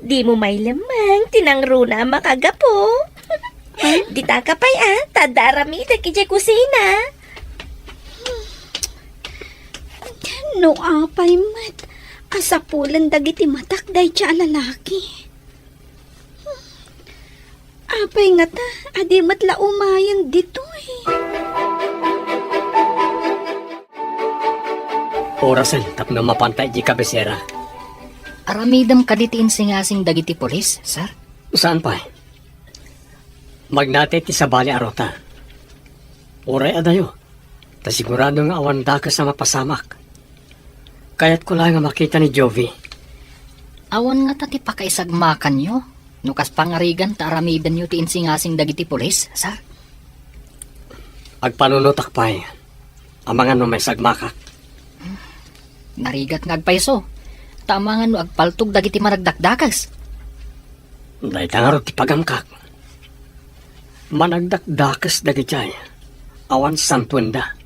dimo mailemmeng ti nangruna a makagapu. Ditaka pay a, ta adda aramidek idiay kusina. No apay met a sapulen dagiti matak dayta a lalaki. Apay ngata a di met la umayen ditoy? Orasen tapno mapanta idiay kabisera. Aramidem kadi ti insingasing dagiti pulis, sir? Saan pay? Magnatay ti sabali a ruta. Uray adayo, ta sigurado nga awan dakes a mapasamak. Kayatko laeng a makita ni Jovi. Awan ngata ti pakaisagmakanyo no kas pangarigan ta aramidenyo ti insingasing dagiti pulis, sir? Agpanunotak pay. Amangan no maisagmakak. Narigat nga agpayso. Ta amangan no agpaltog dagiti managdakdakes. Dayta ngarud ti pagamkak. Managdakdakes dagiti awan santuenda.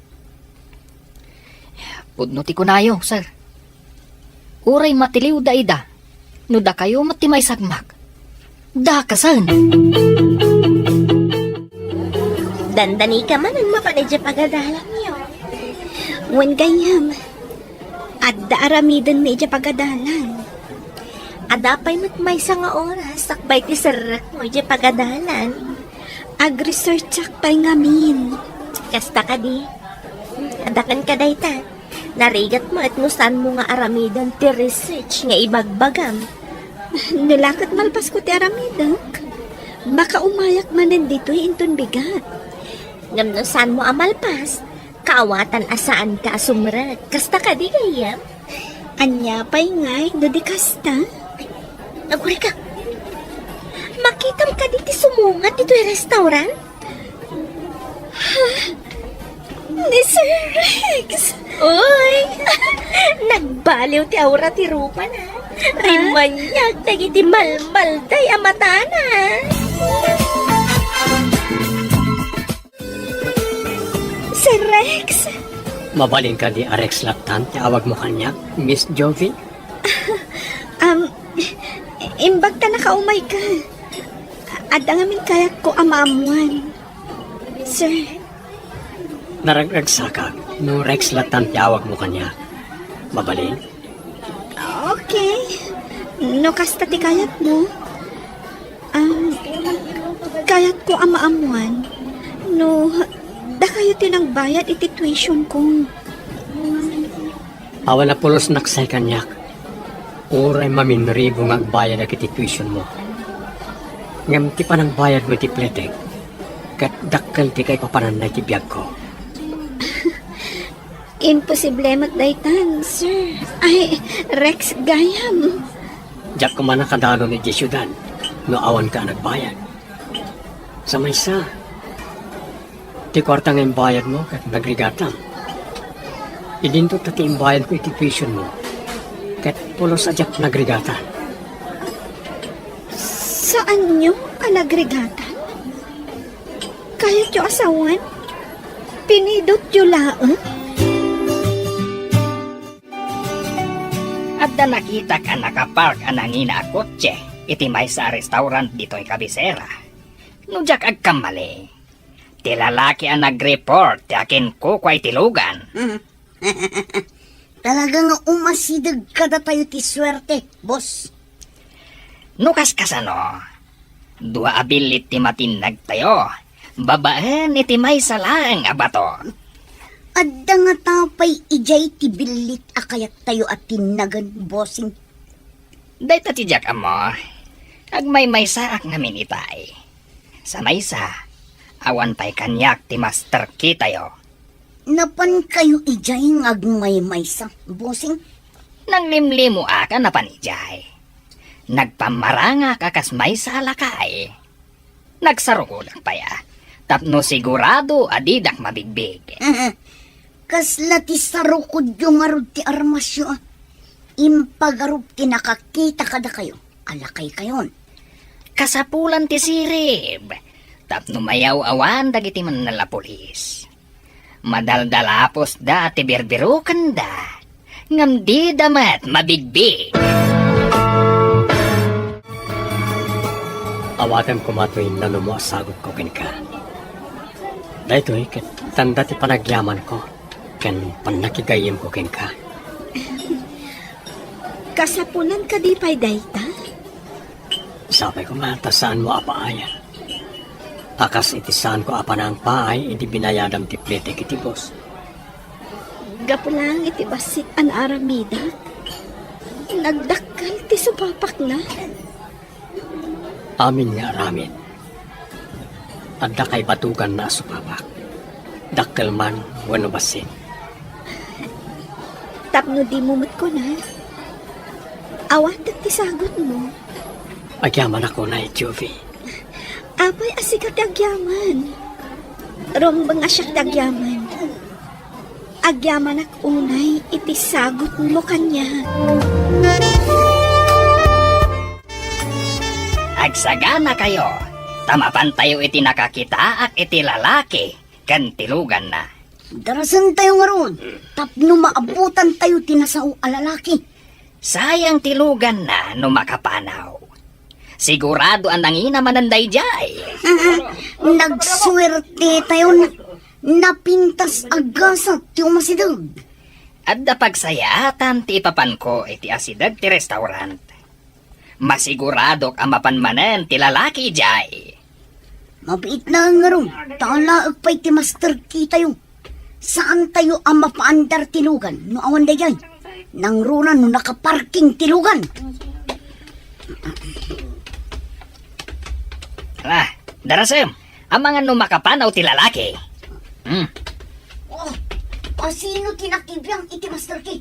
Pudno ti kunayo, sir. Uray matiliwda ida, no dakayo met ti maisagmak, dakesen. Dandanika manen mapan idiay pagadalanyo. Wen gayyem, adda aramidenmi idiay pagadalan. Adda pay met maysa nga oras sakbay ti serrekmo idiay pagadalan. Agresearchak pay ngamin. Kasta kadi? Adda kenka dayta. Narigat met no saanmo nga aramiden ti research nga ibagbagam. No la ket malpasko ti aramidek, makaumayak manen ditoy inton bigat. Ngem no saanmo a malpas, kaawatan a saanka a sumrek. Kasta kadi, gayyem? Ania pay ngay no di kasta? Agurayka. Makitam kadi ti sumungat ditoy restaurant? Ha? Ni Sir Rex? Uy! Nagbaliw ti aura ti rupana. Rimmaniag dagiti malmalday a matana. Sir Rex? Mabalin kadi a Rex lattan ti awagmo kaniak, Miss Jovi? Um, imbag ta nakaumayka. Adda ngamin kayatko a maammuan. Sir. Naragragsakak no Rex lattan ti awagmo kaniak. Mabalin? Okay. No kasta ti kayatmo. Um, kayatko a maammuan no dakayo ti nangbayad iti tuition ko. Awan a pulosnak say kaniak. Uray maminribo nga agbayad dagiti tuitionmo. Ngem ti panangbayadmo iti pletek, ket dakkel ti kaipapananna iti biagko. Imposible met daytan, sir. Ay, Rex gayam. Diak koma nakadanon idiay siudad no awanka a nagbayad. Sa maysa, Ti kuarta nga imbayadmo ket nagrigatam. Idinto ta ti imbayadko iti tuitionmo, ket pulos a diak nagrigatan. Saanyo a nagrigatan? Kayatyo a sawen? Pinidotyo laeng? Adda nakitak a nakapark a nangina a kotse iti maysa a restaurant ditoy kabisera. No diak agkammali, ti lalaki a nag-report ti akinkukua iti lugan. Mhm. Talaga nga umasideg kadatayo ti suerte, boss. No kaskasano, dua a billit ti matinnagtayo, babaen iti maysa laeng a bato. Adda ngata pay idiay ti billit a kayattayo a tinnagen, bossing? Dayta ti diak ammo. Agmaymaysaak ngamin itay. Sa maysa, awan pay kaniak ti master key tayo. Napankayo idiay nga agmaymaysa, bossing? Nanglimlimoak a napan idiay. Nagpammarangak a kas maysa a lakay. Nagsarukodak pay a, tapno sigurado a didak mabigbig. Kasla ti sarukodyo ngarud ti armasyo a. Impagarup ti nakakita kadakayo a lakaykayon. Kasapulan ti sirib, tapno mayaw-awan dagiti mannalapulis. Madaldalapusda ti birbirokenda, ngem dida met mabigbig. Awatem koma toy nanumo a sagutko kenka. Daytoy ket tanda ti panagyamanko ken pannakigayyemko kenka. Kasapulan kadi pay dayta? Sapay koma ta saanmo a paayen. A kas iti saanko a panangpaay idi binayadam ti plitek iti boss. Gapu laeng iti bassit a naaramidak, nagdakkel ti supapakna. Amin nga aramid, adda kaibatuganna a supapak. Dakkel man wenno bassit. Tapno dimo met kuna, awatek ti sagutmo. Agyamanak unay, Juvie. Apay a sika ti agyaman? Rumbeng a siak ti agyaman. Agyamanak unay iti sagutmo kaniak. Agsaganakayo, ta mapantayo iti nakakitaak iti lalaki ken ti luganna. Darasentayo ngarud, tapno maabutantayo ti nasao a lalaki. Sayang ti luganna no makapanaw. Sigurado a nangina manen daydiay. Nagsuertetayon, napintas a gasat ti umasideg. Adda pagsayaatan ti ipapanko iti asideg ti restaurant. Masiguradok a mapan manen ti lalaki idiay. Mabiit laeng ngarud, ta alaek pay ti master key tayo. Saantayo a mapaandar ti lugan no awan daydiay. Nangruna no nakaparking ti lugan. Ala, darasem, amangan no makapanaw ti lalaki. Hmm. Oh, asino ti nakibiang iti master key?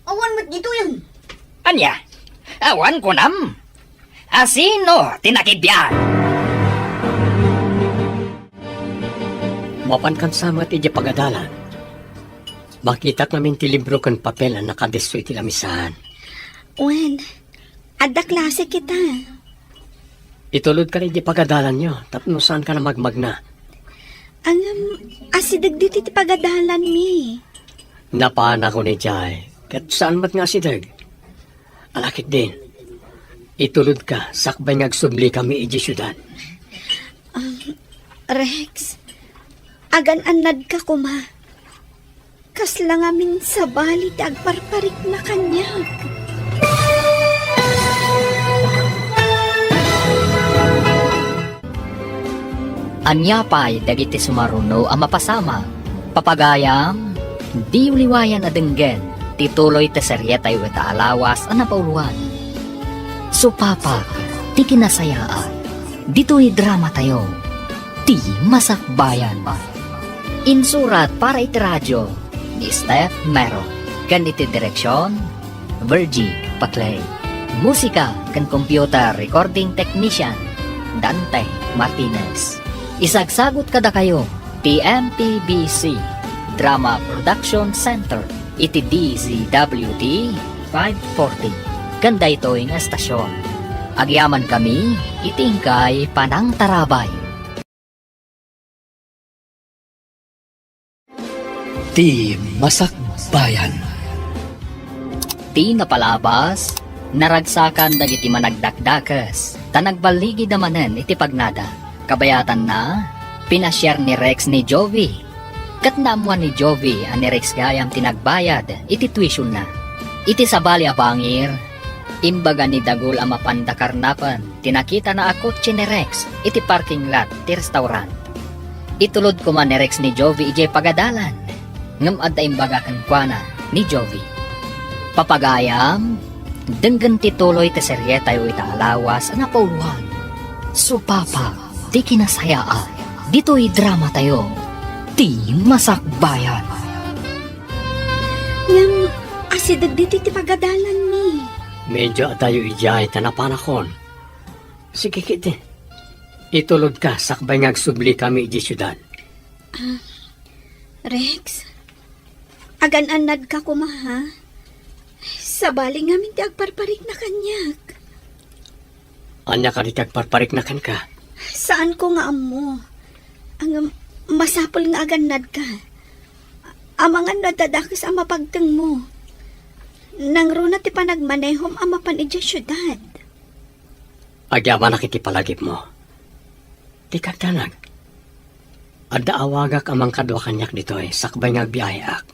Awan met ditoyen. Ania? Awan kunam? Asino ti nakibiang? Mapankan sa met idiay pagadalan. Makitak ngamin ti libro ken papel a nakadisso iti lamisaan. Wen, adda klase kita. Itulodka idiay pagadalanyo, tapno saanka a magmagna. Ngem, asideg ditoy ti pagadalanmi. Napanak idiay, ket saan met nga asideg. Ala ketdin, itulodka sakbay nga agsublikami idiay siudad. Um, Rex, agan-annadka koma. Kasla ngamin sabali ti agparparikna kaniak. Ania pay dagiti sumaruno a mapasamak? Papagayam, diyo liwayan a denggen ti tuloy ti serietayo ita a lawas a napauluan. Supapak ti kinasayaat. Ditoy dramatayo, Ti Masakbayan. Insurat para iti radio ni Steph Mero, ken iti direksion, Virgie Paclay. Musika ken computer recording technician, Dante Martinez. Isagsagut kadakayo Ti M P B C Drama Production Center iti D Z W T five forty ken daytoy nga estasion. Agyaman kami iti inkay panangtarabay. Ti Masakbayan. Ti napalabas, naragsakan dagiti managdakdakes, ta nagballigida manen iti pagnada. Kabayatanna, pinasiar ni Rex ni Jovi. Ket naammuan ni Jovi a ni Rex gayam ti nagbayad iti tuitionda. Iti sabali a bangir, imbaga ni Dagul a mapanda karnapen ti nakitana a kotse ni Rex iti parking lot ti restaurant. Itulod koma ni Rex ni Jovi idiay pagadalan, ngem adda imbaga kenkuana ni Jovi. Papagayam, denggen ti tuloy ti serietayo ita a lawas a napauloan, Supapag ti Kinasayaat. Ditoy dramatayo, Ti Masakbayan. Ngem, asideg ditoy ti pagadalanmi. Medyo adayo idiay ta napanakon. Sige, kiti. Itulodka sakbay nga agsublikami idiay siudad. Ah, Rex, agan-annadka koma, ha? Sabali ngamin ti agparparikna kaniak. Ania kadi ti agparparikna kenka? Saanko nga ammo. Ngem, masapul nga agannadka. Amangan no adda dakes a mapagtengmo. Nangruna ti panagmanehom a mapan idiay siudad. Agyamanak iti palagipmo. Dika agdanag. Adda awagak a mangkadua kaniak ditoy sakbay nga agbiaheak.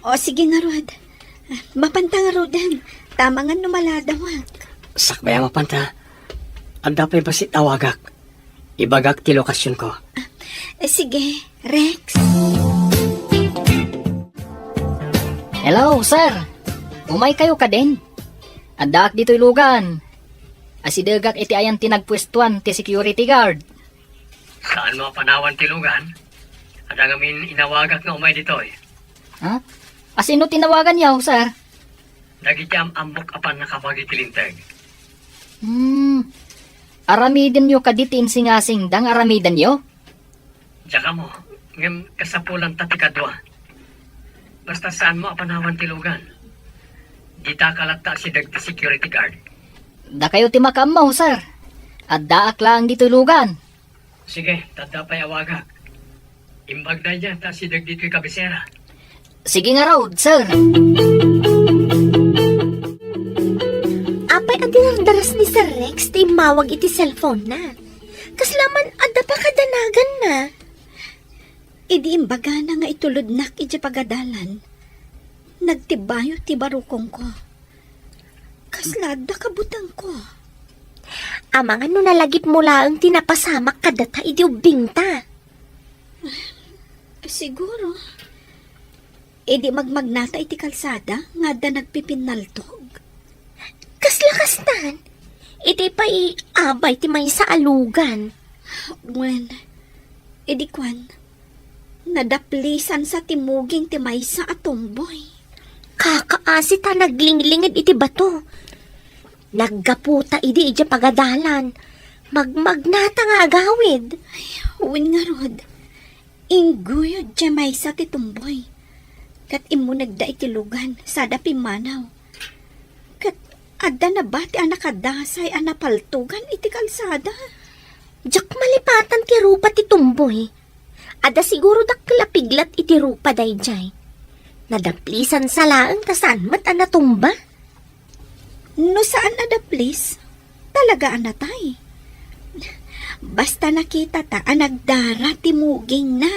O, sige ngarud. Mapanta ngaruden. Amangan no maladawak. Sakbay a mapanta, adda pay bassit awagak. Ibagak ti lokasionko. Eh, sige, Rex. Hello, sir. Umaykayo kadin? Addaak ditoy lugan. Asidegak iti ayan ti nagpuestuan ti security guard. Saanmo a panawan ti lugan? Adda ngamin inawagak nga umay ditoy. Ha? Asino ti nawaganyo, sir? Dagiti am-ammok a pannakabagi ti Linteg. Hmm. Aramidenyo kadi ti insingasingda nga aramidenyo? Diak ammo, ngem kasapulanta ti kadua. Basta saanmo a panawan ti lugan. Ditaka latta asideg ti security guard. Dakayo ti makaammo, sir. Addaak laeng ditoy lugan. Sige, ta adda pay awagak. Imbag daydiay ta asideg ditoy kabisera. Sige ngarud, sir. Apay a dinardaras ni Sir Rex ti immawag iti cellphone-na? Kasla man adda pakadanaganna. Idi imbagana nga itulodnak idiay pagadalan, nagtibayo ti barukongko. Kasla adda kabutengko. Amangan no nalagipmo laeng ti napasamak kadata idi ubbingta. Siguro. Idi magmagnata iti kalsada nga adda nagpipinnaltog. Kasla kastan, idi pay abay ti maysa a lugan. Wen, idi kuan, nadaplisansa ti muging ti maysa a tomboy. Kakaasi ta naglinglinged iti bato. Naggaputa idi idiay pagadalan. Magmagnata nga agawid. Ay, wen ngarud. Ingguyod diay maysa ti tomboy. Ket immunegda iti lugan, sada pimmanaw. Ket adda nabati a nakadasay a napaltogan iti kalsada. Diak malipatan ti rupa ti tomboy. Adda siguro dakkel a piglat iti rupa daydiay. Nadaplisansa laeng ta saan met a natumba. No saan a daplis, talaga a natay. Basta nakitata a nagdara ti mugingna.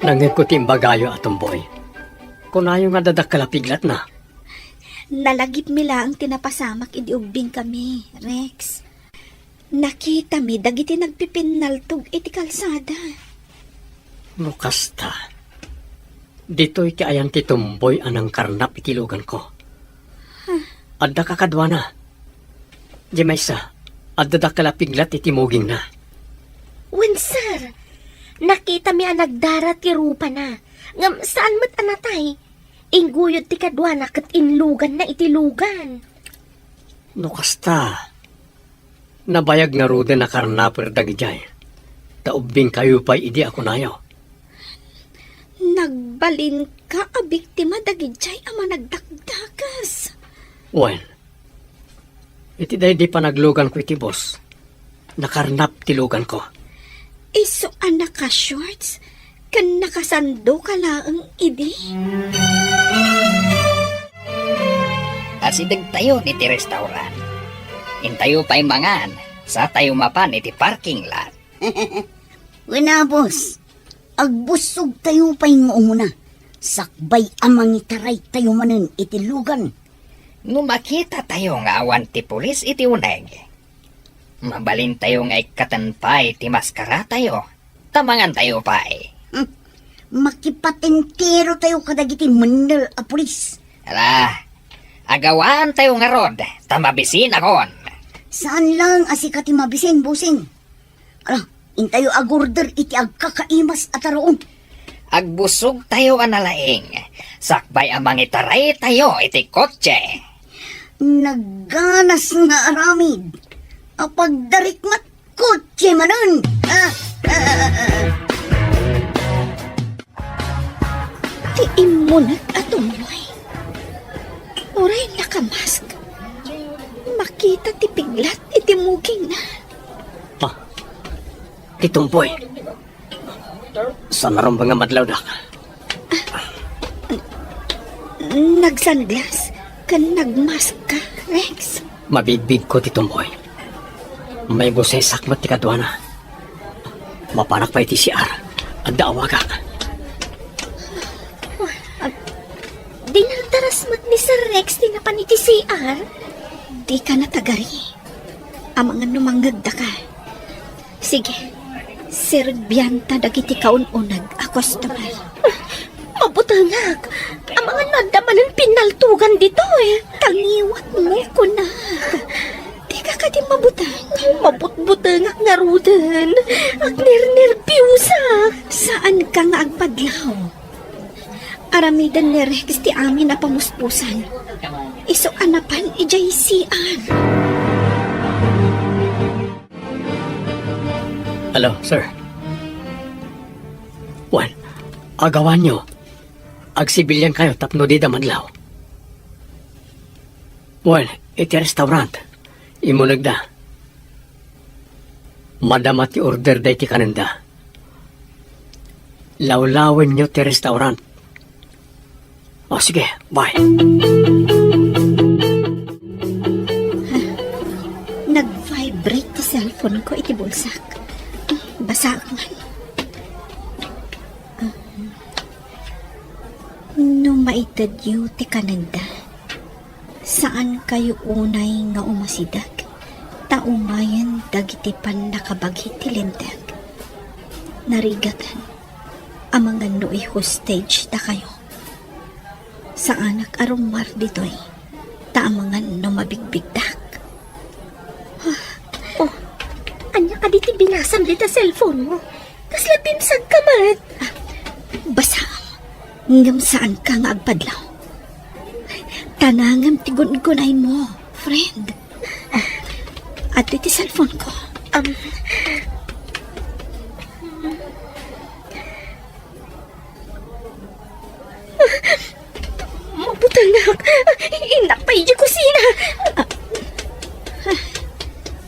Nangngegko ti imbagayo a tomboy. Kunayo nga adda dakkel a piglatna. Nalagipmi laeng ti napasamak idi ubbingkami, Rex. Nakitami dagiti nagpipinnaltog iti kalsada. No kasta, ditoy ti ayan ti tomboy a nangkarnap iti luganko. Huh. Adda kakaduana. Diay maysa, adda dakkel a piglat iti mugingna. Wen, sir. Nakitami a nagdara ti rupana. Ngem saan met a natay. Ingguyod ti kaduana ket inluganna iti lugan. No kasta, Nabayag ngaruden a karnaper dagidiay, ta ubbingkayo pay idi a kunayo. Nagbalinka a biktima dagidiay a managdakdakas. Wen, iti daydi panagluganko iti bus, nakarnap ti luganko. Isu a naka-shorts ken nakasandoka laeng idi. Asidegtayon iti restaurant. Intayo pay mangan, satayo mapan iti parking lot. Wen a, boss. Agbussogtayo pay nga umuna, sakbay a mangitaraytayo manen iti lugan. No makitatayo nga awan ti pulis iti uneg, mabalintayo nga ikkaten pay ti maskaratayo, ta mangantayo pay. Hmm. Makipatenterotayo kadagiti mennel a pulis. Ala, agawaantayo ngarud, ta mabisinakon. Saan laeng a sika ti mabisin, bossing. Ala, intayo agorder iti agkakaimas a taruon. Agbussogtayo a nalaing, sakbay a mangitaraytayo iti kotse. Nagganas nga aramid. Apagdarikmat kotse manen. Ah, ah, ah, ah. Ti immunek a tumboy. Uray nakamask, makita ti piglat iti mugingna. Ah, ti tumboy. Saan a rumbeng nga madlawdak? Nagsunglass ken nagmask ka, Rex. Mabigbigko ti tumboy. Maibusesak met ti kaduana. Mapanak pay iti C R. Adda awagak. Dinardaras met ni Sir Rex ti napan iti C R. Dika natagari. Amangan no mangngegdaka. Sige, serbianta dagiti kaun-uneg a customer. Mabutengak. Amangan no adda manen pinnaltogan ditoy. Kangiwatmo, kunak. Dika kadi mabuteng? Mabutbutengak ngaruden. Agnernerbiusak. Saanka nga agpadlaw. Aramiden ni Rex ti amin a pamuspusan. Isu a napan idiay C R. Hello, sir. Wen, agawanyo. Agsibiliankayo tapno dida madlaw. Wen, iti restaurant. Immunegda. Madama ti order daydi kanenda. Lawlawenyo ti restaurant. O, sige, bye. Nag-vibrate ti cellphone ko iti bulsak. Basaak man. No maitedyo ti kanenda, saankayo unay nga umasideg, ta umayen dagiti pannakabagi ti linteg. Narigaten, amangan no i-hostage dakayo. Saanak a rummuar ditoy, ta amangan no mabigbigdak. Oh, ania kadi ti binasam dita cellphone mo? Kasla bimsag ka met. Basa, ngem saanka nga agpadlaw. Tanangem ti gun-unay mo, friend. Adtoy ti cellphone ko. Um, Mabutengak. Innak pay idiay kusina.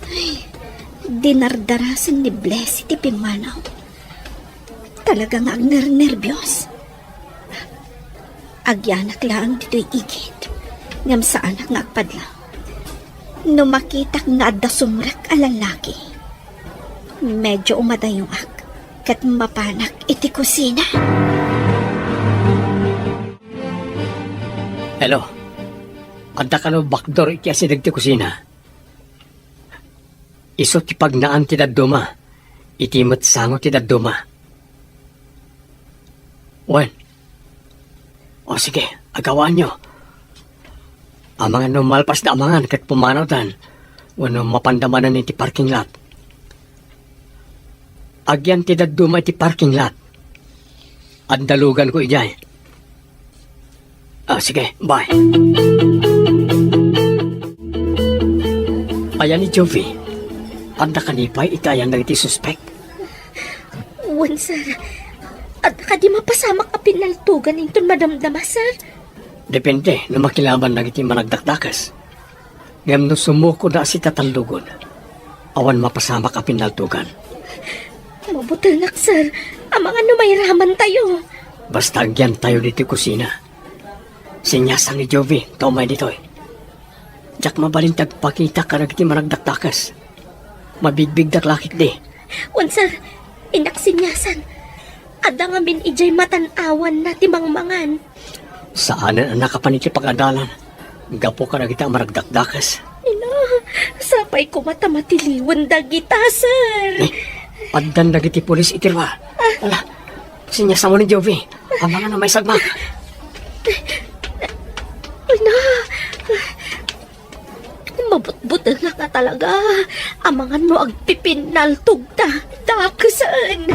Ay, dinardarasen ni Blessy ti pimmanaw. Talaga nga agnernerbios. Agyanak laeng ditoy igid, ngem saanak nga agpadlaw. No makitak nga adda sumrek a lallaki, medyo umadayoak ket mapanak iti kusina. Hello. Adda kano backdoor iti asideg ti kusina? Isu ti pagnaan ti dadduma. Iti met sango ti dadduma. Wen. O sige, agawaanyo. Amangan no malpasda amangan ket pumanawdan, wenno mapanda manen iti parking lot. Agyan ti dadduma iti parking lot. Adda luganko idiay. Ah, sige, bye. Ayan ni Jovi. Adda kadi pay iti ayan dagiti suspek? Wen, sir. Adda kadi mapasamak a pinnaltogan inton madamdama, sir? Depende no makilaban dagiti managdakdakes. Ngem no sumukoda a sitatallogon, awan mapasamak a pinnaltogan. Mabutelnak, sir. Amangan no mairamantayo. Basta agyantayo ditoy kusina. Sinyasan ni Jovi ta umay ditoy. Diak mabalin ti agpakita kadagiti managdakdakes. Mabigbigdak la ketdi. Wen, sir, innak sinyasan. Adda ngamin idiay matan-awanna ti mangmangan. Saanen a nakapan iti pagadalan gapu kadagiti a managdakdakes. Ina, sapay koma ta matiliwen dagita, sir. Eh, addan dagiti pulis iti ruar. Ala, sinyasanmo ni Jovi. Amangan no maisagmak. Ina, mabutbutengak a talaga. Amangan no agpipinnaltogda dakesen.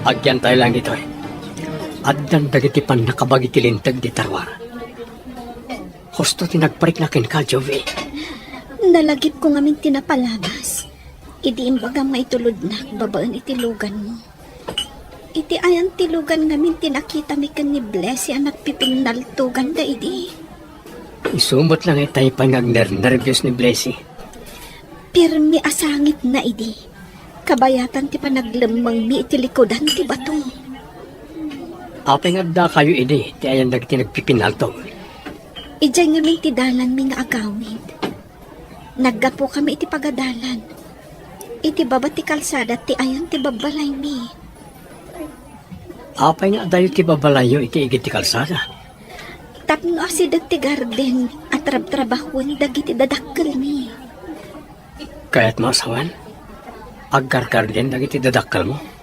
Agyantay lang ditoy. Addan dagiti pannakabagi ti linteg dita ruar. Husto ti nagparikna kenka, Jovi. Nalagipko ngamin ti napalabas. Idi imbagam nga itulodnak babaen iti luganmo. Iti ayan ti lugan ngamin ti nakitami ken ni Blessy a nagpipinnaltoganda idi. Isu met la nga itay pay nga agnernerbios ni Blessy. Pirmi a sangitna idi. Kabayatan ti panaglemmengmi iti likudan ti bato. Apay nga addakayo idi ti ayan dagiti nagpipinnaltog? Idiay ngamin ti dalanmi nga agawid. Naggapukami iti pagadalan. Iti baba ti kalsada ti ayan ti babbalaymi. Apay nga adayo ti babbalayyo iti igid ti kalsada? Tapno asideg ti garden a trabtrabahoen dagiti dadakkelmi. Kayatmo a sawen? Aggargarden dagiti dadakkelmo?